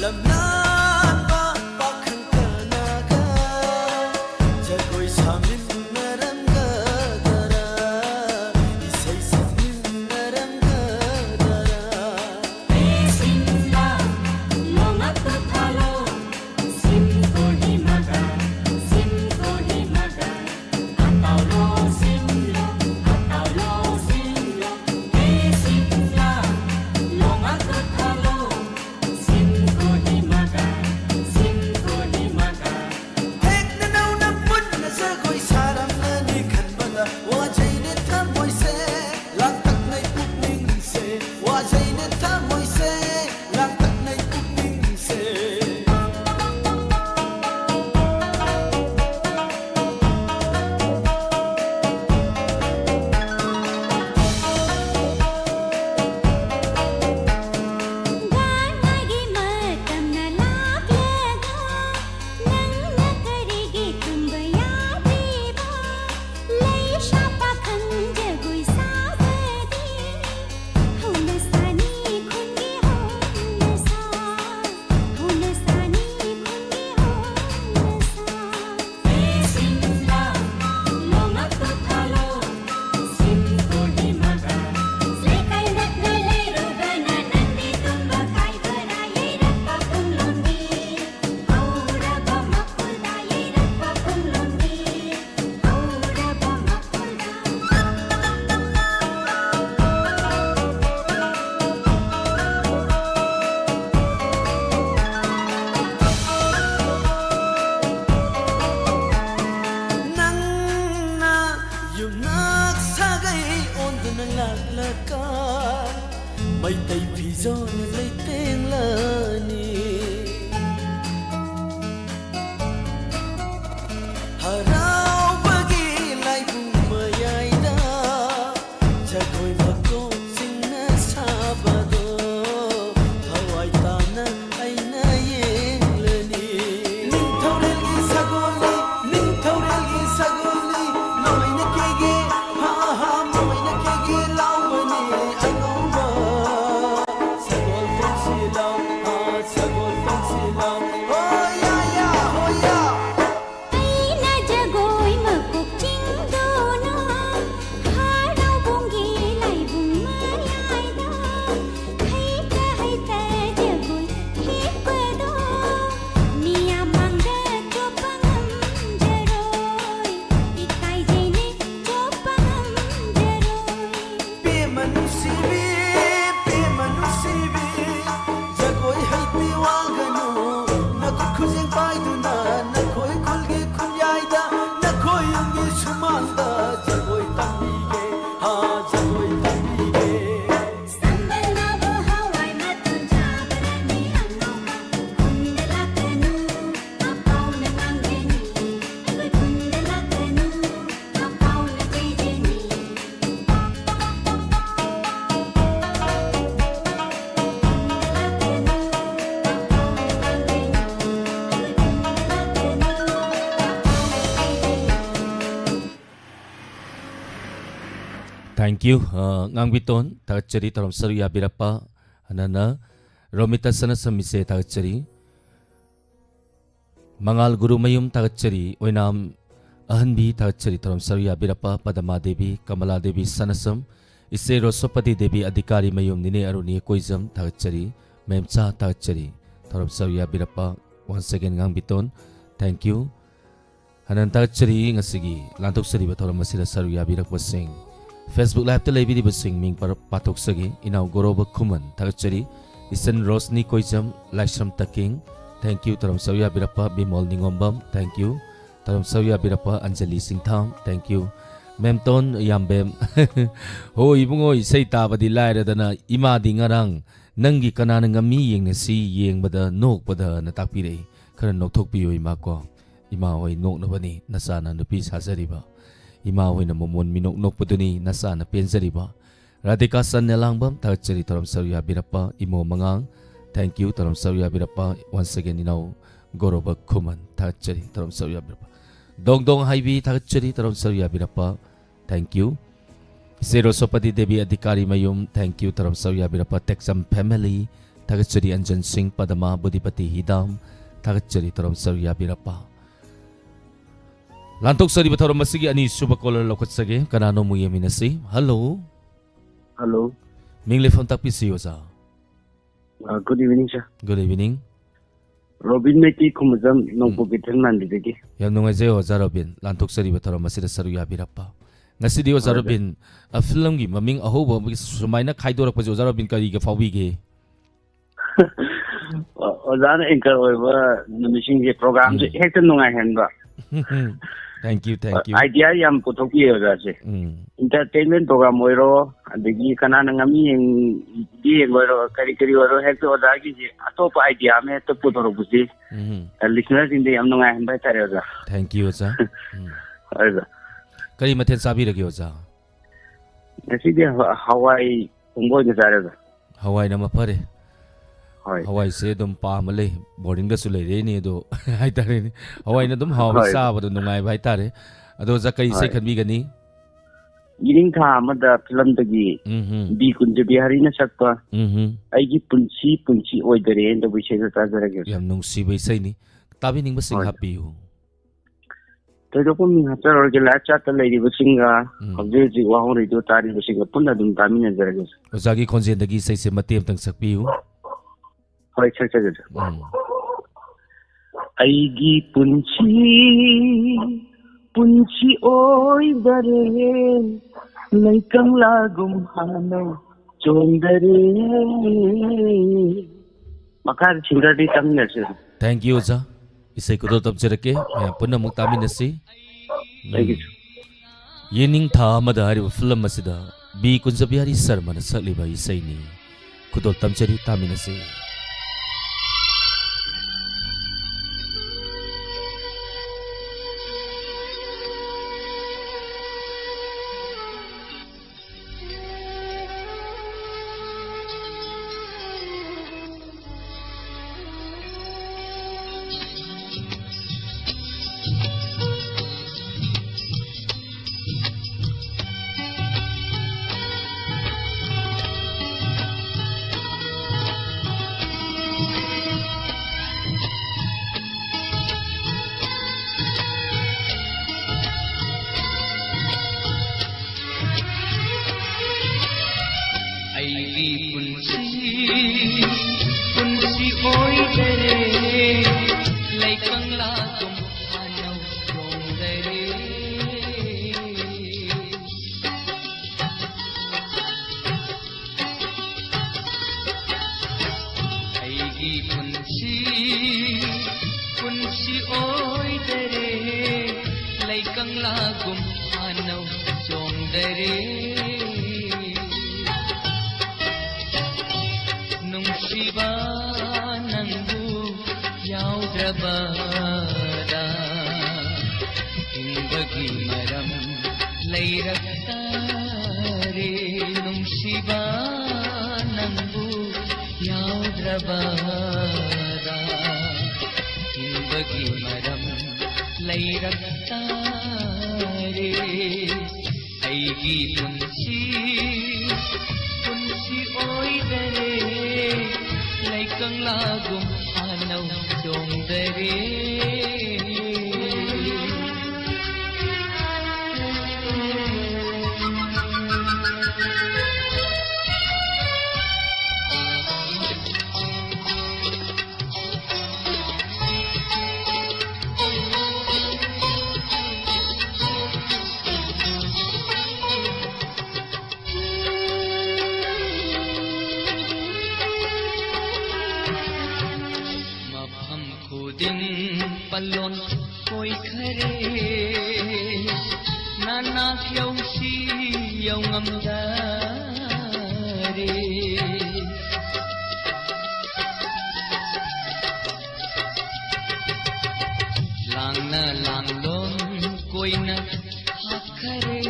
ꯂꯝꯂꯥꯟꯕ ꯄꯥꯈꯪ ꯀꯅꯥꯒ ꯖꯒꯣꯏ ꯁꯥꯃꯤꯟꯅꯔꯝꯒꯗꯔꯥ? ꯏꯁꯩ ꯁꯛꯃꯤꯟꯅꯔꯝꯒꯗꯔꯥ? Thank you. ꯑ, ꯉꯥꯡꯕꯤꯇꯣꯟ, ꯊꯥꯒꯠꯆꯔꯤ, ꯊꯧꯔꯝ ꯁꯔꯨꯛ ꯌꯥꯕꯤꯔꯛꯄ꯫ ꯑꯅꯅ ꯔꯣꯃꯤꯇꯥ ꯁꯅꯥꯁꯝ ꯏꯆꯦ, ꯊꯥꯒꯠꯆꯔꯤ꯫ ꯃꯉꯥꯜ ꯒꯨꯔꯨꯃꯌꯨꯝ, ꯊꯥꯒꯠꯆꯔꯤ꯫ ꯑꯣꯏꯅꯥꯝ ꯑꯍꯟꯕꯤ, ꯊꯥꯒꯠꯆꯔꯤ, ꯊꯧꯔꯝ ꯁꯔꯨꯛ ꯌꯥꯕꯤꯔꯛꯄ꯫ ꯄꯗꯃꯥ ꯗꯦꯕꯤ, ꯀꯃꯂꯥ ꯗꯦꯕꯤ ꯁꯅꯥꯁꯝ, ꯏꯆꯦ ꯔꯣꯁꯣꯄꯇꯤ ꯗꯦꯕꯤ ꯑꯙꯤꯀꯥꯔꯤ ꯃꯌꯨꯝ, ꯅꯤꯅꯦ ꯑꯔꯨꯅꯤ ꯀꯣꯏꯖꯝ, ꯊꯥꯒꯠꯆꯔꯤ꯫ ꯃꯦꯝꯆꯥ, ꯊꯥꯒꯠꯆꯔꯤ, ꯊꯧꯔꯝ ꯁꯔꯨꯛ ꯌꯥꯕꯤꯔꯛꯄ꯫ Once again, ꯉꯥꯡꯕꯤꯇꯣꯟ, thank you꯫ ꯍꯟꯅ ꯊꯥꯒꯠꯆꯔꯤ ꯉꯁꯤꯒꯤ ꯂꯥꯟꯊꯣꯛꯆꯔꯤꯕ ꯊꯧꯔꯝ ꯑꯁꯤꯗ ꯁꯔꯨꯛ ꯌꯥꯕꯤꯔꯛꯄꯁꯤꯡ꯫ Facebook Live-ꯇ ꯂꯩꯕꯤꯔꯤꯕꯁꯤꯡ ꯃꯤꯡ ꯄꯔ-, ꯄꯥꯊꯣꯛꯆꯒꯦ꯫ ꯏꯅꯥꯎ ꯒꯣꯔꯣꯕ ꯈꯨꯃꯟ, ꯊꯥꯒꯠꯆꯔꯤ꯫ ꯏꯆꯟ ꯔꯣꯁꯅꯤ ꯀꯣꯏꯖꯝ, ꯂꯥꯏꯁ꯭ꯔꯝ ꯇꯀꯤꯡ, thank you, ꯊꯧꯔꯝ ꯁꯔꯨꯛ ꯌꯥꯕꯤꯔꯛꯄ꯫ ꯕꯤꯃꯣꯜ ꯅꯤꯉꯣꯝꯕꯝ, thank you, ꯊꯧꯔꯝ ꯁꯔꯨꯛ ꯌꯥꯕꯤꯔꯛꯄ꯫ Anjali ꯁꯤꯡꯊꯥꯝ, thank you꯫ ꯃꯦꯝꯇꯣꯟ ꯌꯥꯝꯕꯦꯝ, ꯍꯣ ꯏꯕꯨꯡꯉꯣ, ꯏꯁꯩ ꯇꯥꯕꯗꯤ ꯂꯥꯏꯔꯗꯅ ꯏꯃꯥꯗꯤ ꯉꯔꯥꯡ ꯅꯪꯒꯤ ꯀꯅꯥꯅ ꯉꯝꯃꯤ ꯌꯦꯡꯅꯁꯤ ꯌꯦꯡꯕꯗ ꯅꯣꯛꯄꯗꯅ ꯇꯥꯛꯄꯤꯔꯛꯏ꯫ ꯈꯔ ꯅꯣꯛꯊꯣꯛꯄꯤꯌꯨ ꯏꯃꯥ ꯀꯣ꯫ ꯏꯃꯥ ꯍꯣꯏ ꯅꯣꯛꯅꯕꯅꯤ ꯅꯆꯥꯅ ꯅꯨꯄꯤ ꯁꯥꯖꯔꯤꯕ꯫ ꯏꯃꯥ ꯍꯣꯏꯅ ꯃꯃꯣꯟ ꯃꯤꯅꯣꯛ ꯅꯣꯛꯄꯗꯨꯅꯤ ꯅꯆꯥꯅ ꯄꯦꯟꯖꯔꯤꯕ꯫ ꯔꯥꯙꯤꯀꯥ ꯁꯟ ꯅꯦꯂꯥꯡꯕꯝ, ꯊꯥꯒꯠꯆꯔꯤ ꯊꯧꯔꯝ ꯁꯔꯨꯛ ꯌꯥꯕꯤꯔꯛꯄ꯫ ꯏꯃꯣ ꯃꯉꯥꯡ, thank you ꯊꯧꯔꯝ ꯁꯔꯨꯛ ꯌꯥꯕꯤꯔꯛꯄ꯫ Once again, ꯏꯅꯥꯎ ꯒꯣꯔꯣꯕ ꯈꯨꯃꯟ, ꯊꯥꯒꯠꯆꯔꯤ ꯊꯧꯔꯝ ꯁꯔꯨꯛ ꯌꯥꯕꯤꯔꯛꯄ꯫ ꯗꯣꯡ ꯗꯣꯡ ꯍꯥꯏꯕꯤ, ꯊꯥꯒꯠꯆꯔꯤ ꯊꯧꯔꯝ ꯁꯔꯨꯛ ꯌꯥꯕꯤꯔꯛꯄ꯫ Thank you꯫ ꯏꯆꯦ ꯔꯣꯁꯣꯄꯇꯤ ꯗꯦꯕꯤ ꯑꯙꯤꯀꯥꯔꯤ ꯃꯌꯨꯝ, thank you ꯊꯧꯔꯝ ꯁꯔꯨꯛ ꯌꯥꯕꯤꯔꯛꯄ꯫ ꯇꯦꯛꯆꯝ family, ꯊꯥꯒꯠꯆꯔꯤ꯫ ꯑꯟꯖꯟ ꯁꯤꯡ, ꯄꯗꯃꯥ, ꯕꯨꯙꯤꯄꯇꯤ ꯍꯤꯗꯥꯝ, ꯊꯥꯒꯠꯆꯔꯤ ꯊꯧꯔꯝ ꯁꯔꯨꯛ ꯌꯥꯕꯤꯔꯛꯄ꯫ ꯂꯥꯟꯊꯣꯛꯆꯔꯤꯕ ꯊꯧꯔꯝ ꯑꯁꯤꯒꯤ ꯑꯅꯤꯁꯨꯕ caller ꯂꯧꯈꯠꯆꯒꯦ꯫ ꯀꯅꯥꯅꯣ ꯑꯃꯨꯛ ꯌꯦꯡꯃꯤꯟꯅꯁꯤ꯫ Hello꯫ Hello꯫ ꯃꯤꯡ ꯂꯩꯐꯝ ꯇꯥꯛꯄꯤꯁꯤ ꯑꯣꯖꯥ꯫ ꯑ, good evening, sir꯫ Good evening꯫ Robin Meitei Khumjam, Nongpok ꯎꯝ꯫ ꯀꯩꯊꯦꯜ ꯃꯥꯟꯕꯤꯗꯒꯤ꯫ ꯌꯥꯝ ꯅꯨꯡꯉꯥꯏꯖꯩ ꯑꯣꯖꯥ ꯔꯣꯕꯤꯟ, ꯂꯥꯟꯊꯣꯛꯆꯔꯤꯕ ꯊꯧꯔꯝ ꯑꯁꯤꯗ ꯁꯔꯨꯛ ꯌꯥꯕꯤꯔꯛꯄ꯫ ꯉꯁꯤꯗꯤ ꯑꯣꯖꯥ ꯍꯣꯏ, ꯁꯔ꯫ ꯔꯣꯕꯤꯟ, ꯑ, film-ꯒꯤ ꯃꯃꯤꯡ ꯑꯍꯧꯕ ꯑꯃꯒꯤ ꯁꯨꯃꯥꯏꯅ ꯈꯥꯏꯗꯣꯔꯛꯄꯁꯦ ꯑꯣꯖꯥ ꯔꯣꯕꯤꯟ ꯀꯔꯤꯒ ꯐꯥꯎꯕꯤꯒꯦ? ꯑꯣ-, ꯑꯣꯖꯥꯅ anchor ꯑꯣꯏꯕ ꯅꯨꯃꯤꯠꯁꯤꯡꯁꯦ program-ꯁꯦ ꯎꯝ꯫ ꯍꯦꯛꯇ ꯅꯨꯡꯉꯥꯏꯍꯟꯕ꯫ Thank you, thank you꯫ Idea ꯌꯥꯝ ꯄꯨꯊꯣꯛꯄꯤꯌꯦ ꯑꯣꯖꯥꯁꯦ꯫ ꯎꯝ꯫ Entertainment program ꯑꯣꯏꯔꯣ, ꯑꯗꯒꯤ ꯀꯅꯥꯅ ꯉꯝꯃꯤ ꯌꯦꯡ-, ꯌꯦꯡꯕ ꯑꯣꯏꯔꯣ, ꯀꯔꯤ ꯀꯔꯤ ꯑꯣꯏꯔꯣ, ꯍꯦꯛꯇ ꯑꯣꯖꯥꯒꯤꯁꯦ ꯑꯇꯣꯞꯄ idea ꯑꯃ ꯍꯦꯛꯇ ꯄꯨꯊꯣꯔꯛꯄꯁꯦ, ꯎꯝ꯫ Listener-ꯁꯤꯡꯗ ꯌꯥꯝ ꯅꯨꯡꯉꯥꯏꯍꯟꯕ ꯍꯥꯏꯇꯥꯔꯦ ꯑꯣꯖꯥ꯫ Thank you, ꯑꯣꯖꯥ꯫ ꯎꯝ꯫ ꯍꯣꯏ, ꯑꯣꯖꯥ꯫ ꯀꯔꯤ ꯃꯊꯦꯜ ꯆꯥꯕꯤꯔꯒꯦ, ꯑꯣꯖꯥ? ꯉꯁꯤꯗꯤ ꯍ-, ꯍꯋꯥꯏ ꯊꯣꯡꯕ ꯑꯣꯏꯅ ꯆꯥꯔꯦ, ꯑꯣꯖꯥ꯫ ꯍꯋꯥꯏꯅ ꯃꯐꯔꯦ꯫ ꯍꯣꯏ꯫ ꯍꯋꯥꯏꯁꯦ ꯑꯗꯨꯝ ꯄꯥꯝꯃ ꯂꯩ꯫ Boarding-ꯗꯁꯨ ꯂꯩꯔꯛꯏꯅꯤ ꯑꯗꯣ, ꯍꯥꯏꯇꯥꯔꯦꯅꯦ꯫ ꯍꯋꯥꯏꯅ ꯑꯗꯨꯝ ꯍꯥꯎꯋꯦ, ꯍꯣꯏ꯫ ꯆꯥꯕꯗ ꯅꯨꯡꯉꯥꯏꯕ ꯍꯥꯏꯇꯥꯔꯦ꯫ ꯑꯗꯣ ꯑꯣꯖꯥ, ꯀꯔꯤ ꯏꯁꯩ ꯍꯣꯏ꯫ ꯈꯟꯕꯤꯒꯅꯤ? ꯌꯦꯅꯤꯡꯊꯥ ꯑꯃꯗ ꯐꯤꯂꯝꯗꯒꯤ ꯎꯝ ꯍꯝ꯫ ꯕꯤ ꯀꯨꯟꯖꯕꯤꯍꯥꯔꯤꯅ ꯁꯛꯄ ꯎꯝ ꯍꯝ꯫ ꯑꯩꯒꯤ ꯄꯨꯟꯁꯤ ꯄꯨꯟꯁꯤ ꯑꯣꯏꯗꯔꯦ ꯍꯥꯏꯅ ꯇꯧꯕ ꯏꯁꯩꯗꯣ ꯇꯥꯖꯔꯒꯦ꯫ ꯌꯥꯝ ꯅꯨꯡꯁꯤꯕ ꯏꯁꯩꯅꯤ꯫ ꯇꯥꯕꯤꯅꯤꯡꯕꯁꯤꯡ ꯍꯣꯏ꯫ ꯍꯥꯞꯄꯤꯌꯨ꯫ ꯊꯣꯏꯗꯣꯛꯄ ꯃꯤꯡ ꯍꯥꯞꯆꯔꯔꯣꯏꯒꯦ꯫ ꯂꯥꯏꯐ ꯆꯥꯠꯇ ꯂꯩꯔꯤꯕꯁꯤꯡꯒ ꯎꯝ꯫ ꯍꯧꯖꯤꯛ ꯍꯧꯖꯤꯛ ꯋꯥꯍꯧꯔꯤꯗꯨ ꯇꯥꯔꯤꯕꯁꯤꯡꯒ ꯄꯨꯟꯅ ꯑꯗꯨꯝ ꯇꯥꯃꯤꯟꯅꯖꯔꯒꯦ꯫ ꯑꯣꯖꯥꯒꯤ ꯈꯣꯟꯖꯦꯜꯗꯒꯤ ꯏꯁꯩꯁꯦ ꯃꯇꯦꯛ ꯑꯃꯇꯪ ꯁꯛꯄꯤꯌꯨ꯫ ꯍꯣꯏ, ꯁꯛꯆꯒꯦ, ꯁꯛ꯫ ꯎꯝ꯫ ꯑꯩꯒꯤ ꯄꯨꯟꯁꯤ, ꯄꯨꯟꯁꯤ ꯑꯣꯏꯗꯔꯦ, ꯂꯩꯀꯪꯂꯥꯒꯨꯝ ꯍꯥꯟꯅ ꯆꯣꯡꯗꯔꯦ꯫ ꯃꯈꯥꯗ ꯁꯤꯡꯒꯔꯗꯤ ꯇꯝꯃꯤꯟꯅꯁꯦ꯫ Thank you, ꯑꯣꯖꯥ꯫ ꯏꯁꯩ ꯈꯨꯗꯣꯜ ꯇꯝꯖꯔꯛꯀꯦ, ꯃꯌꯥꯝ ꯄꯨꯟꯅ ꯑꯃꯨꯛ ꯇꯥꯃꯤꯟꯅꯁꯤ꯫ Thank you, um. ꯁꯔ꯫ ꯌꯦꯅꯤꯡꯊꯥ ꯑꯃꯗ ꯍꯥꯏꯔꯤꯕ ꯐꯤꯂꯝ ꯑꯁꯤꯗ ꯕꯤ ꯀꯨꯟꯖꯕꯤꯍꯥꯔꯤ ꯁꯔꯃꯅ ꯁꯛꯂꯤꯕ ꯏꯁꯩꯅꯤ꯫ ꯈꯨꯗꯣꯜ ꯇꯝꯖꯔꯤ, ꯇꯥꯃꯤꯟꯅꯁꯤ꯫ ꯑꯩꯒꯤ ꯄꯨꯟꯁꯤ, ꯄꯨꯟꯁꯤ ꯑꯣꯏꯗꯔꯦ, ꯂꯩꯀꯪ ꯂꯥꯒꯨꯝ ꯍꯥꯟꯅ ꯆꯣꯡꯗꯔꯦ꯫ ꯑꯩꯒꯤ ꯄꯨꯟꯁꯤ, ꯄꯨꯟꯁꯤ ꯑꯣꯏꯗꯔꯦ, ꯂꯩꯀꯪ ꯂꯥꯒꯨꯝ ꯍꯥꯟꯅ ꯆꯣꯡꯗꯔꯦ꯫ ꯅꯨꯡꯁꯤꯕ ꯅꯪꯕꯨ ꯌꯥꯎꯗ꯭ꯔꯕꯗ ꯍꯤꯡꯕꯒꯤ ꯃꯔꯝ ꯂꯩꯔꯛꯇꯔꯦ꯫ ꯅꯨꯡꯁꯤꯕ ꯅꯪꯕꯨ ꯌꯥꯎꯗ꯭ꯔꯕꯗ ꯍꯤꯡꯕꯒꯤ ꯃꯔꯝ ꯂꯩꯔꯛꯇꯔꯦ꯫ ꯑꯩꯒꯤ ꯄꯨꯟꯁꯤ, ꯄꯨꯟꯁꯤ ꯑꯣꯏꯗꯔꯦ, ꯂꯩꯀꯪꯂꯥꯒꯨꯝ ꯍꯥꯟꯅꯧ ꯆꯣꯡꯗꯔꯦ꯫ ꯃꯐꯝ ꯈꯨꯗꯤꯡ ꯄꯜꯂꯣꯟ ꯀꯣꯏꯈꯔꯦ, ꯅꯅꯥꯛ ꯌꯧꯁꯤ ꯌꯧꯉꯝꯗꯔꯦ꯫ ꯂꯥꯡꯅ ꯂꯥꯡꯂꯣꯟ ꯀꯣꯏꯅ ꯍꯥꯞꯈꯔꯦ,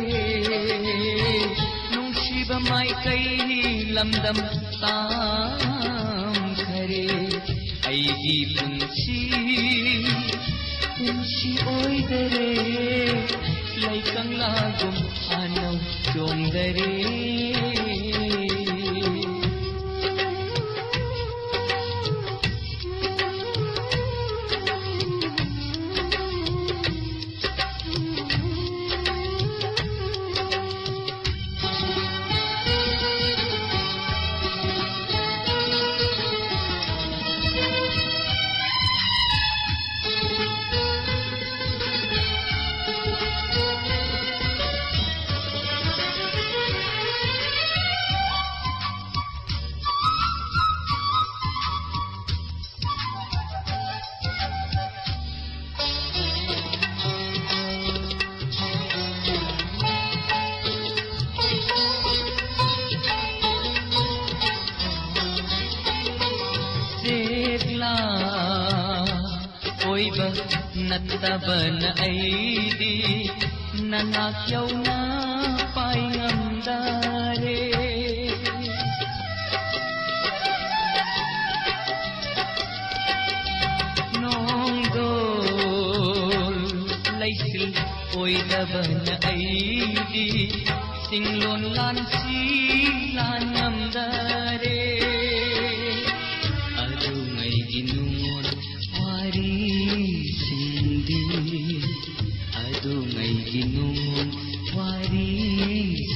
ꯅꯨꯡꯁꯤꯕ ꯃꯥꯏꯀꯩ ꯂꯝꯗꯝ ꯇꯥꯝꯈꯔꯦ꯫ ꯑꯩꯒꯤ ꯄꯨꯟꯁꯤ, ꯄꯨꯟꯁꯤ ꯑꯣꯏꯗꯔꯦ, ꯂꯩꯀꯪꯂꯥꯒꯨꯝ ꯍꯥꯟꯅꯧ ꯆꯣꯡꯗꯔꯦ꯫ ꯆꯦꯛꯂꯥ ꯑꯣꯏꯕ ꯅꯠꯇꯕꯅ ꯑꯩꯗꯤ ꯅꯅꯥꯛ ꯌꯧꯅ ꯄꯥꯏ ꯉꯝꯗꯔꯦ꯫ ꯅꯣꯡꯗꯣꯜ ꯂꯩꯁꯤ ꯑꯣꯏꯗꯕꯅ ꯑꯩꯗꯤ ꯆꯤꯡꯂꯣꯟ ꯂꯥꯟꯁꯤ ꯂꯥꯟ ꯉꯝꯗꯔꯦ꯫ ꯑꯗꯨꯉꯩꯒꯤ ꯅꯨꯡꯉꯣꯟ ꯋꯥꯔꯤꯁꯤꯡꯗꯤ, ꯑꯗꯨꯉꯩꯒꯤ ꯅꯨꯡꯉꯣꯟ ꯋꯥꯔꯤꯁꯤꯡꯗꯤ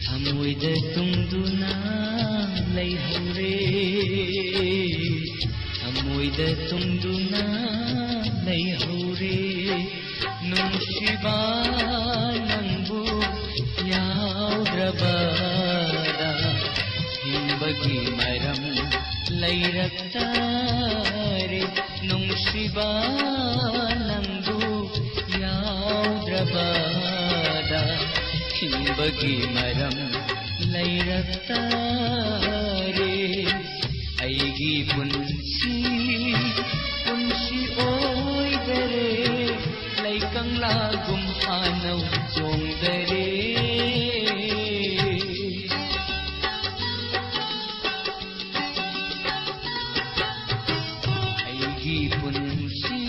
ꯊꯃꯣꯏꯗ ꯇꯨꯡꯗꯨꯅ ꯂꯩꯍꯧꯔꯦ꯫ ꯊꯃꯣꯏꯗ ꯇꯨꯡꯗꯨꯅ ꯂꯩꯍꯧꯔꯦ꯫ ꯅꯨꯡꯁꯤꯕ ꯅꯪꯕꯨ ꯌꯥꯎꯗ꯭ꯔꯕꯗ ꯍꯤꯡꯕꯒꯤ ꯃꯔꯝ ꯂꯩꯔꯛꯇꯔꯦ꯫ ꯅꯨꯡꯁꯤꯕ ꯅꯪꯕꯨ ꯌꯥꯎꯗ꯭ꯔꯕꯗ ꯍꯤꯡꯕꯒꯤ ꯃꯔꯝ ꯂꯩꯔꯛꯇꯔꯦ꯫ ꯑꯩꯒꯤ ꯄꯨꯟꯁꯤ ꯄꯨꯟꯁꯤ ꯑꯣꯏꯗꯔꯦ꯫ ꯂꯩꯀꯪꯂꯥꯒꯨꯝ ꯍꯥꯟꯅꯧ ꯆꯣꯡꯗꯔꯦ꯫ ꯑꯩꯒꯤ ꯄꯨꯟꯁꯤ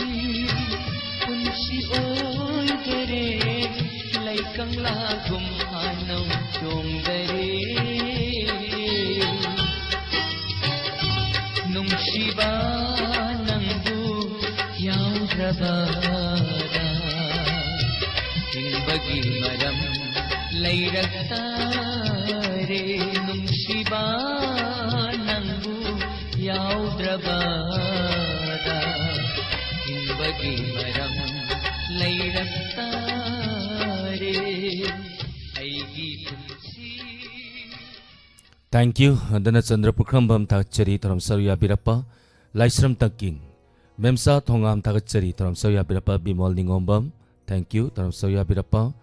ꯄꯨꯟꯁꯤ ꯑꯣꯏꯗꯔꯦ꯫ ꯂꯩꯀꯪꯂꯥꯒꯨꯝ ꯍꯥꯟꯅꯧ ꯆꯣꯡꯗꯔꯦ꯫ ꯅꯨꯡꯁꯤꯕ ꯅꯪꯕꯨ ꯌꯥꯎꯗ꯭ꯔꯕꯗ ꯍꯤꯡꯕꯒꯤ ꯃꯔꯝ ꯂꯩꯔꯛꯇꯔꯦ꯫ ꯅꯨꯡꯁꯤꯕ ꯅꯪꯕꯨ ꯌꯥꯎꯗ꯭ꯔꯕꯗ ꯍꯤꯡꯕꯒꯤ ꯃꯔꯝ ꯂꯩꯔꯛꯇꯔꯦ꯫ ꯑꯩꯒꯤ ꯄꯨꯟꯁꯤ Thank you. ꯙꯅꯆꯟꯗ꯭ꯔ ꯄꯨꯈ꯭ꯔꯝꯕꯝ ꯊꯥꯒꯠꯆꯔꯤ, ꯊꯧꯔꯝ ꯁꯔꯨꯛ ꯌꯥꯕꯤꯔꯛꯄ꯫ ꯂꯥꯏꯁ꯭ꯔꯝ ꯇꯛꯀꯤꯡ, ꯃꯦꯝꯆꯥ ꯊꯣꯉꯥꯝ ꯊꯥꯒꯠꯆꯔꯤ, ꯊꯧꯔꯝ ꯁꯔꯨꯛ ꯌꯥꯕꯤꯔꯛꯄ꯫ ꯕꯤꯃꯣꯜ ꯅꯤꯉꯣꯝꯕꯝ, thank you, ꯊꯧꯔꯝ ꯁꯔꯨꯛ ꯌꯥꯕꯤꯔꯛꯄ꯫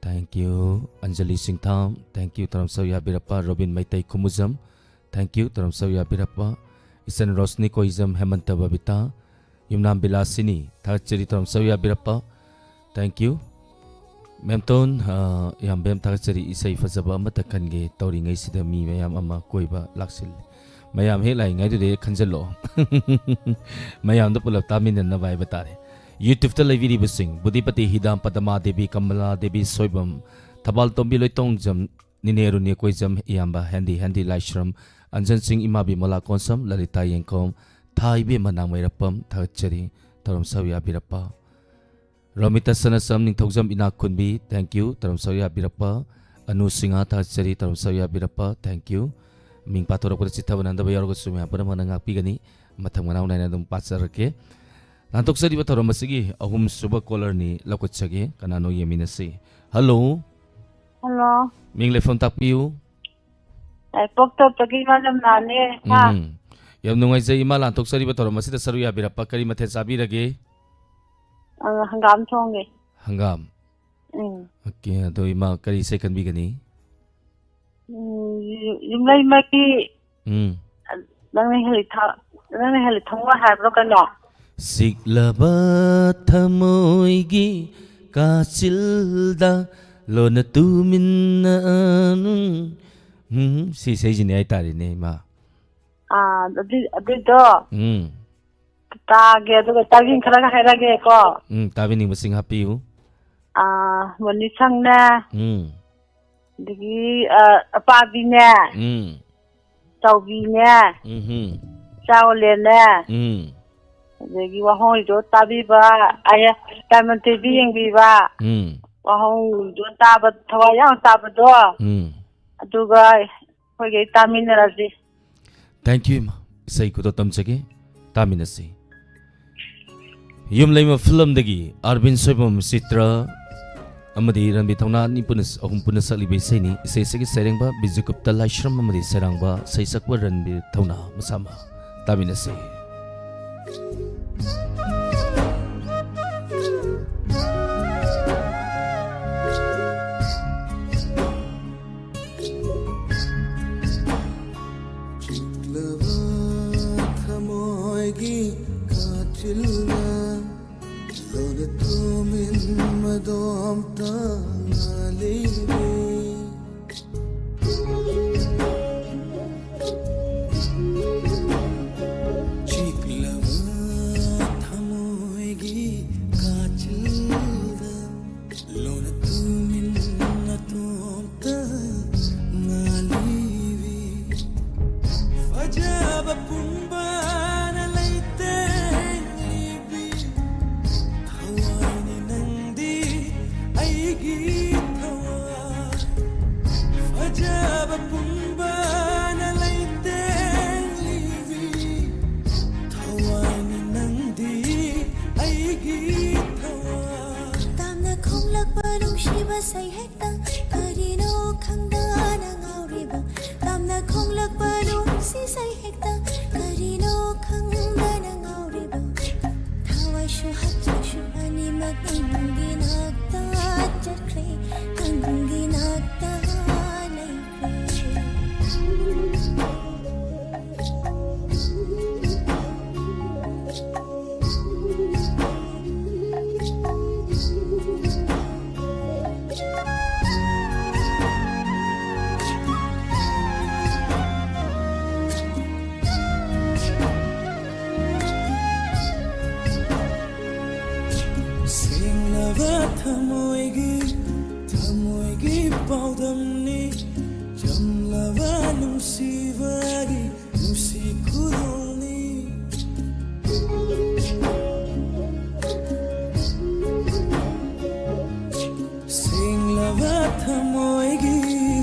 Thank you. Anjali ꯁꯤꯡꯊꯥꯝ, thank you, ꯊꯧꯔꯝ ꯁꯔꯨꯛ ꯌꯥꯕꯤꯔꯛꯄ꯫ ꯔꯣꯕꯤꯟ ꯃꯩꯇꯩ ꯈꯨꯃꯨꯖꯝ, thank you, ꯊꯧꯔꯝ ꯁꯔꯨꯛ ꯌꯥꯕꯤꯔꯛꯄ꯫ ꯏꯆꯟ ꯔꯣꯁꯅꯤ ꯀꯣꯏꯖꯝ, ꯍꯦꯃꯟꯇ ꯕꯕꯤꯇꯥ, ꯌꯨꯝꯅꯥꯝ ꯕꯤꯂꯥꯁꯤꯅꯤ, ꯊꯥꯒꯠꯆꯔꯤ, ꯊꯧꯔꯝ ꯁꯔꯨꯛ ꯌꯥꯕꯤꯔꯛꯄ꯫ Thank you. ꯃꯦꯝꯇꯣꯟ, ꯑ, ꯌꯥꯝꯕꯦꯝ ꯊꯥꯒꯠꯆꯔꯤ, ꯏꯁꯩ ꯐꯖꯕ ꯑꯃꯠꯇ ꯈꯟꯒꯦ ꯇꯧꯔꯤꯉꯩꯁꯤꯗ ꯃꯤ ꯃꯌꯥꯝ ꯑꯃ ꯀꯣꯏꯕ ꯂꯥꯛꯁꯤꯜꯂꯦ꯫ ꯃꯌꯥꯝ ꯍꯦꯛ ꯂꯥꯛꯏꯉꯩꯗꯨꯗ ꯍꯦꯛ ꯈꯟꯖꯜꯂꯣ꯫ ꯃꯌꯥꯝꯗꯣ ꯄꯨꯂꯞ ꯇꯥꯃꯤꯟꯅꯅꯕ ꯍꯥꯏꯕ ꯇꯥꯔꯦ꯫ YouTube-ꯇ ꯂꯩꯕꯤꯔꯤꯕꯁꯤꯡ, ꯕꯨꯙꯤꯄꯇꯤ ꯍꯤꯗꯥꯝ, ꯄꯗꯃꯥ ꯗꯦꯕꯤ, ꯀꯃꯂꯥ ꯗꯦꯕꯤ ꯁꯣꯏꯕꯝ, ꯊꯕꯥꯜ ꯇꯣꯝꯕꯤ ꯂꯣꯏꯇꯣꯡꯖꯝ, ꯅꯤꯅꯦ ꯔꯨꯅꯦ ꯀꯣꯏꯖꯝ, ꯏꯌꯥꯝꯕ ꯍꯦꯟꯗꯤ ꯍꯦꯟꯗꯤ ꯂꯥꯏꯁ꯭ꯔꯝ, ꯑꯟꯖꯟ ꯁꯤꯡ, ꯏꯃꯥ ꯕꯤꯃꯂꯥ ꯀꯣꯟꯁꯝ, ꯂꯂꯤꯇꯥ ꯌꯦꯡꯈꯣꯝ, ꯊꯥ ꯏꯕꯦꯝꯃ ꯅꯥꯡꯃꯩꯔꯥꯛꯄꯝ, ꯊꯥꯒꯠꯆꯔꯤ꯫ ꯊꯧꯔꯝ ꯁꯔꯨꯛ ꯌꯥꯕꯤꯔꯛꯄ ꯔꯣꯃꯤꯇꯥ ꯁꯅꯥꯁꯝ, ꯅꯤꯡꯊꯧꯖꯝ ꯏꯅꯥꯛ ꯈꯨꯟꯕꯤ, thank you꯫ ꯊꯧꯔꯝ ꯁꯔꯨꯛ ꯌꯥꯕꯤꯔꯛꯄ ꯑꯅꯨ ꯁꯤꯡꯍ, ꯊꯥꯒꯠꯆꯔꯤ꯫ ꯊꯧꯔꯝ ꯁꯔꯨꯛ ꯌꯥꯕꯤꯔꯛꯄ, thank you꯫ ꯃꯤꯡ ꯄꯥꯊꯣꯔꯛꯄꯗ ꯆꯤꯠꯊꯕ ꯅꯥꯏꯗꯕ ꯌꯥꯎꯔꯒꯁꯨ ꯃꯌꯥꯝ ꯄꯨꯝꯅꯃꯛꯅ ꯉꯥꯛꯄꯤꯒꯅꯤ꯫ ꯃꯊꯪ ꯃꯅꯥꯎ ꯅꯥꯏꯅ ꯑꯗꯨꯝ ꯄꯥꯖꯔꯛꯀꯦ꯫ ꯂꯥꯟꯊꯣꯛꯆꯔꯤꯕ ꯊꯧꯔꯝ ꯑꯁꯤꯒꯤ ꯑꯍꯨꯝꯁꯨꯕ caller-ꯅꯤ, ꯂꯧꯈꯠꯆꯒꯦ꯫ ꯀꯅꯥꯅꯣ ꯌꯦꯡꯃꯤꯟꯅꯁꯤ꯫ Hello꯫ Hello꯫ ꯃꯤꯡ ꯂꯩꯐꯝ ꯇꯥꯛꯄꯤꯌꯨ꯫ ꯌꯥꯏꯄꯣꯛꯇꯣꯞꯇꯒꯤ ꯏꯃꯥ ꯂꯝꯅꯥꯅꯦ꯫ ꯍꯥ? ꯎꯝ꯫ ꯌꯥꯝ ꯅꯨꯡꯉꯥꯏꯖꯩ ꯏꯃꯥ, ꯂꯥꯟꯊꯣꯛꯆꯔꯤꯕ ꯊꯧꯔꯝ ꯑꯁꯤꯗ ꯁꯔꯨꯛ ꯌꯥꯕꯤꯔꯛꯄ꯫ ꯀꯔꯤ ꯃꯊꯦꯜ ꯆꯥꯕꯤꯔꯒꯦ? ꯑ, ꯍꯪꯒꯥꯝ ꯊꯣꯡꯉꯦ꯫ ꯍꯪꯒꯥꯝ? ꯎꯝ꯫ OK, ꯑꯗꯣ ꯏꯃꯥ ꯀꯔꯤ ꯏꯁꯩ ꯈꯟꯕꯤꯒꯅꯤ? ꯎꯝ, ꯌꯨ-, ꯌꯨꯝꯂꯩꯃꯒꯤ ꯎꯝ꯫ ꯅꯪꯅ ꯍꯦꯜꯂꯤ ꯊ-, ꯅꯪꯅ ꯍꯦꯜꯂꯤ ꯊꯃꯣꯏ ꯍꯥꯏꯕ꯭ꯔꯣ ꯀꯩꯅꯣ? ꯆꯤꯛꯂꯕ ꯊꯃꯣꯏꯒꯤ ꯀꯥꯆꯤꯜꯗ ꯂꯣꯟꯅ ꯇꯨꯃꯤꯟꯅ ꯎꯝ, ꯁꯤ ꯏꯁꯩꯁꯤꯅꯦ ꯍꯥꯏꯇꯥꯔꯦꯅꯦ, ꯏꯃꯥ꯫ ꯑꯥ, ꯑꯗꯨ-, ꯑꯗꯨꯗꯣ ꯎꯝ꯫ ꯇꯥꯒꯦ, ꯑꯗꯨꯒ ꯇꯥꯕꯤꯟ ꯈꯔꯒ ꯍꯥꯏꯔꯒꯦꯀꯣ꯫ ꯎꯝ, ꯇꯥꯕꯤꯅꯤꯡꯕꯁꯤꯡ ꯍꯥꯞꯄꯤꯌꯨ꯫ ꯑꯥ, ꯃꯣꯅꯤꯁꯪꯅꯦ꯫ ꯎꯝ꯫ ꯑꯗꯒꯤ, ꯑ, ꯑꯄꯥꯕꯤꯅꯦ, ꯎꯝ꯫ ꯆꯥꯎꯕꯤꯅꯦ, ꯎꯝꯍꯨꯝ꯫ ꯆꯥꯎꯂꯦꯅꯦ, ꯎꯝ꯫ ꯑꯗꯒꯤ ꯋꯥꯍꯣꯡꯗꯣ ꯇꯥꯕꯤꯕ, ꯑꯌꯦ, ꯗꯥꯏꯃꯟ ꯇꯤ ꯚꯤ ꯌꯦꯡꯕꯤꯕ, ꯎꯝ꯫ ꯋꯥꯍꯣꯡꯗꯣ ꯇꯥꯕ, ꯊꯋꯥꯏ ꯌꯥꯎꯅ ꯇꯥꯕꯗꯣ, ꯎꯝ꯫ ꯑꯗꯨꯒ ꯑꯩꯈꯣꯏꯒꯩ ꯇꯥꯃꯤꯟꯅꯔꯁꯤ꯫ Thank you, ꯏꯃꯥ꯫ ꯏꯁꯩ ꯈꯨꯗꯣꯜ ꯇꯝꯖꯒꯦ꯫ ꯇꯥꯃꯤꯟꯅꯁꯤ꯫ ꯌꯨꯝꯂꯩꯃ ꯐꯤꯂꯝꯗꯒꯤ ꯑꯔꯕꯤꯟ ꯁꯣꯏꯕꯝ, ꯆꯤꯇ꯭ꯔ ꯑꯃꯗꯤ ꯔꯟꯕꯤꯔ ꯊꯧꯅꯥ ꯑꯅꯤ ꯄꯨꯟꯅ, ꯑꯍꯨꯝ ꯄꯨꯟꯅ ꯁꯛꯂꯤꯕ ꯏꯁꯩꯅꯤ꯫ ꯏꯁꯩ ꯑꯁꯤꯒꯤ ꯁꯩꯔꯦꯡꯕ ꯕꯤꯖꯨꯒꯨꯞꯇ ꯂꯥꯏꯁ꯭ꯔꯝ ꯑꯃꯗꯤ ꯁꯩꯔꯥꯡꯕ ꯁꯩꯁꯛꯄ ꯔꯟꯕꯤꯔ ꯊꯧꯅꯥ ꯃꯁꯥꯃꯛ꯫ ꯇꯥꯃꯤꯟꯅꯁꯤ꯫ ꯆꯤꯛꯂꯕ ꯊꯃꯣꯏꯒꯤ ꯀꯥꯆꯤꯜꯗ ꯂꯣꯟꯅ ꯇꯨꯃꯤꯟ ꯃꯗꯣꯝꯇ ꯉꯥꯂꯤꯔꯦ꯫ ꯆꯤꯛꯂꯕ ꯊꯃꯣꯏꯒꯤ ꯇꯥꯝꯅ ꯈꯣꯡꯂꯛꯄ ꯅꯨꯡꯁꯤꯕ ꯁꯩꯍꯦꯛꯇ ꯀꯔꯤꯅꯣ ꯈꯪꯗꯅ ꯉꯥꯎꯔꯤꯕ? ꯇꯥꯝꯅ ꯈꯣꯡꯂꯛꯄ ꯅꯨꯡꯁꯤ ꯁꯩꯍꯦꯛꯇ ꯀꯔꯤꯅꯣ ꯈꯪꯗꯅ ꯉꯥꯎꯔꯤꯕ? ꯊꯋꯥꯏꯁꯨ ꯍꯛꯆꯥꯡꯁꯨ ꯑꯅꯤꯃꯛ ꯅꯪꯒꯤ ꯅꯥꯛꯇ ꯆꯠꯈ꯭ꯔꯦ, ꯅꯪꯒꯤ ꯅꯥꯛꯇ ꯂꯩꯈ꯭ꯔꯦ꯫ ꯁꯦꯡꯂꯕ ꯊꯃꯣꯏꯒꯤ, ꯊꯃꯣꯏꯒꯤ ꯄꯥꯎꯗꯝꯅꯤ, ꯆꯝꯂꯕ ꯅꯨꯡꯁꯤꯕꯒꯤ ꯅꯨꯡꯁꯤ ꯈꯨꯗꯣꯜꯅꯤ꯫ ꯁꯦꯡꯂꯕ ꯊꯃꯣꯏꯒꯤ,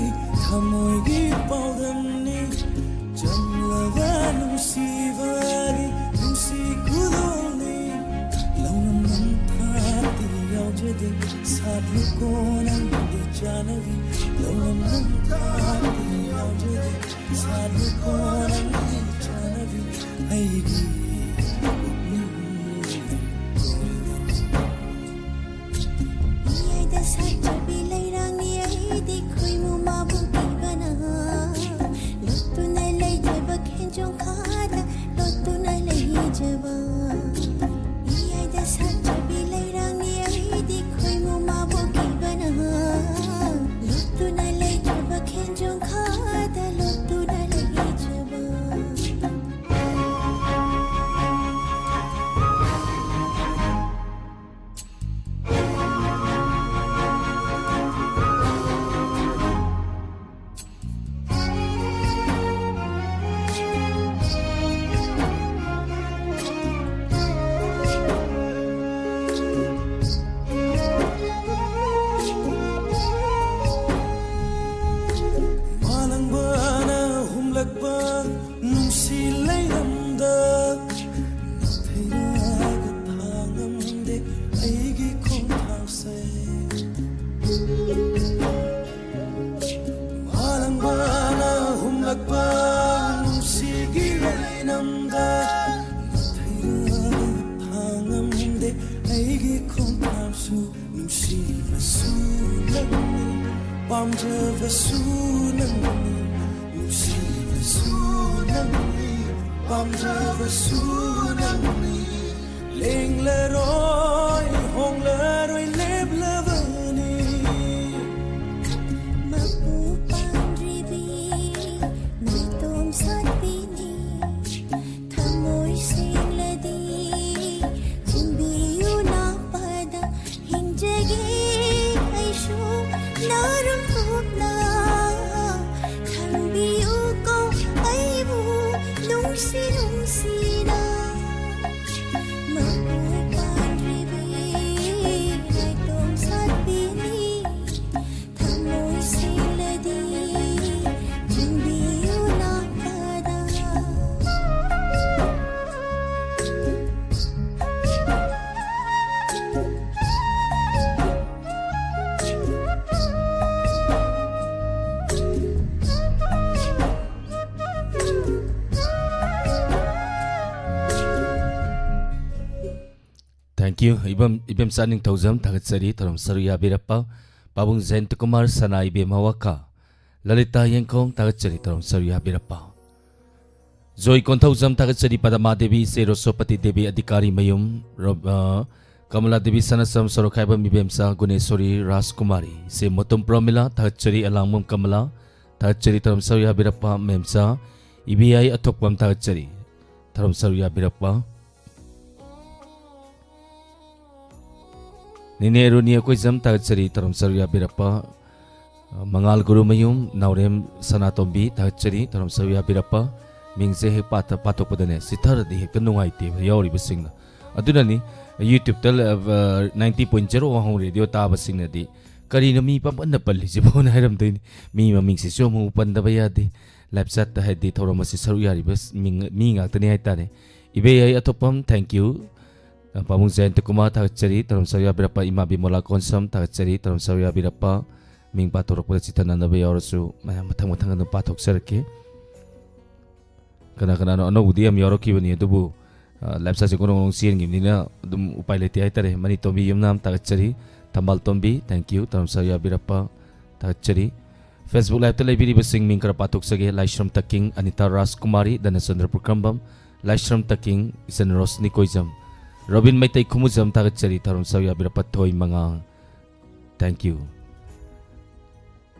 ꯊꯃꯣꯏꯒꯤ ꯄꯥꯎꯗꯝꯅꯤ, ꯆꯝꯂꯕ ꯅꯨꯡꯁꯤꯕꯒꯤ ꯅꯨꯡꯁꯤ ꯈꯨꯗꯣꯜꯅꯤ꯫ ꯂꯧꯅꯝ ꯅꯝꯊꯥꯛꯇꯤ ꯌꯥꯎꯖꯗꯦ, ꯁꯥꯠꯂꯨꯀꯣ ꯅꯪꯒꯤ ꯆꯥꯅꯕꯤ꯫ ꯂꯧꯅꯝ ꯅꯝꯊꯥꯛꯇꯤ ꯌꯥꯎꯖꯗꯦ, ꯁꯥꯠꯂꯨꯀꯣ ꯅꯪꯒꯤ ꯆꯥꯅꯕꯤ꯫ ꯑꯩꯒꯤ ꯄꯨꯛꯅꯤꯡ ꯃꯌꯥꯏꯗ ꯁꯥꯠꯆꯕꯤ ꯂꯩꯔꯥꯡꯅꯤ ꯑꯩꯗꯤ ꯈꯣꯏꯃꯨ ꯃꯥꯕꯨ ꯄꯤꯕꯅ꯫ ꯂꯣꯠꯇꯨꯅ ꯂꯩꯖꯕ ꯈꯦꯟꯖꯣꯡ ꯈꯥꯗ ꯂꯣꯠꯇꯨꯅ ꯂꯩꯖꯕ꯫ ꯃꯌꯥꯏꯗ ꯁꯥꯠꯆꯕꯤ ꯂꯩꯔꯥꯡꯅꯤ ꯑꯩꯗꯤ ꯈꯣꯏꯃꯨ ꯃꯥꯕꯨ ꯄꯤꯕꯅ꯫ ꯂꯣꯠꯇꯨꯅ ꯂꯩꯖꯕ ꯈꯦꯟꯖꯣꯡ ꯈꯥꯗ ꯂꯣꯠꯇꯨꯅ ꯂꯩꯖꯕ꯫ ꯅꯨꯡꯁꯤꯕꯁꯨ ꯅꯪꯅꯤ, ꯄꯥꯝꯖꯕꯁꯨ ꯅꯪꯅꯤ, ꯅꯨꯡꯁꯤꯕꯁꯨ ꯅꯪꯅꯤ, ꯄꯥꯝꯖꯕꯁꯨ ꯅꯪꯅꯤ, ꯂꯦꯡꯂꯔꯣꯏ, ꯍꯣꯡꯂꯔꯣꯏ, ꯂꯦꯞꯂꯕꯅꯤ꯫ ꯃꯄꯨ ꯄꯥꯟꯗ꯭ꯔꯤꯕꯤ ꯅꯥꯏꯇꯣꯝ ꯁꯥꯠꯄꯤꯅꯤ, ꯊꯃꯣꯏ ꯁꯦꯡꯂꯗꯤ ꯆꯤꯡꯕꯤꯌꯨ ꯅꯥꯄꯥꯗ, ꯍꯤꯡꯖꯒꯦ ꯑꯩꯁꯨ ꯅꯥꯔꯝ ꯇꯨꯞꯅ, ꯊꯝꯕꯤꯌꯨꯀꯣ ꯑꯩꯕꯨ ꯅꯨꯡꯁꯤ ꯅꯨꯡꯁꯤꯅ꯫ ꯃꯄꯨ ꯄꯥꯟꯗ꯭ꯔꯤꯕꯤ ꯅꯥꯏꯇꯣꯝ ꯁꯥꯠꯄꯤꯅꯤ, ꯊꯃꯣꯏ ꯁꯦꯡꯂꯗꯤ ꯆꯤꯡꯕꯤꯌꯨ ꯅꯥꯄꯥꯗ꯫ Thank you. ꯏꯕꯦꯝ, ꯏꯕꯦꯝꯆꯥ ꯅꯤꯡꯊꯧꯖꯝ ꯊꯥꯒꯠꯆꯔꯤ, ꯊꯧꯔꯝ ꯁꯔꯨꯛ ꯌꯥꯕꯤꯔꯛꯄ꯫ ꯄꯥꯕꯨꯡ ꯖꯌꯟꯇ ꯀꯨꯃꯥꯔ ꯁꯅꯥ, ꯏꯕꯦꯝ ꯍꯋꯥꯀꯥ꯫ ꯂꯂꯤꯇꯥ ꯌꯦꯡꯈꯣꯡ ꯊꯥꯒꯠꯆꯔꯤ, ꯊꯧꯔꯝ ꯁꯔꯨꯛ ꯌꯥꯕꯤꯔꯛꯄ꯫ ꯖꯣꯏ ꯀꯣꯟꯊꯧꯖꯝ ꯊꯥꯒꯠꯆꯔꯤ, ꯄꯗꯃꯥ ꯗꯦꯕꯤ, ꯏꯆꯦ ꯔꯣꯁꯣꯄꯇꯤ ꯗꯦꯕꯤ, ꯑꯙꯤꯀꯥꯔꯤ ꯃꯌꯨꯝ, ꯔꯣ-, ꯑ, ꯀꯃꯂꯥ ꯗꯦꯕꯤ ꯁꯅꯥꯁꯝ, ꯁꯣꯔꯣꯛꯈꯥꯏꯕꯝ ꯏꯕꯦꯝꯆꯥ, ꯒꯨꯅꯦꯁꯣꯔꯤ ꯔꯥꯖꯀꯨꯃꯥꯔꯤ, ꯏꯆꯦ ꯃꯣꯇꯨꯝ ꯄ꯭ꯔꯣꯃꯤꯂꯥ ꯊꯥꯒꯠꯆꯔꯤ, ꯑꯂꯥꯡꯕꯝ ꯀꯃꯂꯥ ꯊꯥꯒꯠꯆꯔꯤ, ꯊꯧꯔꯝ ꯁꯔꯨꯛ ꯌꯥꯕꯤꯔꯛꯄ ꯃꯦꯝꯆꯥ, ꯏꯕꯦꯌꯥꯏ ꯑꯊꯣꯛꯄꯝ ꯊꯥꯒꯠꯆꯔꯤ, ꯊꯧꯔꯝ ꯁꯔꯨꯛ ꯌꯥꯕꯤꯔꯛꯄ꯫ ꯅꯤꯅꯦ ꯔꯨꯅꯤ ꯑꯀꯣꯏꯖꯝ ꯊꯥꯒꯠꯆꯔꯤ, ꯊꯧꯔꯝ ꯁꯔꯨꯛ ꯌꯥꯕꯤꯔꯛꯄ꯫ ꯃꯉꯥꯜ ꯒꯨꯔꯨꯃꯌꯨꯝ, ꯅꯥꯎꯔꯦꯝ ꯁꯅꯥꯇꯣꯝꯕꯤ ꯊꯥꯒꯠꯆꯔꯤ, ꯊꯧꯔꯝ ꯁꯔꯨꯛ ꯌꯥꯕꯤꯔꯛꯄ꯫ ꯃꯤꯡꯁꯦ ꯍꯦꯛ ꯄꯥꯊ-, ꯄꯥꯊꯣꯛꯄꯗꯅꯦ ꯁꯤꯊꯔꯗꯤ ꯍꯦꯛꯇ ꯅꯨꯡꯉꯥꯏꯇꯦꯕ ꯌꯥꯎꯔꯤꯕꯁꯤꯡꯅ꯫ ꯑꯗꯨꯅꯅꯤ YouTube-ꯇ, ꯑ, ninety point zero Wahong Radio ꯇꯥꯕꯁꯤꯡꯅꯗꯤ "ꯀꯔꯤꯅꯣ ꯃꯤ ꯄꯪꯄꯟꯗ ꯄꯜꯂꯤꯁꯤꯕꯣꯅ?" ꯍꯥꯏꯔꯝꯗꯣꯏꯅꯤ꯫ ꯃꯤ ꯃꯃꯤꯡꯁꯤꯁꯨ ꯑꯃꯨꯛ ꯄꯟꯗꯕ ꯌꯥꯗꯦ꯫ Live chat-ꯇ ꯍꯥꯏꯗꯤ ꯊꯧꯔꯝ ꯑꯁꯤ ꯁꯔꯨꯛ ꯌꯥꯔꯤꯕ ꯃꯤ, ꯃꯤ ꯉꯥꯛꯇꯅꯤ ꯍꯥꯏꯇꯥꯔꯦ꯫ ꯏꯕꯦꯌꯥꯏ ꯑꯊꯣꯛꯄꯝ, thank you꯫ ꯄꯥꯕꯨꯡ ꯖꯌꯟꯇ ꯀꯨꯃꯥꯔ ꯊꯥꯒꯠꯆꯔꯤ, ꯊꯧꯔꯝ ꯁꯔꯨꯛ ꯌꯥꯕꯤꯔꯛꯄ꯫ ꯏꯃꯥ ꯕꯤꯃꯣꯂꯥ ꯀꯣꯟꯁꯝ ꯊꯥꯒꯠꯆꯔꯤ, ꯊꯧꯔꯝ ꯁꯔꯨꯛ ꯌꯥꯕꯤꯔꯛꯄ꯫ ꯃꯤꯡ ꯄꯥꯊꯣꯔꯛꯄꯗ ꯆꯤꯊꯅꯅꯕ ꯌꯥꯎꯔꯁꯨ ꯃꯌꯥꯝ ꯃꯊꯪ ꯃꯊꯪ ꯑꯗꯨꯝ ꯄꯥꯊꯣꯛꯆꯔꯛꯀꯦ꯫ ꯀꯅꯥ ꯀꯅꯥꯅꯣ ꯑꯅꯧꯕꯗꯤ ꯌꯥꯝ ꯌꯥꯎꯔꯛꯈꯤꯕꯅꯤ, ꯑꯗꯨꯕꯨ ꯑ, live ꯁꯥꯁꯦ ꯒꯣꯔꯣꯡ ꯒꯣꯔꯣꯡ ꯆꯦꯟꯈꯤꯕꯅꯤꯅ ꯑꯗꯨꯝ ꯎꯄꯥꯏ ꯂꯩꯇꯦ ꯍꯥꯏꯇꯥꯔꯦ꯫ ꯃꯅꯤ ꯇꯣꯝꯕꯤ ꯌꯨꯝꯅꯥꯝ ꯊꯥꯒꯠꯆꯔꯤ꯫ ꯊꯝꯕꯥꯜ ꯇꯣꯝꯕꯤ, thank you, ꯇꯔꯥꯝꯁꯥ ꯌꯥꯕꯤꯔꯛꯄ ꯊꯥꯒꯠꯆꯔꯤ꯫ Facebook live ꯇ ꯂꯩꯕꯤꯔꯤꯕꯁꯤꯡ ꯃꯤꯡ ꯈꯔ ꯄꯥꯊꯣꯛꯆꯒꯦ: ꯂꯥꯏꯁ꯭ꯔꯝ ꯇꯀꯤꯡ, ꯑꯅꯤꯇꯥ ꯔꯥꯖꯀꯨꯃꯥꯔꯤ, ꯙꯅꯆꯟꯗ꯭ꯔ ꯄꯨꯈ꯭ꯔꯝꯕꯝ, ꯂꯥꯏꯁ꯭ꯔꯝ ꯇꯀꯤꯡ, ꯏꯆꯟ ꯔꯣꯁꯅꯤ ꯀꯣꯏꯖꯝ, ꯔꯣꯕꯤꯟ ꯃꯩꯇꯩ ꯈꯨꯃꯨꯖꯝ ꯊꯥꯒꯠꯆꯔꯤ꯫ ꯊꯧꯔꯝ ꯁꯔꯨꯛ ꯌꯥꯕꯤꯔꯛꯄ ꯊꯣꯏ ꯃꯉꯥ, thank you꯫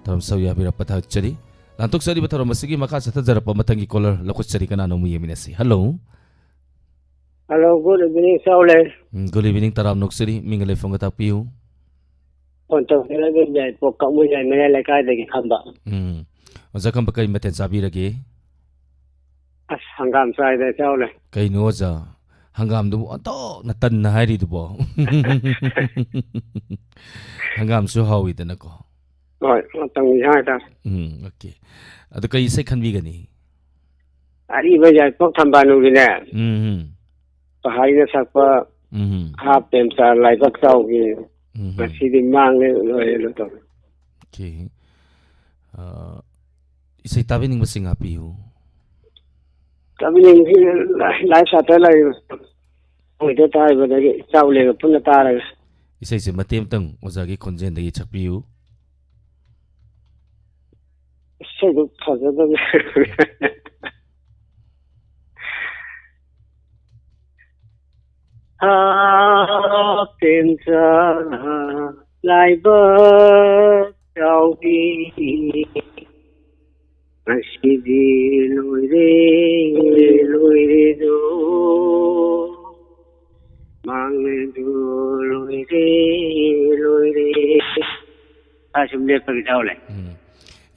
ꯊꯧꯔꯝ ꯁꯔꯨꯛ ꯌꯥꯕꯤꯔꯛꯄ ꯊꯥꯒꯠꯆꯔꯤ꯫ ꯂꯥꯟꯊꯣꯛꯆꯔꯤꯕ ꯊꯧꯔꯝ ꯑꯁꯤꯒꯤ ꯃꯈꯥ ꯆꯠꯊꯖꯔꯛꯄ ꯃꯊꯪꯒꯤ caller ꯂꯧꯈꯠꯆꯔꯤ꯫ ꯀꯅꯥꯅꯣ ꯑꯃꯨꯛ ꯌꯦꯡꯃꯤꯟꯅꯁꯤ꯫ Hello꯫ Hello, good evening, ꯆꯥꯎꯂꯦ꯫ ꯎꯝ, good evening, ꯇꯔꯥꯝ ꯅꯣꯛꯆꯔꯤ꯫ ꯃꯤꯡꯒ ꯂꯩꯐꯝꯒ ꯇꯥꯛꯄꯤꯌꯨ꯫ ꯐꯣꯟ ꯇꯧꯖꯔꯛꯏꯁꯦ ꯌꯥꯏꯄꯣꯛ ꯀꯛꯃꯨ ꯌꯥꯏꯃꯔꯦꯜ ꯂꯩꯀꯥꯏꯗꯒꯤ ꯈꯝꯕ꯫ ꯎꯝ꯫ ꯑꯣꯖꯥ ꯈꯝꯕ, ꯀꯔꯤ ꯃꯊꯦꯜ ꯆꯥꯕꯤꯔꯒꯦ? ꯑꯁ, ꯍꯪꯒꯥꯝ ꯆꯥꯏꯗ, ꯆꯥꯎꯂꯦ꯫ ꯀꯩꯅꯣ ꯑꯣꯖꯥ, ꯍꯪꯒꯥꯝꯗꯨꯕꯨ ꯑꯣꯟꯊꯣꯛꯅ ꯇꯟꯅ ꯍꯥꯏꯔꯤꯗꯨꯕꯣ? ꯍꯪꯒꯥꯝꯁꯨ ꯍꯥꯎꯋꯤꯗꯅꯀꯣ꯫ ꯍꯣꯏ, ꯃꯇꯝꯒꯤ ꯏꯟꯁꯥꯡ ꯍꯥꯏꯇꯥꯔꯦ꯫ ꯎꯝ, okay꯫ ꯑꯗꯨ ꯀꯩ ꯏꯁꯩ ꯈꯟꯕꯤꯒꯅꯤ? ꯑꯔꯤꯕ ꯌꯥꯏꯄꯣꯛ ꯊꯝꯕꯥꯜꯅꯨꯒꯤꯅꯦ꯫ ꯎꯝ, ꯎꯝ꯫ ꯄꯍꯥꯔꯤꯅ ꯁꯛꯄ ꯎꯝ꯫ ꯍꯥꯞ ꯄꯦꯝꯆꯥ ꯂꯥꯏꯕꯛ ꯆꯥꯎꯒꯤ ꯎꯝ꯫ ꯉꯁꯤꯗꯤ ꯃꯥꯡꯂꯦ ꯂꯣꯏꯔꯦ ꯇꯧꯔꯦ꯫ Okay꯫ ꯑ, ꯏꯁꯩ ꯇꯥꯕꯤꯅꯤꯡꯕꯁꯤꯡ ꯍꯥꯞꯄꯤꯌꯨ꯫ ꯇꯥꯕꯤꯅꯤꯡꯕꯁꯤ ꯂꯥꯏ, ꯂꯥꯏ ꯁꯥꯇ꯭ꯔ ꯂꯩꯔꯤꯕ ꯑꯣꯏꯗ ꯇꯥꯔꯤꯕꯗꯒꯤ ꯆꯥꯎꯂꯦꯒ ꯄꯨꯟꯅ ꯇꯥꯔꯒ꯫ ꯏꯁꯩꯁꯦ ꯃꯇꯦꯛ ꯑꯃꯇꯪ ꯑꯣꯖꯥꯒꯤ ꯈꯣꯟꯖꯦꯜꯗꯒꯤ ꯁꯛꯄꯤꯌꯨ꯫ ꯏꯁꯩꯗꯨ ꯐꯖꯗꯕ꯫ ꯍꯥ, ꯄꯦꯝꯆꯥ, ꯂꯥꯏꯕꯛ ꯆꯥꯎꯕꯤ, ꯉꯁꯤꯗꯤ ꯂꯣꯏꯔꯦ, ꯂꯣꯏꯔꯦꯗꯣ, ꯃꯥꯡꯂꯦꯗꯣ, ꯂꯣꯏꯔꯦ, ꯂꯣꯏꯔꯦ꯫ ꯑꯁꯨꯝ ꯂꯦꯞꯄꯒꯦ, ꯆꯥꯎꯂꯦ꯫ ꯎꯝ꯫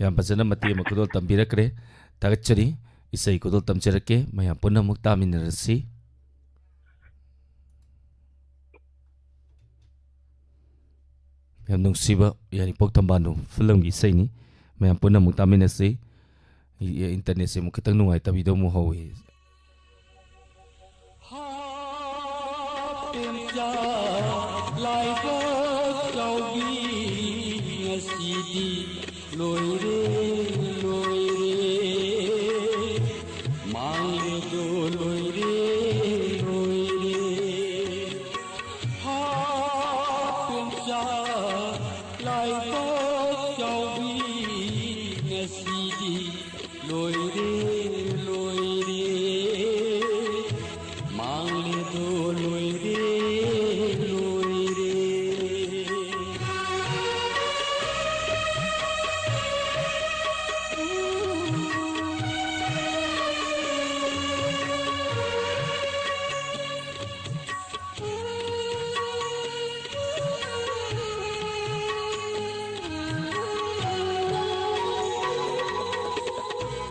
ꯌꯥꯝ ꯐꯖꯅ ꯃꯇꯦꯛ ꯑꯃ ꯈꯨꯗꯣꯜ ꯇꯝꯕꯤꯔꯛꯈ꯭ꯔꯦ꯫ ꯊꯥꯒꯠꯆꯔꯤ꯫ ꯏꯁꯩ ꯈꯨꯗꯣꯜ ꯇꯝꯖꯔꯛꯀꯦ꯫ ꯃꯌꯥꯝ ꯄꯨꯟꯅ ꯑꯃꯨꯛ ꯇꯥꯃꯤꯟꯅꯔꯁꯤ꯫ ꯌꯥꯝ ꯅꯨꯡꯁꯤꯕ ꯌꯥꯏꯔꯤꯄꯣꯛ ꯊꯝꯕꯥꯜꯅꯨ ꯐꯤꯂꯝꯒꯤ ꯏꯁꯩꯅꯤ꯫ ꯃꯌꯥꯝ ꯄꯨꯟꯅ ꯑꯃꯨꯛ ꯇꯥꯃꯤꯟꯅꯁꯤ꯫ ꯏ-, internetꯁꯦ ꯑꯃꯨꯛ ꯈꯤꯇꯪ ꯅꯨꯡꯉꯥꯏꯇꯕꯤꯗꯣ ꯑꯃꯨꯛ ꯍꯧꯋꯤ꯫ ꯍꯥ, ꯄꯦꯝꯆꯥ, ꯂꯥꯏꯕꯛ ꯆꯥꯎꯕꯤ, ꯉꯁꯤꯗꯤ ꯂꯣꯏꯔꯦ, ꯂꯣꯏꯔꯦ, ꯃꯥꯡꯂꯦꯗꯣ, ꯂꯣꯏꯔꯦ, ꯂꯥꯏꯕꯛ ꯆꯥꯎꯕꯤ ꯉꯁꯤꯗꯤ ꯂꯣꯏꯔꯦ, ꯂꯣꯏꯔꯦ꯫ ꯃꯥꯡꯂꯦꯗꯣ ꯂꯣꯏꯔꯦ, ꯂꯣꯏꯔꯦ꯫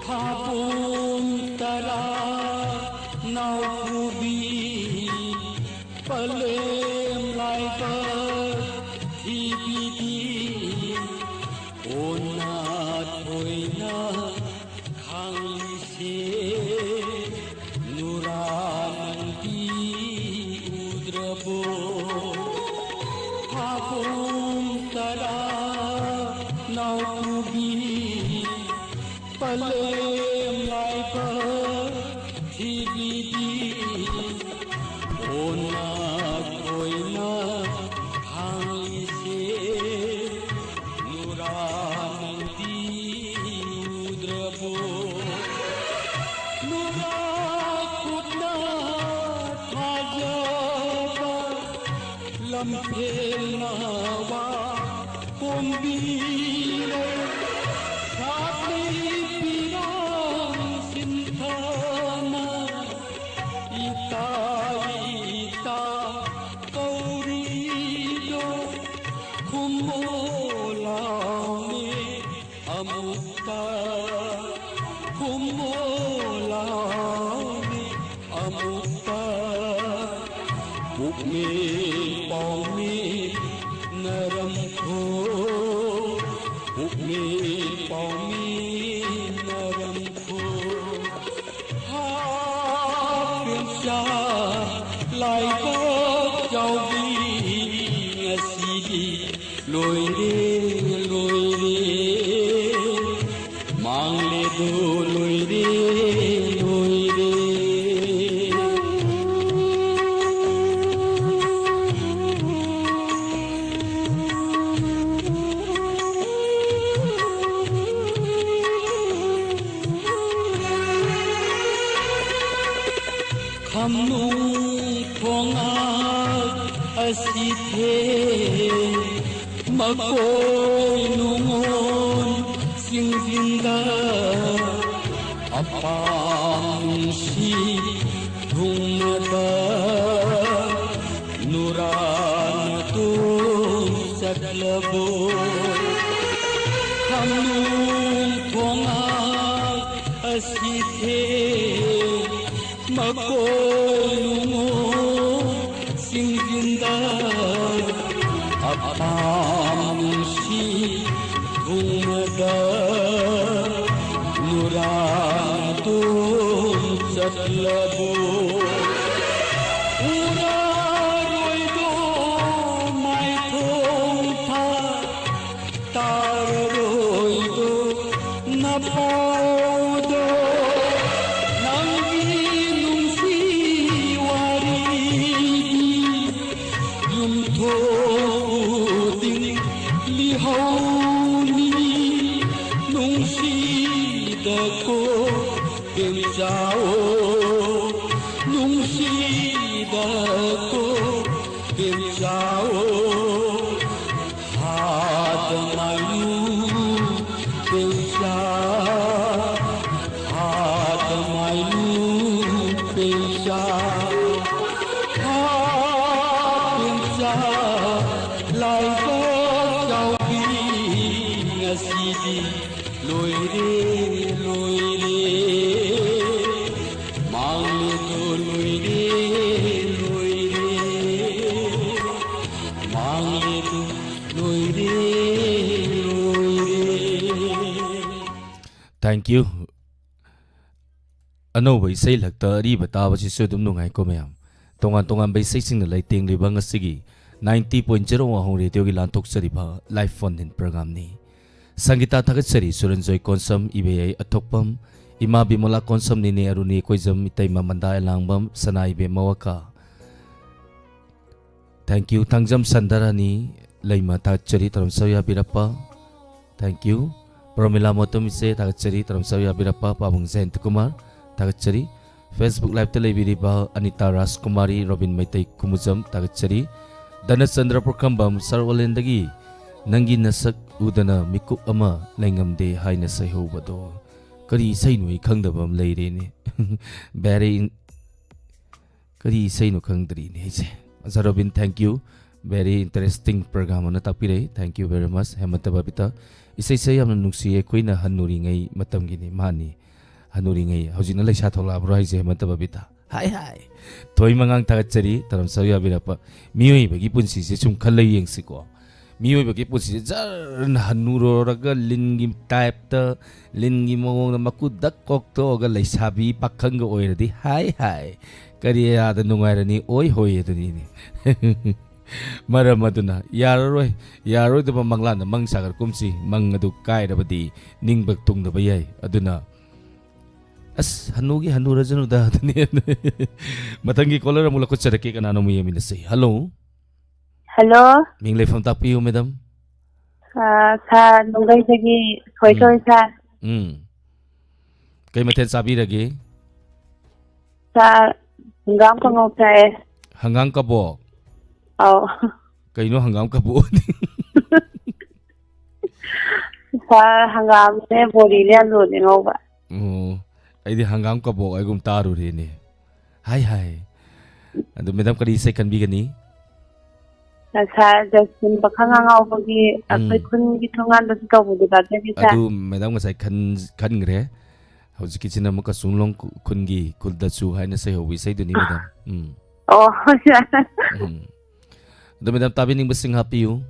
ꯊꯥꯕꯣꯝ ꯇꯔꯥ ꯅꯥꯎꯄꯨꯕꯤ ꯄꯂꯦꯝ ꯂꯥꯏꯕꯛ ꯊꯤꯕꯤꯗꯤ ꯑꯣꯟꯅ ꯊꯣꯏꯅ ꯈꯥꯡꯂꯤꯁꯦ ꯅꯨꯔꯥ ꯅꯪꯗꯤ ꯎꯗ꯭ꯔꯕꯣ? ꯊꯥꯕꯣꯝ ꯇꯔꯥ ꯅꯥꯎꯄꯨꯕꯤ ꯄꯂꯦꯝ ꯂꯥꯏꯕꯛ ꯊꯤꯕꯤꯗꯤ ꯑꯣꯟꯅ ꯀꯣꯏꯅ ꯍꯥꯡꯂꯤꯁꯦ ꯅꯨꯔꯥ ꯅꯪꯗꯤ ꯎꯗ꯭ꯔꯕꯣ? ꯅꯨꯔꯥ ꯈꯨꯠꯅ ꯊꯥꯖꯕ ꯂꯝꯐꯦꯜꯅ ꯋꯥ ꯀꯣꯝꯕꯤꯔꯦ꯫ ꯁꯥꯠꯂꯤ ꯄꯤꯔꯥꯡ ꯁꯤꯟꯊꯥꯅ ꯏꯇꯥ ꯏꯇꯥ ꯀꯧꯔꯤꯗꯣ ꯈꯨꯝꯃꯣ ꯂꯥꯎꯅꯦ ꯑꯃꯨꯛꯇ꯫ ꯈꯨꯝꯃꯣ ꯂꯥꯎꯅꯦ ꯑꯃꯨꯛꯇ꯫ ꯄꯨꯛꯃꯦꯜ ꯄꯥꯎꯃꯤ ꯅꯔꯝꯈꯣ, ꯄꯨꯛꯃꯦꯜ ꯄꯥꯎꯃꯤ ꯅꯔꯝꯈꯣ꯫ ꯍꯥꯞꯄꯦꯝꯆꯥ ꯂꯥꯏꯕꯛ ꯆꯥꯎꯕꯤ ꯉꯁꯤꯗꯤ ꯂꯣꯏꯔꯦ, ꯂꯣꯏꯔꯦ꯫ ꯃꯥꯡꯂꯦꯗꯣ ꯂꯣꯏꯔꯦ, ꯂꯣꯏꯔꯦ꯫ ꯃꯀꯣꯏ ꯅꯨꯡꯉꯣꯟ ꯆꯤꯡꯁꯤꯟꯗ ꯑꯄꯥꯝꯁꯤ ꯊꯨꯡꯅꯕ ꯅꯨꯔꯥꯅ ꯇꯨꯡ ꯆꯠꯂꯕꯣ? ꯈꯝꯅꯨꯡ ꯊꯣꯉꯥ ꯑꯁꯤꯊꯦ ꯃꯀꯣꯏ ꯅꯨꯡꯉꯣ ꯆꯤꯡꯁꯤꯟꯗ ꯑꯄꯥꯝꯁꯤ ꯊꯨꯡꯅꯗ ꯅꯨꯔꯥ ꯇꯨꯡ ꯆꯠꯂꯕꯣ? ꯎꯔꯔꯣꯏꯗꯣ ꯃꯥꯏꯊꯣꯡ ꯊꯥ ꯇꯥꯔꯔꯣꯏꯗꯣ ꯅꯄꯥꯎꯗꯣ ꯅꯪꯒꯤ ꯅꯨꯡꯁꯤ ꯋꯥꯔꯤꯗꯤ ꯌꯨꯝꯊꯣꯡ ꯈꯨꯗꯤꯡ ꯂꯤꯍꯧꯅꯤ ꯅꯨꯡꯁꯤꯗꯀꯣ ꯄꯦꯝꯆꯥꯑꯣ ꯅꯨꯡꯁꯤꯗꯀꯣ ꯄꯦꯝꯆꯥꯑꯣ ꯍꯥꯗ ꯃꯥꯏꯂꯨ ꯄꯦꯝꯆꯥ ꯍꯥꯗ ꯃꯥꯏꯂꯨ ꯄꯦꯝꯆꯥ ꯍꯥ ꯄꯦꯝꯆꯥ ꯂꯥꯏꯕꯛ ꯆꯥꯎꯕꯤ ꯉꯁꯤꯗꯤ ꯂꯣꯏꯔꯦ ꯂꯣꯏꯔꯦ ꯃꯥꯡꯂꯦꯗꯣ ꯂꯣꯏꯔꯦ ꯂꯣꯏꯔꯦ ꯃꯥꯡꯂꯦꯗꯣ ꯂꯣꯏꯔꯦ ꯂꯣꯏꯔꯦ꯫ Thank you꯫ ꯑꯅꯧꯕ ꯏꯁꯩ ꯂꯛꯇ ꯑꯔꯤꯕ ꯇꯥꯕꯁꯤꯁꯨ ꯑꯗꯨꯝ ꯅꯨꯡꯉꯥꯏꯀꯣ ꯃꯌꯥꯝ꯫ ꯇꯣꯉꯥꯟ ꯇꯣꯉꯥꯟꯕ ꯏꯁꯩꯁꯤꯡꯅ ꯂꯩꯇꯦꯡꯂꯤꯕ ꯉꯁꯤꯒꯤ ninety point zero ꯋꯥꯍꯣꯡ ꯔꯦꯗꯤꯑꯣꯒꯤ ꯂꯥꯟꯊꯣꯛꯆꯔꯤꯕ live phone in programꯅꯤ꯫ ꯁꯪꯒꯤꯇꯥ ꯊꯥꯒꯠꯆꯔꯤ ꯁꯨꯔꯟꯖꯣꯏ ꯀꯣꯟꯁꯝ, ꯏꯕꯦꯌꯥꯏ ꯑꯊꯣꯛꯄꯝ, ꯏꯃꯥ ꯕꯤꯃꯣꯂꯥ ꯀꯣꯟꯁꯝ, ꯅꯤꯅꯦ ꯑꯔꯨꯅꯤ ꯀꯣꯏꯖꯝ, ꯏꯇꯩꯃ ꯃꯟꯗꯥ ꯑꯦꯂꯥꯡꯕꯝ, ꯁꯅꯥ ꯏꯕꯦꯝꯃ ꯋꯥꯀꯥ꯫ Thank you꯫ ꯊꯥꯡꯖꯝ ꯁꯟꯗꯔꯥꯅꯤ ꯂꯩꯃ ꯊꯥꯒꯠꯆꯔꯤ ꯇꯧꯔꯝ ꯁꯔꯨꯛ ꯌꯥꯕꯤꯔꯛꯄ꯫ Thank you꯫ ꯄ꯭ꯔꯣꯃꯤꯂꯥ ꯃꯣꯇꯣꯝ ꯏꯆꯦ ꯊꯥꯒꯠꯆꯔꯤ ꯇꯧꯔꯝ ꯁꯔꯨꯛ ꯌꯥꯕꯤꯔꯛꯄ꯫ ꯄꯥꯕꯨꯡ ꯖꯌꯟꯇ ꯀꯨꯃꯥꯔ ꯊꯥꯒꯠꯆꯔꯤ꯫ Facebook liveꯇ ꯂꯩꯕꯤꯔꯤꯕ ꯑꯅꯤꯇꯥ ꯔꯥꯖꯀꯨꯃꯥꯔꯤ, ꯔꯣꯕꯤꯟ ꯃꯩꯇꯩ ꯀꯨꯃꯨꯖꯝ ꯊꯥꯒꯠꯆꯔꯤ꯫ ꯙꯅꯆꯟꯗ꯭ꯔ ꯄꯨꯈ꯭ꯔꯝꯕꯝ ꯁꯔ ꯑꯣꯂꯦꯟꯗꯒꯤ ꯅꯪꯒꯤ ꯅꯁꯛ ꯎꯗꯅ ꯃꯤꯀꯨꯞ ꯑꯃ ꯂꯩꯉꯝꯗꯦ ꯍꯥꯏꯅ ꯁꯩꯍꯧꯕꯗꯣ꯫ ꯀꯔꯤ ꯏꯁꯩꯅꯣ ꯑꯩ ꯈꯪꯗꯕ ꯑꯃ ꯂꯩꯔꯦꯅꯦ꯫ Very in-, ꯀꯔꯤ ꯏꯁꯩꯅꯣ ꯈꯪꯗ꯭ꯔꯤꯅꯦ ꯑꯩꯁꯦ꯫ ꯑꯖꯥ robin, thank you. Very interesting program ꯑꯃ ꯇꯥꯛꯄꯤꯔꯛꯏ꯫ Thank you very much, ꯍꯦꯃꯟꯇ Babita. ꯏꯁꯩꯁꯦ ꯌꯥꯝꯅ ꯅꯨꯡꯁꯤꯌꯦ, ꯑꯩꯈꯣꯏꯅ ꯍꯟꯅꯨꯔꯤꯉꯩ ꯃꯇꯝꯒꯤꯅꯤ꯫ ꯃꯥꯅꯤ, ꯍꯟꯅꯨꯔꯤꯉꯩ꯫ ꯍꯧꯖꯤꯛꯅ ꯂꯩꯁꯥ ꯊꯣꯛꯂꯛꯑꯕ꯭ꯔꯣ ꯍꯥꯏꯁꯦ, ꯍꯦꯃꯟꯇ ꯕꯕꯤꯇꯥ? ꯍꯥꯏ ꯍꯥꯏ꯫ ꯊꯣꯏ ꯃꯉꯥꯡ ꯊꯥꯒꯠꯆꯔꯤ, ꯇꯔꯝ ꯁꯔꯨ ꯌꯥꯕꯤꯔꯛꯄ꯫ ꯃꯤꯑꯣꯏꯕꯒꯤ ꯄꯨꯟꯁꯤꯁꯦ ꯁꯨꯝ ꯈꯜꯂ ꯌꯦꯡꯁꯤꯀꯣ꯫ ꯃꯤꯑꯣꯏꯕꯒꯤ ꯄꯨꯟꯁꯤꯁꯦ ꯖꯔꯅ ꯍꯟꯅꯨꯔꯨꯔꯒ ꯂꯤꯟꯒꯤ type ꯇ, ꯂꯤꯟꯒꯤ ꯃꯑꯣꯡꯗ ꯃꯀꯨ ꯗꯛ ꯀꯣꯛꯊꯣꯛꯑꯒ ꯂꯩꯁꯥꯕꯤ ꯄꯥꯈꯪꯒ ꯑꯣꯏꯔꯗꯤ ꯍꯥꯏ ꯍꯥꯏ꯫ ꯀꯔꯤ ꯌꯥꯗ ꯅꯨꯡꯉꯥꯏꯔꯅꯤ? ꯑꯣꯏ ꯍꯣꯏ ꯑꯗꯨꯅꯤꯅꯦ꯫ ꯃꯔꯝ ꯑꯗꯨꯅ ꯌꯥꯔꯔꯣꯏ, ꯌꯥꯔꯔꯣꯏꯗꯕ ꯃꯪꯂꯥꯟꯗ ꯃꯪ ꯁꯥꯒꯠꯀꯨꯝꯁꯤ, ꯃꯪ ꯑꯗꯨ ꯀꯥꯏꯔꯕꯗꯤ ꯅꯤꯡꯕ ꯊꯨꯡꯗꯕ ꯌꯥꯏ꯫ ꯑꯗꯨꯅ ꯑꯁ, ꯍꯅꯨꯒꯤ ꯍꯅꯨꯔꯖꯅꯨꯗ ꯑꯗꯨꯅꯤ꯫ ꯃꯊꯪꯒꯤ caller ꯑꯃꯨꯛ ꯂꯧꯈꯠꯆꯔꯛꯀꯦ, ꯀꯅꯥꯅꯣ ꯑꯃꯨꯛ ꯌꯦꯡꯃꯤꯟꯅꯁꯤ꯫ Hello꯫ Hello꯫ ꯃꯤꯡ ꯂꯩꯐꯝ ꯇꯥꯛꯄꯤꯌꯨ, madam꯫ ꯑꯥ, sir, ꯅꯨꯡꯒꯩꯗꯒꯤ ꯊꯣꯏꯊꯣꯏ, ꯎꯝ꯫ Sir꯫ ꯎꯝ꯫ ꯀꯩ ꯃꯊꯦꯜ ꯆꯥꯕꯤꯔꯒꯦ? Sir, ꯍꯪꯒꯥꯝ ꯀꯥꯡꯉꯧ ꯆꯥꯏꯌꯦ꯫ ꯍꯪꯒꯥꯝ ꯀꯕꯣꯛ? ꯑꯧ꯫ ꯀꯩꯅꯣ ꯍꯪꯒꯥꯝ ꯀꯕꯣꯛ? Sir, ꯍꯪꯒꯥꯝꯅꯦ, ꯕꯣꯔꯤꯅꯦ, ꯑꯂꯨꯅꯦ ꯉꯧꯕ꯫ ꯑꯣ, ꯑꯩꯗꯤ ꯍꯪꯒꯥꯝ ꯀꯕꯣꯛ ꯍꯥꯏꯒꯨꯝ ꯇꯥꯔꯨꯔꯦꯅꯦ꯫ ꯍꯥꯏ ꯍꯥꯏ꯫ ꯑꯗꯨ madam ꯀꯔꯤ ꯏꯁꯩ ꯈꯟꯕꯤꯒꯅꯤ? Sir, ꯖꯁꯃꯤꯟ ꯄꯥꯈꯪ ꯑꯉꯥꯎꯕꯒꯤ ꯑꯩꯈꯣꯏ ꯎꯝ꯫ ꯈꯨꯟꯒꯤ ꯊꯣꯡꯒꯥꯟꯗꯁꯨ ꯇꯧꯕꯗꯨ ꯇꯥꯖꯒꯦ, sir꯫ ꯑꯗꯨ madam ꯉꯁꯥꯏ ꯈꯟ-, ꯈꯟꯈ꯭ꯔꯦ꯫ ꯍꯧꯖꯤꯛꯀꯤꯁꯤꯅ ꯑꯃꯨꯛꯀ ꯆꯨꯡꯂꯣꯡ ꯈꯨ-, ꯈꯨꯟꯒꯤ ꯈꯨꯜꯗꯁꯨ ꯍꯥꯏꯅ ꯁꯩꯍꯧꯕ ꯏꯁꯩꯗꯨꯅꯤ, madam꯫ ꯎꯝ꯫ ꯑꯣ, ꯍꯣꯏ, sir꯫ ꯎꯝ꯫ ꯑꯗꯣ madam, ꯇꯥꯕꯤꯅꯤꯡꯕꯁꯤꯡ ꯍꯥꯞꯄꯤꯌꯨ꯫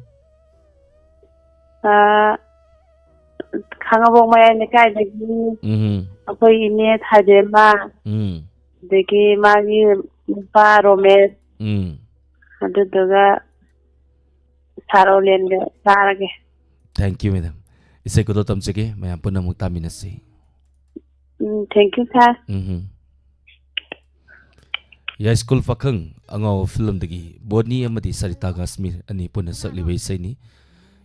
ꯑꯥ, ꯈꯥꯉꯕꯣꯛ ꯃꯌꯥꯏ ꯂꯩꯀꯥꯏꯗꯒꯤ ꯎꯝ꯫ ꯑꯩꯈꯣꯏ ꯏꯅꯦ ꯊꯥꯏꯕꯦꯝꯃ, ꯎꯝ꯫ ꯑꯗꯒꯤ ꯃꯥꯒꯤ ꯅꯨꯄꯥ ꯔꯣꯃꯦꯁ, ꯎꯝ꯫ ꯑꯗꯨꯗꯨꯒ ꯁꯥꯔ ꯑꯣꯂꯦꯟꯒ ꯆꯥꯔꯒꯦ꯫ Thank you, madam꯫ ꯏꯁꯩ ꯈꯨꯗꯣꯜ ꯇꯝꯖꯒꯦ, ꯃꯌꯥꯝ ꯄꯨꯟꯅ ꯑꯃꯨꯛ ꯇꯥꯃꯤꯟꯅꯁꯤ꯫ ꯎꯝ, thank you, sir꯫ ꯎꯝ꯫ ꯌꯥꯏꯁ꯭ꯀꯨꯜ ꯄꯥꯈꯪ ꯑꯉꯥꯎꯕ film ꯗꯒꯤ ꯕꯣꯅꯤ ꯑꯃꯗꯤ ꯁꯔꯤꯇꯥ ꯀꯥꯁꯃꯤꯔ ꯑꯅꯤ ꯄꯨꯟꯅ ꯁꯛꯂꯤꯕ ꯏꯁꯩꯅꯤ꯫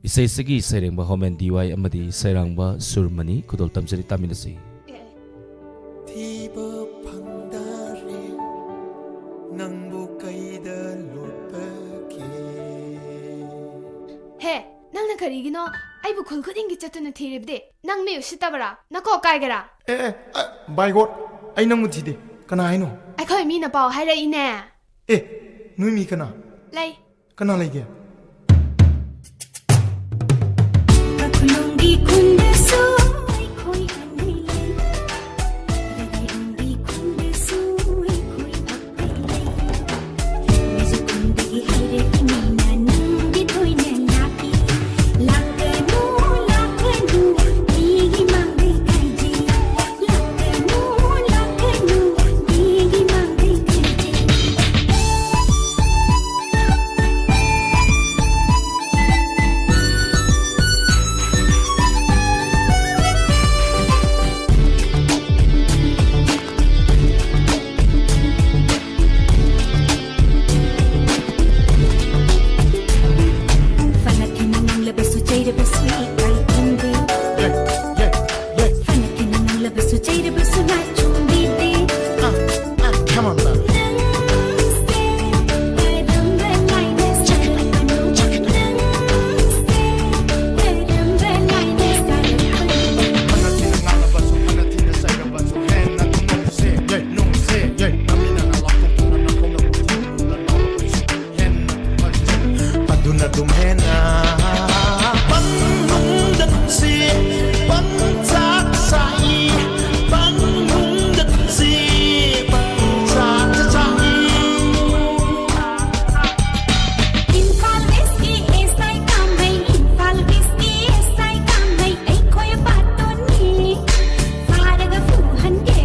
ꯏꯁꯩ ꯑꯁꯤꯒꯤ ꯁꯩꯔꯦꯡꯕ ꯍꯣꯃꯦꯟ ꯗꯤ ꯋꯥꯏ ꯑꯃꯗꯤ ꯁꯩꯔꯥꯡꯕ ꯁꯨꯔꯃꯅꯤ꯫ ꯈꯨꯗꯣꯜ ꯇꯝꯖꯔꯤ, ꯇꯥꯃꯤꯟꯅꯁꯤ꯫ ꯊꯤꯕ ꯐꯪꯗꯔꯦ ꯅꯪꯕꯨ ꯀꯩꯗ ꯂꯣꯠꯄꯒꯦ? ꯀꯔꯤꯒꯤꯅꯣ ꯑꯩꯕꯨ ꯈꯨꯜ ꯈꯨꯗꯤꯡꯒꯤ ꯆꯠꯇꯨꯅ ꯊꯤꯔꯤꯕꯗꯤ? ꯅꯪ ꯃꯤ ꯎꯁꯤꯠꯇꯕ꯭ꯔꯥ? ꯅꯀꯣꯛ ꯀꯥꯏꯒꯦꯔꯥ? ꯑꯦ, ꯑꯦ, ꯑ, by God, ꯑꯩ ꯅꯪꯕꯨ ꯊꯤꯗꯦ꯫ ꯀꯅꯥ ꯍꯥꯏꯅꯣ? ꯑꯩꯈꯣꯏ ꯃꯤꯅ ꯄꯥꯎ ꯍꯥꯏꯔꯛꯏꯅꯦ꯫ ꯑꯦ, ꯅꯣꯏ ꯃꯤ ꯀꯅꯥ? ꯂꯩ꯫ ꯀꯅꯥ ꯂꯩꯒꯦ? ꯀꯈꯅꯨꯡꯒꯤ ꯈꯨꯟꯗꯁꯨ ꯑꯩꯈꯣꯏ ꯑꯅꯤ ꯂꯩ꯫ ꯂꯩꯔꯣꯡꯒꯤ ꯈꯨꯟꯗꯁꯨ ꯑꯩꯈꯣꯏ ꯑꯄꯩ ꯂꯩ꯫ ꯃꯤꯖꯨ ꯈꯨꯟꯗꯒꯤ ꯍꯥꯏꯔꯛꯏ ꯃꯤꯅ ꯅꯪꯒꯤ ꯊꯣꯏꯅ ꯂꯥꯛꯏ꯫ ꯂꯥꯛꯀꯅꯨ, ꯂꯥꯛꯀꯅꯨ, ꯃꯤꯒꯤ ꯃꯥꯡꯗꯩ ꯀꯥꯏꯖꯩ꯫ ꯂꯥꯛꯀꯅꯨ, ꯂꯥꯛꯀꯅꯨ, ꯃꯤꯒꯤ ꯃꯥꯡꯗꯩ ꯀꯥꯏꯖꯩ꯫ ꯐꯅ ꯊꯤꯅ ꯉꯥꯡꯂꯕꯁꯨ ꯆꯩꯔꯕꯁꯨ ꯏꯀꯥꯏ ꯈꯪꯗꯦ꯫ Yeah, yeah, yeah. ꯐꯅ ꯊꯤꯅ ꯉꯥꯡꯂꯕꯁꯨ ꯆꯩꯔꯕꯁꯨ ꯅꯥꯆꯨꯡꯕꯤꯗꯦ꯫ Uh, uh, come on, love. ꯅꯪꯁꯦ ꯀꯔꯝꯕ ꯂꯥꯏꯅ ꯁꯥꯔꯛꯄꯅꯣ? ꯅꯪꯁꯦ ꯀꯔꯝꯕ ꯂꯥꯏꯅ ꯁꯥꯔꯛꯄꯅꯣ? ꯐꯅ ꯊꯤꯅ ꯉꯥꯡꯂꯕꯁꯨ, ꯐꯅ ꯊꯤꯅ ꯆꯩꯔꯕꯁꯨ, ꯍꯦꯟꯅ ꯑꯗꯨꯝ ꯅꯨꯡꯁꯤ, yeah, ꯅꯨꯡꯁꯤ, yeah. ꯅꯃꯤꯠꯅ ꯂꯥꯎꯊꯣꯛꯇꯨꯅ ꯅꯈꯣꯡꯅ ꯄꯨꯊꯣꯛꯇꯨꯅ ꯂꯥꯎꯔꯛꯄꯁꯨ ꯍꯦꯟꯅ ꯐꯖꯩ꯫ ꯑꯗꯨꯅ ꯑꯗꯨꯝ ꯍꯦꯟꯅ ꯄꯪꯅꯨꯡꯗ ꯅꯨꯡꯁꯤ, ꯄꯪꯆꯥꯛ ꯆꯥꯛꯏ, ꯄꯪꯅꯨꯡꯗ ꯅꯨꯡꯁꯤ, ꯄꯪꯆꯥꯛ ꯆꯥꯛꯏ꯫ ꯏꯝꯐꯥꯜ ꯋꯦꯁꯀꯤ ꯑꯦꯁ ꯑꯥꯏ ꯀꯥꯝꯃꯩ, ꯏꯝꯐꯥꯜ ꯏꯁꯀꯤ ꯑꯦꯁ ꯑꯥꯏ ꯀꯥꯝꯃꯩ, ꯑꯩꯈꯣꯏ ꯄꯥꯠꯇꯨꯅꯤ ꯐꯥꯔꯒ ꯐꯨꯍꯟꯒꯦ꯫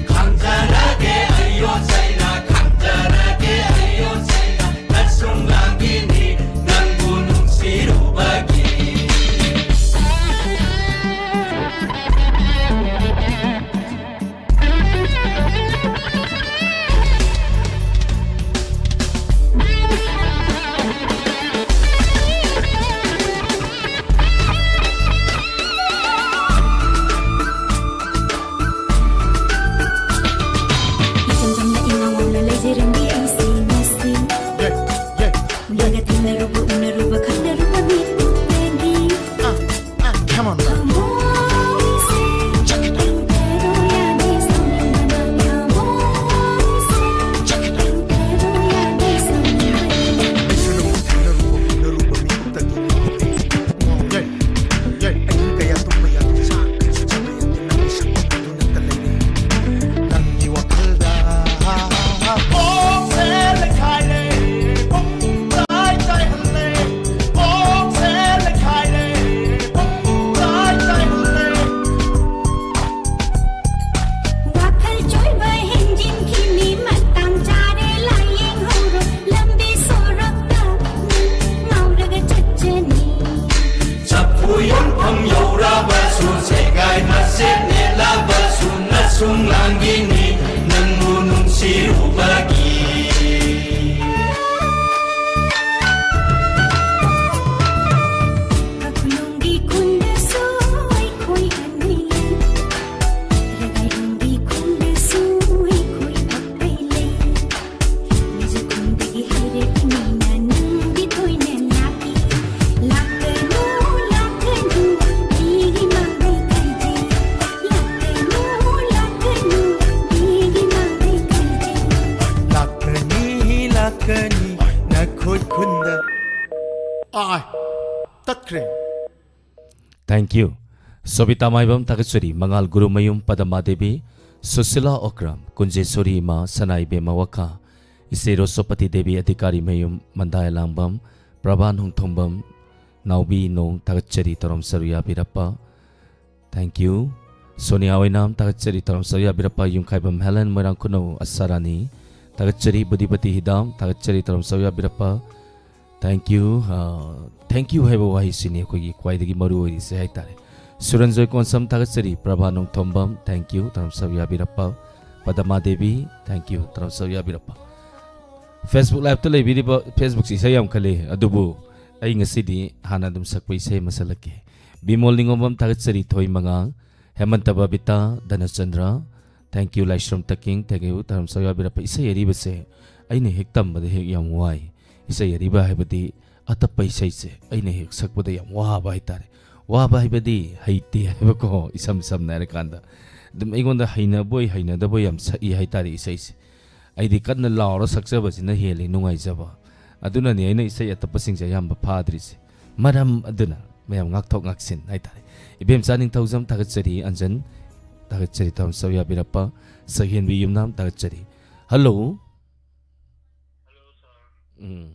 ꯈꯪꯖꯔꯒꯦ ꯑꯩꯌꯣ ꯆꯩꯅꯥ, ꯈꯪꯖꯔꯒꯦ ꯑꯩꯌꯣ ꯆꯩꯅꯥ, ꯅꯁꯨꯡ ꯂꯥꯡꯒꯤꯅꯤ ꯅꯪꯕꯨ ꯅꯨꯡꯁꯤꯔꯨꯕꯒꯤ꯫ ꯏꯆꯝ ꯆꯝꯅ ꯏꯉꯥꯎ ꯉꯥꯎꯅ ꯂꯩꯖꯔꯝꯕꯤ ꯑꯩꯁꯦ ꯉꯁꯤ꯫ ꯎꯅꯔ ꯊꯦꯡꯅꯔꯨꯕ, ꯎꯅꯔꯨꯕ ꯈꯪꯅꯔꯨꯕ ꯃꯤꯀꯨꯞ ꯑꯥꯏ, ꯇꯠꯈ꯭ꯔꯦ꯫ Thank you. ꯁꯣꯕꯤꯇꯥ ꯃꯥꯏꯕꯝ ꯊꯥꯒꯠꯆꯔꯤ꯫ ꯃꯉꯥꯜ ꯒꯨꯔꯨꯃꯌꯨꯝ, ꯄꯗꯃꯥ ꯗꯦꯕꯤ, ꯁꯨꯁꯤꯂꯥ ꯑꯣꯀ꯭ꯔꯝ, ꯀꯨꯟꯖꯦꯁꯣꯔꯤ ꯏꯃꯥ, ꯁꯅꯥ ꯏꯕꯦꯝꯃ ꯋꯥꯈꯥ, ꯏꯆꯦ ꯔꯣꯁꯣꯄꯇꯤ ꯗꯦꯕꯤ, ꯑꯙꯤꯀꯥꯔꯤ ꯃꯌꯨꯝ, ꯃꯟꯗꯥꯌꯥ ꯂꯥꯡꯕꯝ, ꯄ꯭ꯔꯚꯥ ꯅꯣꯡꯊꯣꯝꯕꯝ, ꯅꯥꯎꯕꯤ ꯅꯣꯡ ꯊꯥꯒꯠꯆꯔꯤ꯫ ꯇꯧꯔꯝ ꯁꯔꯨ ꯌꯥꯕꯤꯔꯛꯄ Thank you. ꯁꯣꯅꯤꯌꯥ ꯑꯣꯏꯅꯥꯝ ꯊꯥꯒꯠꯆꯔꯤ꯫ ꯇꯧꯔꯝ ꯁꯔꯨ ꯌꯥꯕꯤꯔꯛꯄ꯫ ꯌꯨꯝꯈꯥꯏꯕꯝ ꯍꯦꯂꯦꯟ, ꯃꯣꯏꯔꯥꯡ ꯈꯨꯅꯧ ꯑꯁꯥꯔꯥꯅꯤ ꯊꯥꯒꯠꯆꯔꯤ꯫ ꯕꯨꯙꯤꯄꯇꯤ ꯍꯤꯗꯥꯝ ꯊꯥꯒꯠꯆꯔꯤ꯫ ꯇꯧꯔꯝ ꯁꯔꯨ ꯌꯥꯕꯤꯔꯛꯄ꯫ Thank you. ꯑ, thank you ꯍꯥꯏꯕ ꯋꯥꯍꯩꯁꯤꯅꯤ ꯑꯩꯈꯣꯏꯒꯤ ꯈ꯭ꯋꯥꯏꯗꯒꯤ ꯃꯔꯨ ꯑꯣꯏꯔꯤꯁꯦ ꯍꯥꯏꯇꯥꯔꯦ꯫ ꯁꯨꯔꯟꯖꯣꯏ ꯀꯣꯟꯁꯝ ꯊꯥꯒꯠꯆꯔꯤ꯫ Prabha Nongthombam, thank you꯫ ꯇꯧꯔꯝ ꯁꯔꯨ ꯌꯥꯕꯤꯔꯛꯄ꯫ ꯄꯗꯃꯥ ꯗꯦꯕꯤ, thank you꯫ ꯇꯧꯔꯝ ꯁꯔꯨ ꯌꯥꯕꯤꯔꯛꯄ꯫ Facebook Liveꯇ ꯂꯩꯕꯤꯔꯤꯕ, Facebookꯁꯤ ꯏꯁꯩ ꯌꯥꯝ ꯈꯜꯂꯤ, ꯑꯗꯨꯕꯨ ꯑꯩ ꯉꯁꯤꯗꯤ ꯍꯥꯟꯅ ꯑꯗꯨꯝ ꯁꯛꯄ ꯏꯁꯩ ꯑꯃ ꯁꯛꯂꯛꯀꯦ꯫ ꯕꯤꯃꯣꯜ ꯅꯤꯉꯣꯝꯕꯝ ꯊꯥꯒꯠꯆꯔꯤ꯫ ꯊꯣꯏ ꯃꯉꯥꯡ, ꯍꯦꯃꯟꯇ Babita, ꯙꯅꯆꯟꯗ꯭ꯔ, thank you꯫ Laishram ꯇꯀꯤꯡ, thank you꯫ ꯇꯧꯔꯝ ꯁꯔꯨ ꯌꯥꯕꯤꯔꯛꯄ꯫ ꯏꯁꯩ ꯑꯔꯤꯕꯁꯦ ꯑꯩꯅ ꯍꯦꯛ ꯇꯝꯕꯗ ꯍꯦꯛ ꯌꯥꯝ ꯋꯥꯏ꯫ ꯏꯁꯩ ꯑꯔꯤꯕ ꯍꯥꯏꯕꯗꯤ ꯑꯇꯞꯄ ꯏꯁꯩꯁꯦ ꯑꯩꯅ ꯍꯦꯛ ꯁꯛꯄꯗ ꯌꯥꯝ ꯋꯥꯕ ꯍꯥꯏꯇꯥꯔꯦ꯫ ꯋꯥꯕ ꯍꯥꯏꯕꯗꯤ ꯍꯩꯇꯦ ꯍꯥꯏꯕꯀꯣ, ꯏꯁꯝ ꯁꯝꯅ ꯍꯥꯏꯔꯀꯥꯟꯗ꯫ ꯑꯗꯨꯝ ꯑꯩꯉꯣꯟꯗ ꯍꯩꯅꯕꯣꯏ ꯍꯩꯅꯗꯕꯣꯏ ꯌꯥꯝ ꯁꯛꯏ ꯍꯥꯏꯇꯥꯔꯦ ꯏꯁꯩꯁꯦ꯫ ꯑꯩꯗꯤ ꯀꯟꯅ ꯂꯥꯎꯔ ꯁꯛꯆꯕꯁꯤꯅ ꯍꯦꯜꯂꯤ ꯅꯨꯡꯉꯥꯏꯖꯕ꯫ ꯑꯗꯨꯅꯅꯤ ꯑꯩꯅ ꯏꯁꯩ ꯑꯇꯞꯄꯁꯤꯡꯁꯦ ꯑꯌꯥꯝꯕ ꯐꯥꯗ꯭ꯔꯤꯁꯦ꯫ ꯃꯔꯝ ꯑꯗꯨꯅ ꯃꯌꯥꯝ ꯉꯥꯛꯊꯣꯛ ꯉꯥꯛꯁꯤꯟ ꯍꯥꯏꯇꯥꯔꯦ꯫ ꯏꯕꯦꯝꯆꯥ ꯅꯤꯡꯊꯧꯖꯝ ꯊꯥꯒꯠꯆꯔꯤ꯫ ꯑꯟꯖꯟ ꯊꯥꯒꯠꯆꯔꯤ꯫ ꯇꯧꯔꯝ ꯁꯔꯨ ꯌꯥꯕꯤꯔꯛꯄ꯫ ꯁꯛꯍꯦꯟꯕꯤ ꯌꯨꯝꯅꯥꯝ ꯊꯥꯒꯠꯆꯔꯤ꯫ ꯍꯜꯂꯣ꯫ ꯎꯝ꯫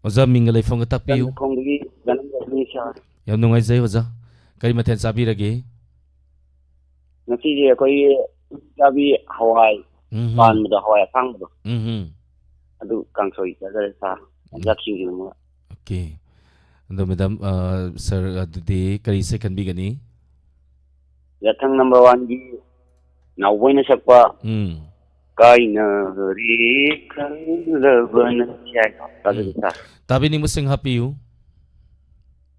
ꯑꯣꯖꯥ, ꯃꯤꯡꯒ ꯂꯩꯐꯝꯒ ꯇꯥꯛꯄꯤꯌꯨ꯫ ꯆꯟꯗꯈꯣꯡꯗꯒꯤ ꯖꯅꯝ ꯂꯩꯕꯅꯤ ꯁꯥꯔ꯫ ꯌꯥꯝ ꯅꯨꯡꯉꯥꯏꯖꯩ ꯑꯣꯖꯥ꯫ ꯀꯔꯤ ꯃꯊꯦꯜ ꯆꯥꯕꯤꯔꯒꯦ? ꯉꯁꯤꯁꯦ ꯑꯩꯈꯣꯏꯒꯤ ꯆꯥꯕꯤ ꯍꯋꯥꯏ ꯎꯝ꯫ ꯄꯥꯟꯕꯗꯣ, ꯍꯋꯥꯏ ꯑꯁꯥꯡꯕꯗꯣ, ꯎꯝ꯫ ꯑꯗꯨ ꯀꯥꯡꯁꯣꯏ ꯆꯥꯖꯔꯦ ꯁꯥꯔ꯫ ꯌꯥꯛꯁꯤꯡꯖꯨ ꯑꯃꯒ꯫ ꯑꯣꯀꯦ꯫ ꯑꯗꯣ ꯃꯦꯗꯥꯝ, ꯑ, ꯁꯥꯔ, ꯑꯗꯨꯗꯤ ꯀꯔꯤ ꯏꯁꯩ ꯈꯟꯕꯤꯒꯅꯤ? ꯌꯥꯊꯪ ꯅꯝꯕꯔ ꯋꯥꯟꯒꯤ ꯅꯥꯎꯕꯣꯏꯅ ꯁꯛꯄ ꯎꯝ꯫ ꯀꯥꯏꯅꯔꯦ ꯈꯜꯂꯕꯅ ꯁꯤ ꯍꯥꯏꯗꯣ ꯇꯥꯖꯒꯦ ꯁꯥꯔ꯫ ꯇꯥꯕꯤꯅꯤꯡꯕꯁꯤꯡ ꯍꯥꯞꯄꯤꯌꯨ꯫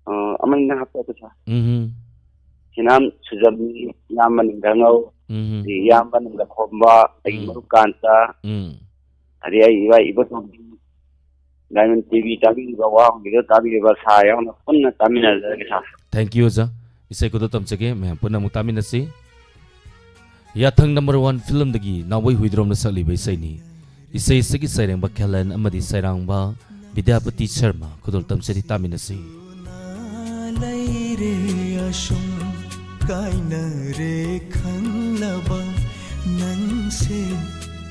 ꯑ, ꯑꯃꯅꯤꯅ ꯍꯥꯞꯄꯛꯑꯣ ꯁꯥꯔ꯫ ꯎꯝ꯫ ꯁꯤꯅꯥꯝ ꯁꯨꯖꯝꯅꯤ, ꯏꯌꯥꯝꯕ ꯅꯤꯡꯊꯧ ꯉꯧ, ꯎꯝ꯫ ꯏꯌꯥꯝꯕ ꯅꯤꯡꯊꯧ ꯈꯣꯝꯕ, ꯑꯩꯒꯤ ꯎꯝ꯫ ꯃꯔꯨꯞ ꯀꯥꯟꯇ, ꯎꯝ꯫ ꯑꯗꯩ ꯑꯩ ꯏꯕꯥ ꯏꯕꯣꯇꯣꯝꯕꯤ, ꯗꯥꯏꯃꯟ ꯇꯤꯚꯤ ꯇꯥꯕꯤꯔꯤꯕ, ꯋꯥ ꯍꯪꯕꯤꯗ ꯇꯥꯕꯤꯔꯤꯕ ꯁꯥꯔ ꯌꯥꯎꯅ ꯄꯨꯟꯅ ꯇꯥꯃꯤꯟꯅꯖꯔꯒꯦ ꯁꯥꯔ꯫ Thank you ꯑꯣꯖꯥ꯫ ꯏꯁꯩ ꯈꯨꯗꯣꯜ ꯇꯝꯖꯒꯦ, ꯃꯌꯥꯝ ꯄꯨꯟꯅ ꯑꯃꯨꯛ ꯇꯥꯃꯤꯟꯅꯁꯤ꯫ ꯌꯥꯊꯪ ꯅꯝꯕꯔ ꯋꯥꯟ ꯐꯤꯂꯝꯗꯒꯤ ꯅꯥꯎꯕꯣꯏ ꯍꯨꯏꯗ꯭ꯔꯣꯝꯅ ꯁꯛꯂꯤꯕ ꯏꯁꯩꯅꯤ꯫ ꯏꯁꯩ ꯑꯁꯤꯒꯤ ꯁꯩꯔꯦꯡꯕ ꯈꯦꯂꯦꯟ ꯑꯃꯗꯤ ꯁꯩꯔꯥꯡꯕ ꯕꯤꯗ꯭ꯌꯥꯄꯇꯤ ꯁꯔꯃ ꯈꯨꯗꯣꯜ ꯇꯝꯖꯔꯤ, ꯇꯥꯃꯤꯟꯅꯁꯤ꯫ ꯂꯩꯔꯦ ꯑꯁꯨꯝ ꯀꯥꯏꯅꯔꯦ ꯈꯪꯂꯕ ꯅꯪꯁꯦ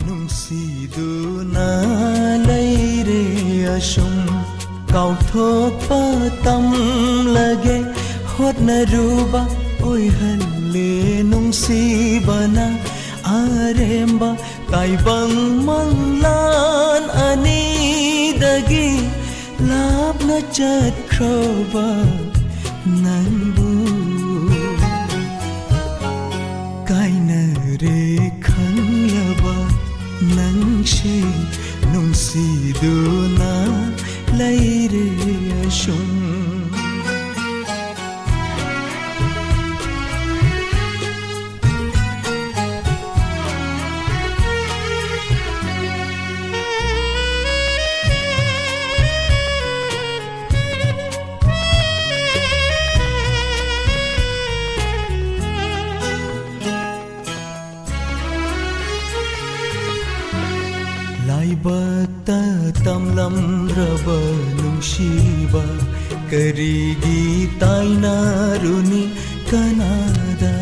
ꯅꯨꯡꯁꯤꯗꯨꯅ ꯂꯩꯔꯦ ꯑꯁꯨꯝ ꯀꯥꯎꯊꯣꯛꯄ ꯇꯝꯂꯒꯦ ꯍꯣꯠꯅꯔꯨꯕ ꯑꯣꯏꯍꯜꯂꯦ ꯅꯨꯡꯁꯤꯕꯅ ꯑꯔꯦꯝꯕ ꯇꯥꯏꯕꯪ ꯃꯪꯂꯥꯟ ꯑꯅꯤꯗꯒꯤ ꯂꯥꯞꯅ ꯆꯠꯈ꯭ꯔꯕ ꯅꯪꯕꯨ ꯀꯥꯏꯅꯔꯦ ꯈꯪꯂꯕ ꯅꯪꯁꯦ ꯅꯨꯡꯁꯤꯗꯨꯅ ꯂꯩꯔꯦ ꯑꯁꯨꯝ꯫ ꯂꯥꯏꯕꯛꯇ ꯇꯝꯂꯝꯗ꯭ꯔꯕ ꯅꯨꯡꯁꯤꯕ ꯀꯔꯤꯒꯤ ꯇꯥꯏꯅꯔꯨꯅꯤ ꯀꯅꯥꯗ?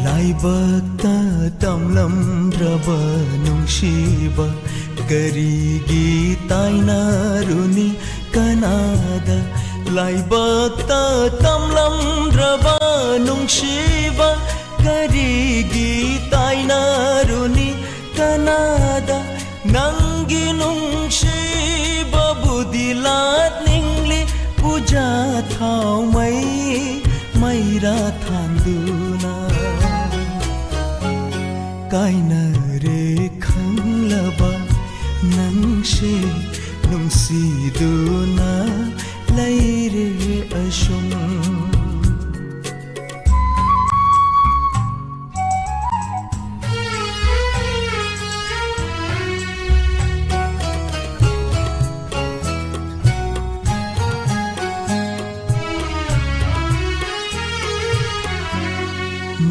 ꯂꯥꯏꯕꯛꯇ ꯇꯝꯂꯝꯗ꯭ꯔꯕ ꯅꯨꯡꯁꯤꯕ ꯀꯔꯤꯒꯤ ꯇꯥꯏꯅꯔꯨꯅꯤ ꯀꯅꯥꯗ? ꯂꯥꯏꯕꯛꯇ ꯇꯝꯂꯝꯗ꯭ꯔꯕ ꯅꯨꯡꯁꯤꯕ ꯀꯔꯤꯒꯤ ꯇꯥꯏꯅꯔꯨꯅꯤ ꯀꯅꯥꯗ? ꯅꯪꯒꯤ ꯅꯨꯡꯁꯤꯕꯕꯨꯗꯤ ꯂꯥꯠꯅꯤꯡꯂꯤ ꯄꯨꯖꯥ ꯊꯥꯎꯃꯩ ꯃꯩꯔꯥ ꯊꯥꯟꯗꯨꯅ꯫ ꯀꯥꯏꯅꯔꯦ ꯈꯪꯂꯕ ꯅꯪꯁꯦ ꯅꯨꯡꯁꯤꯗꯨꯅ ꯂꯩꯔꯦ ꯑꯁꯨꯝ꯫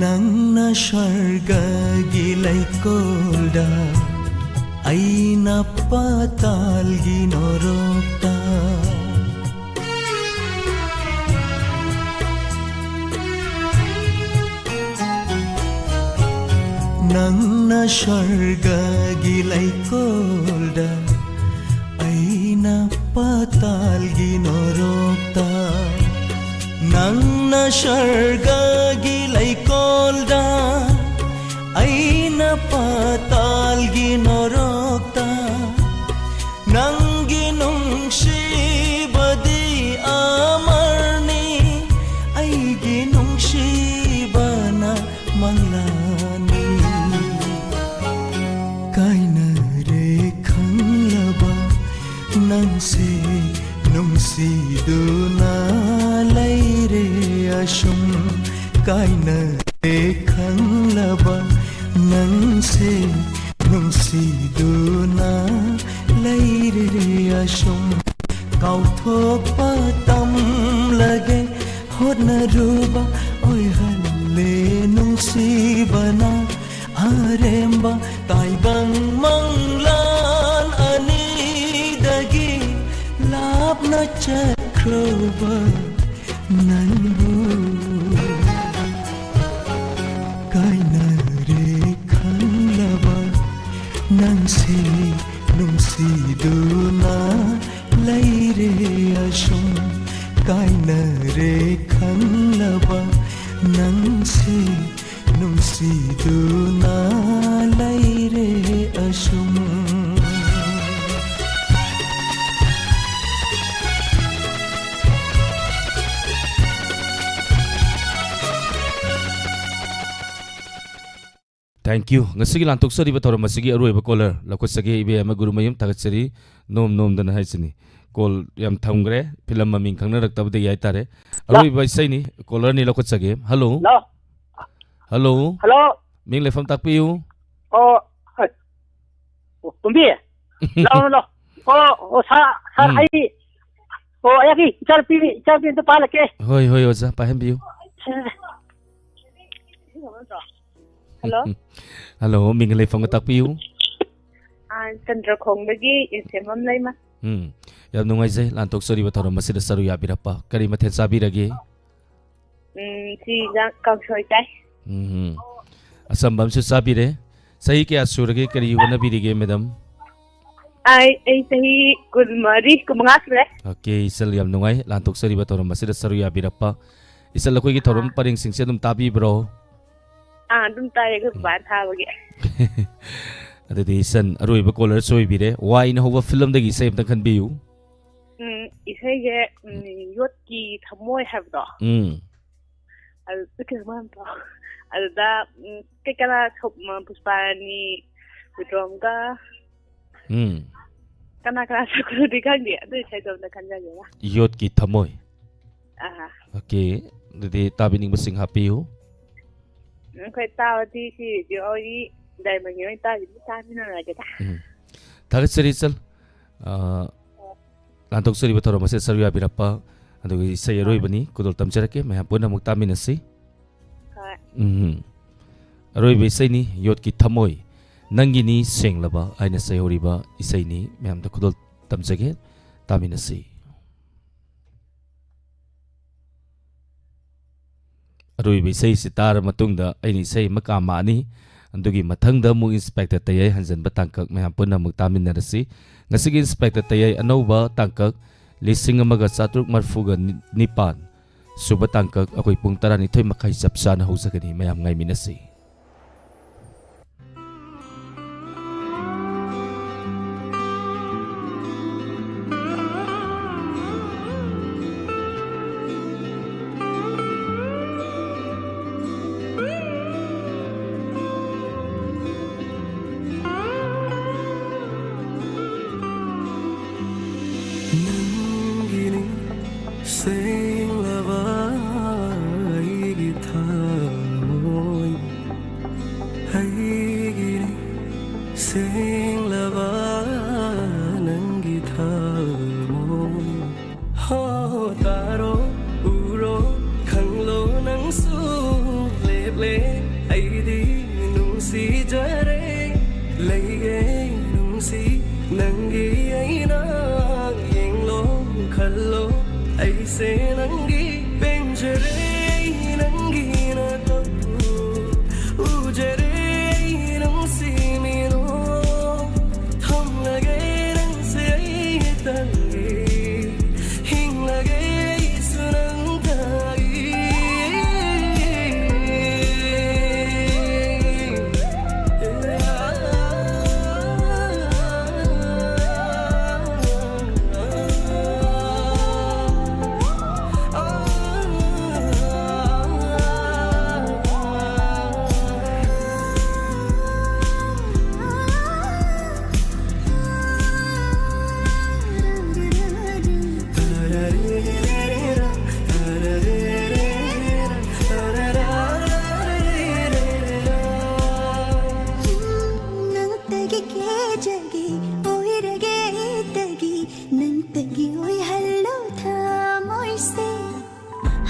ꯅꯪꯅ ꯁꯔ ꯂꯩꯀꯣꯜꯗ ꯑꯩꯅ ꯄꯥꯇꯥꯜꯒꯤ ꯅꯣꯔꯣꯛꯇ꯫ ꯅꯪꯅ ꯁ꯭ꯋꯔꯒꯒꯤ ꯂꯩꯀꯣꯜꯗ, ꯑꯩꯅ ꯄꯥꯇꯥꯜꯒꯤ ꯅꯣꯔꯣꯛꯇ꯫ ꯅꯪꯅ ꯁ꯭ꯋꯔꯒꯒꯤ ꯂꯩꯀꯣꯜꯗ, ꯑꯩꯅ ꯄꯥꯇꯥꯜꯒꯤ ꯅꯣꯔꯣꯛꯇ꯫ ꯅꯪꯒꯤ ꯅꯨꯡꯁꯤꯕꯗꯤ ꯑꯃꯔꯅꯤ, ꯑꯩꯒꯤ ꯅꯨꯡꯁꯤꯕꯅ ꯃꯪꯂꯥꯅꯤ꯫ ꯀꯥꯏꯅꯔꯦ ꯈꯪꯂꯕ ꯅꯪꯁꯦ ꯅꯨꯡꯁꯤꯗꯨꯅ ꯂꯩꯔꯦ ꯑꯁꯨꯝ꯫ ꯀꯥꯏꯅꯔꯦ ꯈꯪꯂꯕ ꯅꯪꯁꯦ ꯅꯨꯡꯁꯤꯗꯨꯅ ꯂꯩꯔꯦ ꯑꯁꯨꯝ꯫ ꯀꯥꯎꯊꯣꯛꯄ ꯇꯝꯂꯒꯦ ꯍꯣꯠꯅꯔꯨꯕ ꯑꯣꯏꯍꯜꯂꯦ ꯅꯨꯡꯁꯤꯕꯅ꯫ ꯑꯔꯦꯝꯕ ꯇꯥꯏꯕꯪ ꯃꯪꯂꯥꯟ ꯑꯅꯤꯗꯒꯤ ꯂꯥꯞꯅ ꯆꯠꯈ꯭ꯔꯕ ꯅꯪꯕꯨ꯫ ꯀꯥꯏꯅꯔꯦ ꯈꯪꯂꯕ ꯅꯪꯁꯦ ꯅꯨꯡꯁꯤꯗꯨꯅ ꯂꯩꯔꯦ ꯑꯁꯨꯝ꯫ ꯀꯥꯏꯅꯔꯦ ꯈꯪꯂꯕ ꯅꯪꯁꯦ ꯅꯨꯡꯁꯤꯗꯨꯅ ꯂꯩꯔꯦ ꯑꯁꯨꯝ꯫ Thank you. ꯉꯁꯤꯒꯤ ꯂꯥꯟꯊꯣꯛꯆꯔꯤꯕ ꯊꯧꯔꯝ ꯑꯁꯤꯒꯤ ꯑꯔꯣꯏꯕ caller ꯂꯧꯈꯠꯆꯒꯦ, ꯏꯕꯦꯝꯃ ꯒꯨꯔꯨꯃꯌꯨꯝ꯫ ꯊꯥꯒꯠꯆꯔꯤ꯫ ꯅꯣꯝ ꯅꯣꯝꯗꯅ ꯍꯥꯏꯁꯤꯅꯤ꯫ Call ꯌꯥꯝ ꯊꯝꯈ꯭ꯔꯦ, ꯐꯤꯂꯝ ꯃꯃꯤꯡ ꯈꯪꯅꯔꯛꯇꯕꯗꯒꯤ ꯍꯥꯏꯇꯥꯔꯦ꯫ ꯂꯥ- ꯑꯔꯣꯏꯕ ꯏꯁꯩꯅꯤ꯫ Caller ꯑꯅꯤ ꯂꯧꯈꯠꯆꯒꯦ꯫ Hello꯫ ꯂꯥ- Hello꯫ Hello꯫ ꯃꯤꯡ ꯂꯩꯐꯝ ꯇꯥꯛꯄꯤꯌꯨ꯫ ꯑꯣ, ꯑꯣ, ꯇꯣꯝꯕꯤ꯫ ꯂꯥꯎ, ꯂꯥꯎ꯫ ꯑꯣ, ꯑꯣ, ꯁꯥ-, ꯁꯥꯔ, ꯎꯝ꯫ ꯑꯩ, ꯑꯣ, ꯑꯩꯒꯤ ꯏꯆꯥꯅꯨꯄꯤ, ꯏꯆꯥꯅꯨꯄꯤ ꯑꯝꯇ ꯄꯥꯜꯂꯛꯀꯦ꯫ ꯍꯣꯏ, ꯍꯣꯏ, ꯑꯣꯖꯥ, ꯄꯥꯏꯍꯟꯕꯤꯌꯨ꯫ ꯍꯜꯂꯣ꯫ ꯍꯜꯂꯣ, ꯃꯤꯡꯒ ꯂꯩꯐꯝꯒ ꯇꯥꯛꯄꯤꯌꯨ꯫ ꯑꯥ, ꯆꯟꯗ꯭ꯔꯈꯣꯡꯗꯒꯤ ꯏꯟꯁꯦꯝꯕꯝ ꯂꯩꯃ꯫ ꯎꯝ, ꯌꯥꯝ ꯅꯨꯡꯉꯥꯏꯖꯩ ꯂꯥꯟꯊꯣꯛꯆꯔꯤꯕ ꯊꯧꯔꯝ ꯑꯁꯤꯗ ꯁꯔꯨꯛ ꯌꯥꯕꯤꯔꯛꯄ꯫ ꯀꯔꯤ ꯃꯊꯦꯜ ꯆꯥꯕꯤꯔꯒꯦ? ꯎꯝ, ꯁꯤ ꯏꯟꯖꯥꯡ ꯀꯥꯡꯁꯣꯏ ꯆꯥꯏ꯫ ꯎꯝ, ꯑꯆꯝꯕ ꯑꯃꯁꯨ ꯆꯥꯕꯤꯔꯦ꯫ ꯆꯍꯤ ꯀꯌꯥ ꯁꯨꯔꯒꯦ? ꯀꯔꯤ ꯍꯣꯠꯅꯕꯤꯔꯤꯒꯦ, ꯃꯦꯗꯥꯝ? ꯑꯩ, ꯑꯩ ꯆꯍꯤ ꯀꯨꯟꯃꯔꯤ, ꯀꯨꯟꯃꯉꯥ ꯁꯨꯔꯦ꯫ ꯑꯣꯀꯦ, ꯏꯆꯜ, ꯌꯥꯝ ꯅꯨꯡꯉꯥꯏ ꯂꯥꯟꯊꯣꯛꯆꯔꯤꯕ ꯊꯧꯔꯝ ꯑꯁꯤꯗ ꯁꯔꯨꯛ ꯌꯥꯕꯤꯔꯛꯄ꯫ ꯏꯆꯜ, ꯑꯩꯈꯣꯏꯒꯤ ꯊꯧꯔꯝ ꯑꯥ꯫ ꯄꯔꯦꯡꯁꯤꯡꯁꯦ ꯑꯗꯨꯝ ꯇꯥꯕꯤꯕ꯭ꯔꯣ? ꯑꯥ, ꯑꯗꯨꯝ ꯇꯥꯏꯌꯦ, ꯑꯩꯈꯣꯏ ꯎꯝ꯫ ꯕꯕꯥꯅ ꯊꯥꯕꯒꯤ꯫ ꯑꯗꯨꯗꯤ ꯏꯆꯟ, ꯑꯔꯣꯏꯕ ꯀꯣꯂꯔꯁꯨ ꯑꯣꯏꯕꯤꯔꯦ꯫ ꯋꯥꯏꯅ ꯍꯧꯕ ꯐꯤꯂꯝꯗꯒꯤ ꯏꯁꯩ ꯑꯝꯇꯪ ꯈꯟꯕꯤꯌꯨ꯫ ꯎꯝ, ꯏꯁꯩꯁꯦ, ꯎꯝ, ꯌꯣꯠꯀꯤ ꯊꯃꯣꯏ ꯍꯥꯏꯕꯗꯣ꯫ ꯎꯝ꯫ ꯑꯗꯨ ꯀꯩꯅꯣ ꯃꯥꯟꯕꯗꯣ꯫ ꯑꯗꯨꯗ, ꯎꯝ, ꯀꯩ ꯀꯅꯥ ꯊꯣꯛ-, ꯎꯝ, ꯄꯨꯁꯄꯥꯔꯥꯅꯤ, ꯋꯤꯀ꯭ꯔꯝꯒ ꯎꯝ꯫ ꯀꯅꯥ ꯀꯅꯥ ꯁꯛꯄꯅꯣꯗꯤ ꯈꯪꯗꯦ, ꯑꯗꯨ ꯏꯁꯩꯗꯣ ꯑꯝꯇ ꯈꯟꯖꯒꯦꯅ꯫ ꯌꯣꯠꯀꯤ ꯊꯃꯣꯏ꯫ ꯑꯥ꯫ ꯑꯣꯀꯦ꯫ ꯑꯗꯨꯗꯤ ꯇꯥꯕꯤꯅꯤꯡꯕꯁꯤꯡ ꯍꯥꯞꯄꯤꯌꯨ꯫ ꯎꯝ, ꯑꯩꯈꯣꯏ ꯇꯥꯕꯗꯤ ꯁꯤ ꯖꯤꯑꯣꯒꯤ ꯗꯥꯏꯃꯟꯒꯤ ꯑꯣꯏꯅ ꯇꯥꯕꯤꯗꯤ ꯇꯥꯃꯤꯟꯅꯔꯒꯦꯗ꯫ ꯎꯝ꯫ ꯊꯥꯒꯠꯆꯔꯤ, ꯏꯆꯜ꯫ ꯑꯥ, ꯂꯥꯟꯊꯣꯛꯆꯔꯤꯕ ꯊꯧꯔꯝ ꯑꯁꯤꯗ ꯁꯔꯨꯛ ꯌꯥꯕꯤꯔꯛꯄ꯫ ꯑꯗꯨꯒ ꯏꯁꯩ ꯑꯔꯣꯏꯕꯅꯤ, ꯈꯨꯗꯣꯜ ꯇꯝꯖꯔꯛꯀꯦ, ꯃꯌꯥꯝ ꯄꯨꯟꯅ ꯑꯃꯨꯛ ꯇꯥꯃꯤꯟꯅꯁꯤ꯫ ꯍꯣꯏ꯫ ꯎꯝ꯫ ꯑꯔꯣꯏꯕ ꯏꯁꯩꯅꯤ, ꯌꯣꯠꯀꯤ ꯊꯃꯣꯏ, ꯅꯪꯒꯤꯅꯤ ꯁꯦꯡꯂꯕ ꯍꯥꯏꯅ ꯁꯩꯍꯧꯔꯤꯕ ꯏꯁꯩꯅꯤ꯫ ꯃꯌꯥꯝꯗ ꯈꯨꯗꯣꯜ ꯇꯝꯖꯒꯦ, ꯇꯥꯃꯤꯟꯅꯁꯤ꯫ ꯑꯔꯣꯏꯕ ꯏꯁꯩꯁꯤ ꯇꯥꯔ ꯃꯇꯨꯡꯗ ꯑꯩꯅ ꯏꯁꯩ ꯑꯃ ꯀꯥꯝꯃꯛꯑꯅꯤ꯫ ꯑꯗꯨꯒꯤ ꯃꯊꯪꯗ ꯑꯃꯨꯛ ꯏꯟꯁꯄꯦꯛꯇꯔ ꯇꯌꯥꯏ ꯍꯟꯖꯟꯕ ꯇꯥꯡꯀꯛ ꯃꯌꯥꯝ ꯄꯨꯟꯅ ꯑꯃꯨꯛ ꯇꯥꯃꯤꯟꯅꯔꯁꯤ꯫ ꯉꯁꯤꯒꯤ ꯏꯟꯁꯄꯦꯛꯇꯔ ꯇꯌꯥꯏ ꯑꯅꯧꯕ ꯇꯥꯡꯀꯛ ꯂꯤꯁꯤꯡ ꯑꯃꯒ ꯆꯥꯇ꯭ꯔꯨꯛ ꯃꯔꯤꯐꯨꯒ ꯅꯤꯄꯥꯟ ꯁꯨꯕ ꯇꯥꯡꯀꯛ ꯑꯩꯈꯣꯏ ꯄꯨꯡ ꯇꯔꯥꯅꯤꯊꯣꯏ ꯃꯈꯥꯏ ꯆꯞ ꯆꯥꯅ ꯍꯧꯖꯒꯅꯤ꯫ ꯃꯌꯥꯝ ꯉꯥꯏꯃꯤꯟꯅꯁꯤ꯫ ꯅꯪꯒꯤꯅꯤ ꯁꯦꯡꯂꯕ ꯑꯩꯒꯤ ꯊꯃꯣꯏ, ꯑꯩꯒꯤꯅꯤ ꯁꯦꯡꯂꯕ ꯅꯪꯒꯤ ꯊꯃꯣꯏ꯫ ꯍꯣ, ꯇꯥꯔꯣ, ꯎꯔꯣ, ꯈꯪꯂꯣ ꯅꯪꯁꯨ ꯂꯦꯞꯂꯦ ꯑꯩꯗꯤ ꯂꯩꯒꯦ ꯅꯨꯡꯁꯤ ꯅꯪꯒꯤ ꯑꯩꯅ ꯌꯦꯡꯂꯣ ꯈꯜꯂꯣ ꯑꯩꯁꯦ ꯅꯪꯒꯤ ꯄꯦꯟꯖꯔꯦ ꯅꯪꯒꯤ ꯅꯇꯧ ꯎꯖꯔꯦ ꯅꯨꯡꯁꯤꯃꯤꯅꯣ ꯊꯝꯂꯒꯦ ꯅꯪꯁꯦ ꯑꯩ ꯇꯪꯒꯤ ꯍꯤꯡꯂꯒꯦ ꯑꯩꯁꯨ ꯅꯪ ꯇꯪꯒꯤ ꯅꯪꯇꯒꯤ ꯀꯦꯖꯒꯦ ꯑꯣꯏꯔꯒꯦ ꯑꯩꯇꯒꯤ ꯅꯪꯇꯒꯤ ꯑꯣꯏꯍꯜꯂꯣ ꯊꯃꯣꯏꯁꯦ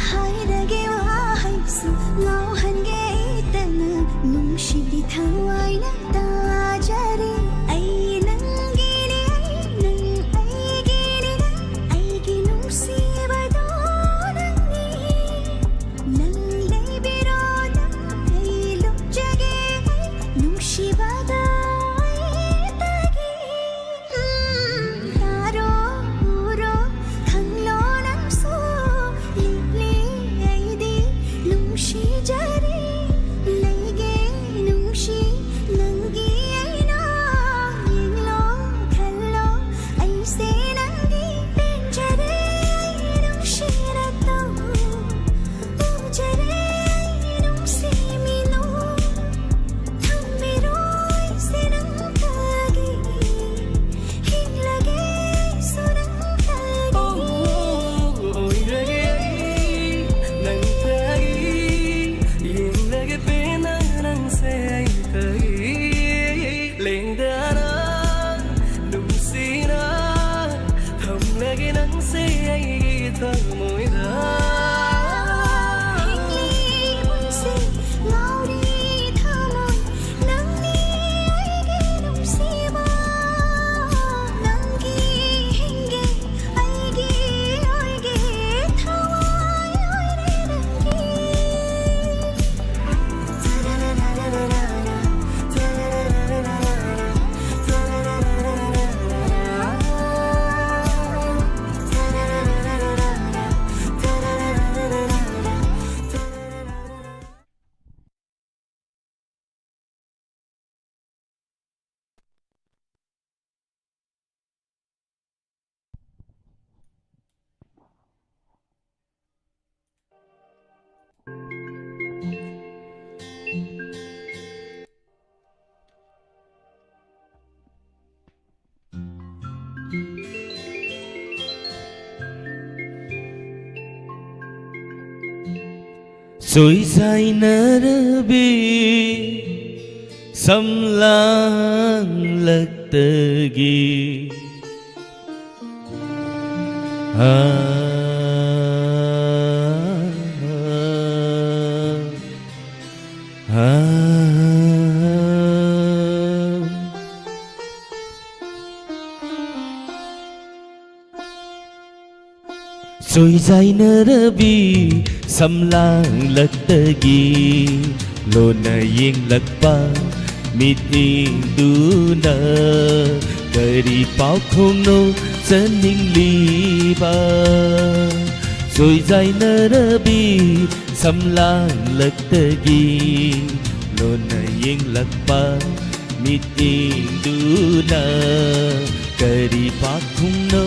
ꯍꯥꯏꯔꯒꯦ ꯋꯥꯍꯩꯁꯨ ꯉꯥꯎꯍꯟꯒꯦ ꯑꯩꯇꯅ ꯅꯨꯡꯁꯤꯕꯤ ꯊꯋꯥꯏꯅ ꯇꯥꯖꯔꯦ ꯑꯩ ꯅꯪꯒꯤꯅꯤ ꯑꯩ ꯅꯪ ꯑꯩꯒꯤꯅꯤ ꯅꯪ ꯑꯩꯒꯤ ꯅꯨꯡꯁꯤꯕꯗꯣ ꯅꯪꯅꯤ ꯅꯪ ꯂꯩꯕꯤꯔꯣ ꯅꯪ ꯑꯩ ꯂꯨꯞꯆꯒꯦ ꯑꯩ ꯅꯨꯡꯁꯤꯕꯗ ꯑꯩꯇꯒꯤ ꯎꯝ, ꯇꯥꯔꯣ ꯎꯔꯣ ꯈꯪꯂꯣ ꯅꯪꯁꯨ ꯂꯤꯛꯂꯤ ꯑꯩꯗꯤ ꯅꯨꯡꯁꯤꯖꯔꯤ ꯂꯩꯒꯦ ꯅꯨꯡꯁꯤ ꯅꯪꯒꯤ ꯑꯩꯅ ꯌꯦꯡꯂꯣ ꯈꯜꯂꯣ ꯑꯩꯁꯦ ꯅꯪꯒꯤ ꯄꯦꯟꯖꯔꯦ ꯅꯨꯡꯁꯤꯔ ꯇꯧ ꯎꯖꯔꯦ ꯅꯨꯡꯁꯤꯃꯤꯅꯣ ꯊꯝꯕꯤꯔꯣ ꯑꯩꯁꯦ ꯅꯪꯇꯒꯤ ꯍꯤꯡꯂꯒꯦ ꯑꯩꯁꯨ ꯅꯪꯇꯒꯤ ꯑꯣꯏꯔꯒꯦ ꯅꯪꯇꯒꯤ ꯌꯦꯡꯂꯒꯦ ꯄꯦꯟꯅ ꯅꯪꯁꯦ ꯑꯩꯇꯒꯤ ꯂꯦꯡꯗꯅ ꯅꯨꯡꯁꯤꯅ ꯊꯝꯂꯒꯦ ꯅꯪꯁꯦ ꯑꯩꯒꯤ ꯊꯃꯣꯏꯗ ꯍꯤꯡꯂꯤ ꯄꯨꯟꯁꯤ ꯉꯥꯎꯔꯤ ꯊꯃꯣꯏ ꯅꯪꯅꯤ ꯑꯩꯒꯤ ꯆꯣꯏꯖꯥꯏꯅꯔꯕꯤ ꯁꯝꯂꯥꯡꯂꯛꯇꯒꯤ꯫ ꯑꯥ, ꯑꯥ, ꯑꯥ꯫ ꯆꯣꯏꯖꯥꯏꯅꯔꯕꯤ ꯁꯝꯂꯥꯡꯂꯛꯇꯒꯤ ꯂꯣꯟꯅ ꯌꯦꯡꯂꯛꯄ ꯃꯤꯠꯌꯦꯡꯗꯨꯅ ꯀꯔꯤ ꯄꯥꯎꯈꯣꯡꯅꯣ ꯆꯅꯤꯡꯂꯤꯕ? ꯆꯣꯏꯖꯥꯏꯅꯔꯕꯤ ꯁꯝꯂꯥꯡꯂꯛꯇꯒꯤ ꯂꯣꯟꯅ ꯌꯦꯡꯂꯛꯄ ꯃꯤꯠꯌꯦꯡꯗꯨꯅ ꯀꯔꯤ ꯄꯥꯎꯈꯨꯝꯅꯣ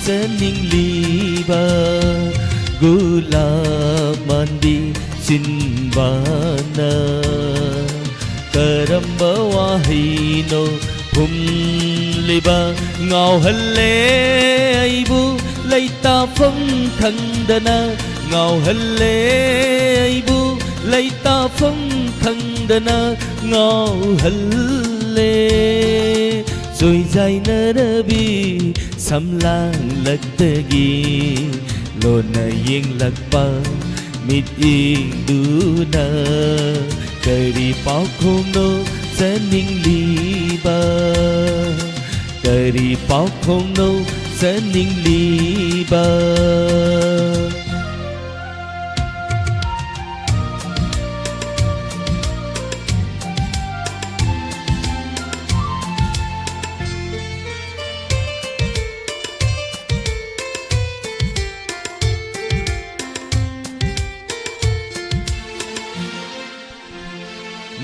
ꯆꯅꯤꯡꯂꯤꯕ? ꯒꯨꯂꯥꯞ ꯃꯥꯟꯕꯤ ꯆꯤꯟꯕꯥꯅ ꯀꯔꯝꯕ ꯋꯥꯍꯩꯅꯣ ꯍꯨꯝꯂꯤꯕ? ꯉꯥꯎꯍꯜꯂꯦ ꯑꯩꯕꯨ ꯂꯩꯇꯥꯐꯝ ꯈꯪꯗꯅ, ꯉꯥꯎꯍꯜꯂꯦ ꯑꯩꯕꯨ ꯂꯩꯇꯥꯐꯝ ꯈꯪꯗꯅ, ꯉꯥꯎꯍꯜꯂꯦ꯫ ꯆꯣꯏꯖꯥꯏꯅꯔꯕꯤ ꯁꯝꯂꯥꯡꯂꯛꯇꯒꯤ ꯂꯣꯟꯅ ꯌꯦꯡꯂꯛꯄ ꯃꯤꯠꯌꯦꯡꯗꯨꯅ ꯀꯔꯤ ꯄꯥꯎꯈꯣꯡꯅꯣ ꯆꯅꯤꯡꯂꯤꯕ? ꯀꯔꯤ ꯄꯥꯎꯈꯣꯡꯅꯣ ꯆꯅꯤꯡꯂꯤꯕ?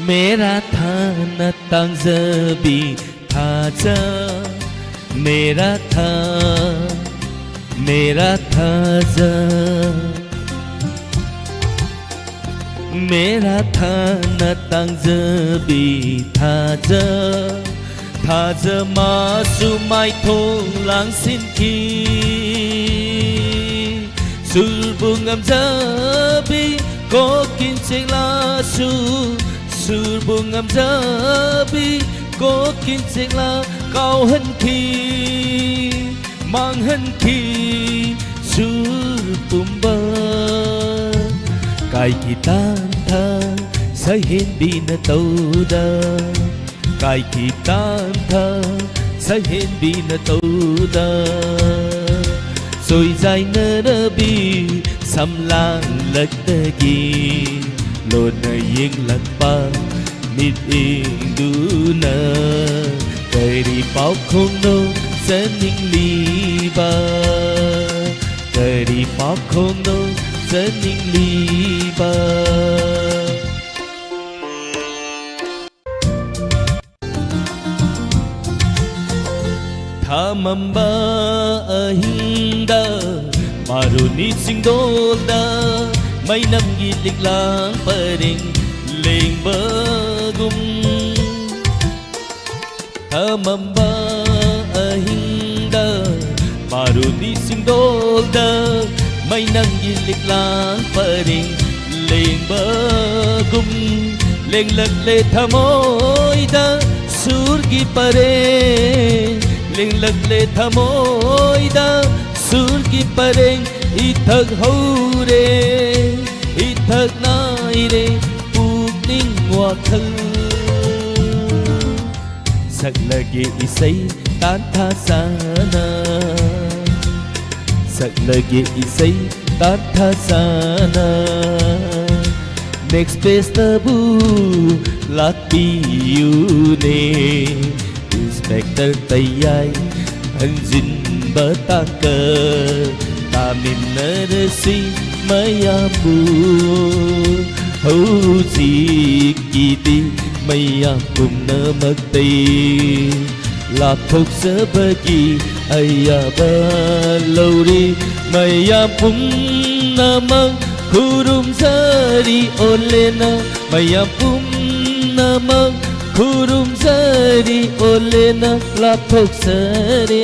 मेरा था न तांजबी थाजा, मेरा था, मेरा थाजा। मेरा था न तांजबी थाजा, ꯊꯥꯖ ꯃꯥꯁꯨ ꯃꯥꯏꯊꯣꯡ ꯂꯥꯡꯁꯤꯟꯈꯤ꯫ ꯁꯨꯔꯕꯨ ꯉꯝꯖꯕꯤ ꯀꯣꯛꯀꯤꯟ ꯆꯦꯛꯂꯥꯁꯨ, ꯁꯨꯔꯕꯨ ꯉꯝꯖꯕꯤ ꯀꯣꯛꯀꯤꯟ ꯆꯦꯛꯂꯥ ꯀꯥꯎꯍꯟꯈꯤ, ꯃꯥꯡꯍꯟꯈꯤ ꯁꯨꯔ ꯄꯨꯝꯕ꯫ ꯀꯥꯏꯈꯤ ꯇꯥꯟꯊꯥ ꯁꯛꯍꯦꯟꯕꯤꯅ ꯇꯧꯗ, ꯀꯥꯏꯈꯤ ꯇꯥꯟꯊꯥ ꯁꯛꯍꯦꯟꯕꯤꯅ ꯇꯧꯗ꯫ ꯆꯣꯏꯖꯥꯏꯅꯔꯕꯤ ꯁꯝꯂꯥꯡꯂꯛꯇꯒꯤ ꯂꯣꯟꯅ ꯌꯦꯡꯂꯛꯄ ꯃꯤꯠꯌꯦꯡꯗꯨꯅ ꯀꯔꯤ ꯄꯥꯎꯈꯣꯡꯅꯣ ꯆꯅꯤꯡꯂꯤꯕ? ꯀꯔꯤ ꯄꯥꯎꯈꯣꯡꯅꯣ ꯆꯅꯤꯡꯂꯤꯕ? ꯊꯥꯃꯝꯕ ꯑꯍꯤꯡꯗ ꯃꯥꯔꯨꯅꯤ ꯆꯤꯡꯗꯣꯜꯗ ꯃꯩꯅꯝꯒꯤ ꯂꯤꯛꯂꯥꯡ ꯄꯔꯦꯡ ꯂꯦꯡꯕꯒꯨꯝ, ꯊꯥꯃꯝꯕ ꯑꯍꯤꯡꯗ ꯃꯥꯔꯨꯅꯤ ꯆꯤꯡꯗꯣꯜꯗ ꯃꯩꯅꯝꯒꯤ ꯂꯤꯛꯂꯥꯡ ꯄꯔꯦꯡ ꯂꯦꯡꯕꯒꯨꯝ, ꯂꯦꯡꯂꯛꯂꯦ ꯊꯃꯣꯏꯗ ꯁꯨꯔꯒꯤ ꯄꯔꯦꯡ, ꯂꯦꯡꯂꯛꯂꯦ ꯊꯃꯣꯏꯗ ꯁꯨꯔꯒꯤ ꯄꯔꯦꯡ꯫ ꯏꯊꯛ ꯍꯧꯔꯦ, ꯏꯊꯛ ꯅꯥꯏꯔꯦ ꯄꯨꯛꯅꯤꯡ ꯋꯥꯈꯜ꯫ ꯁꯛꯂꯒꯦ ꯏꯁꯩ ꯇꯥꯟꯊꯥ ꯆꯥꯅ, ꯁꯛꯂꯒꯦ ꯏꯁꯩ ꯇꯥꯟꯊꯥ ꯆꯥꯅ꯫ Next pageꯇꯕꯨ ꯂꯥꯛꯄꯤꯌꯨꯅꯦ꯫ Inspector ꯇꯌꯥꯏ ꯍꯟꯖꯤꯟꯕ ꯇꯥꯡꯀꯛ ꯇꯥꯃꯤꯟꯅꯔꯁꯤ ꯃꯌꯥꯝꯕꯨ꯫ ꯍꯧꯖꯤꯛꯀꯤꯗꯤ ꯃꯌꯥꯝ ꯄꯨꯝꯅꯃꯛꯇꯩ ꯂꯥꯞꯊꯣꯛꯆꯕꯒꯤ ꯑꯌꯥꯕ ꯂꯧꯔꯤ꯫ ꯃꯌꯥꯝ ꯄꯨꯝꯅꯃꯛ ꯈꯨꯔꯨꯝꯖꯔꯤ ꯑꯣꯂꯦꯅ꯫ ꯃꯌꯥꯝ ꯄꯨꯝꯅꯃꯛ ꯈꯨꯔꯨꯝꯖꯔꯤ ꯑꯣꯂꯦꯅ ꯂꯥꯞꯊꯣꯛꯆꯔꯦ꯫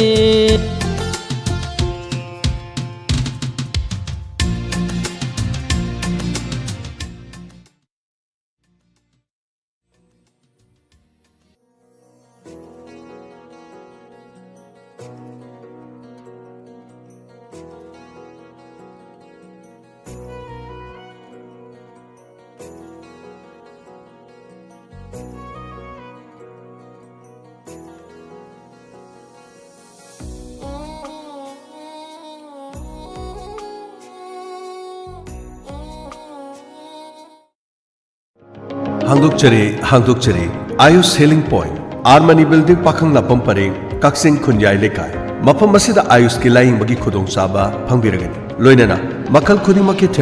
ꯍꯥꯡꯗꯣꯛꯆꯔꯤ, ꯍꯥꯡꯗꯣꯛꯆꯔꯤ꯫ Ayush healing point, R Mani building, ꯄꯥꯈꯪ ꯂꯥꯛꯐꯝ ꯄꯔꯦꯡ, ꯀꯛꯆꯤꯡ ꯈꯨꯟꯌꯥꯏ ꯂꯩꯀꯥꯏ꯫ ꯃꯐꯝ ꯑꯁꯤꯗ ꯑꯥꯌꯨꯁꯀꯤ ꯂꯥꯌꯦꯡꯕꯒꯤ ꯈꯨꯗꯣꯡꯆꯥꯕ ꯐꯪꯕꯤꯔꯒꯅꯤ꯫ ꯂꯣꯏꯅꯅ ꯃꯈꯜ ꯈꯨꯗꯤꯡꯃꯛꯀꯤ ꯊꯦꯔꯥꯄꯤ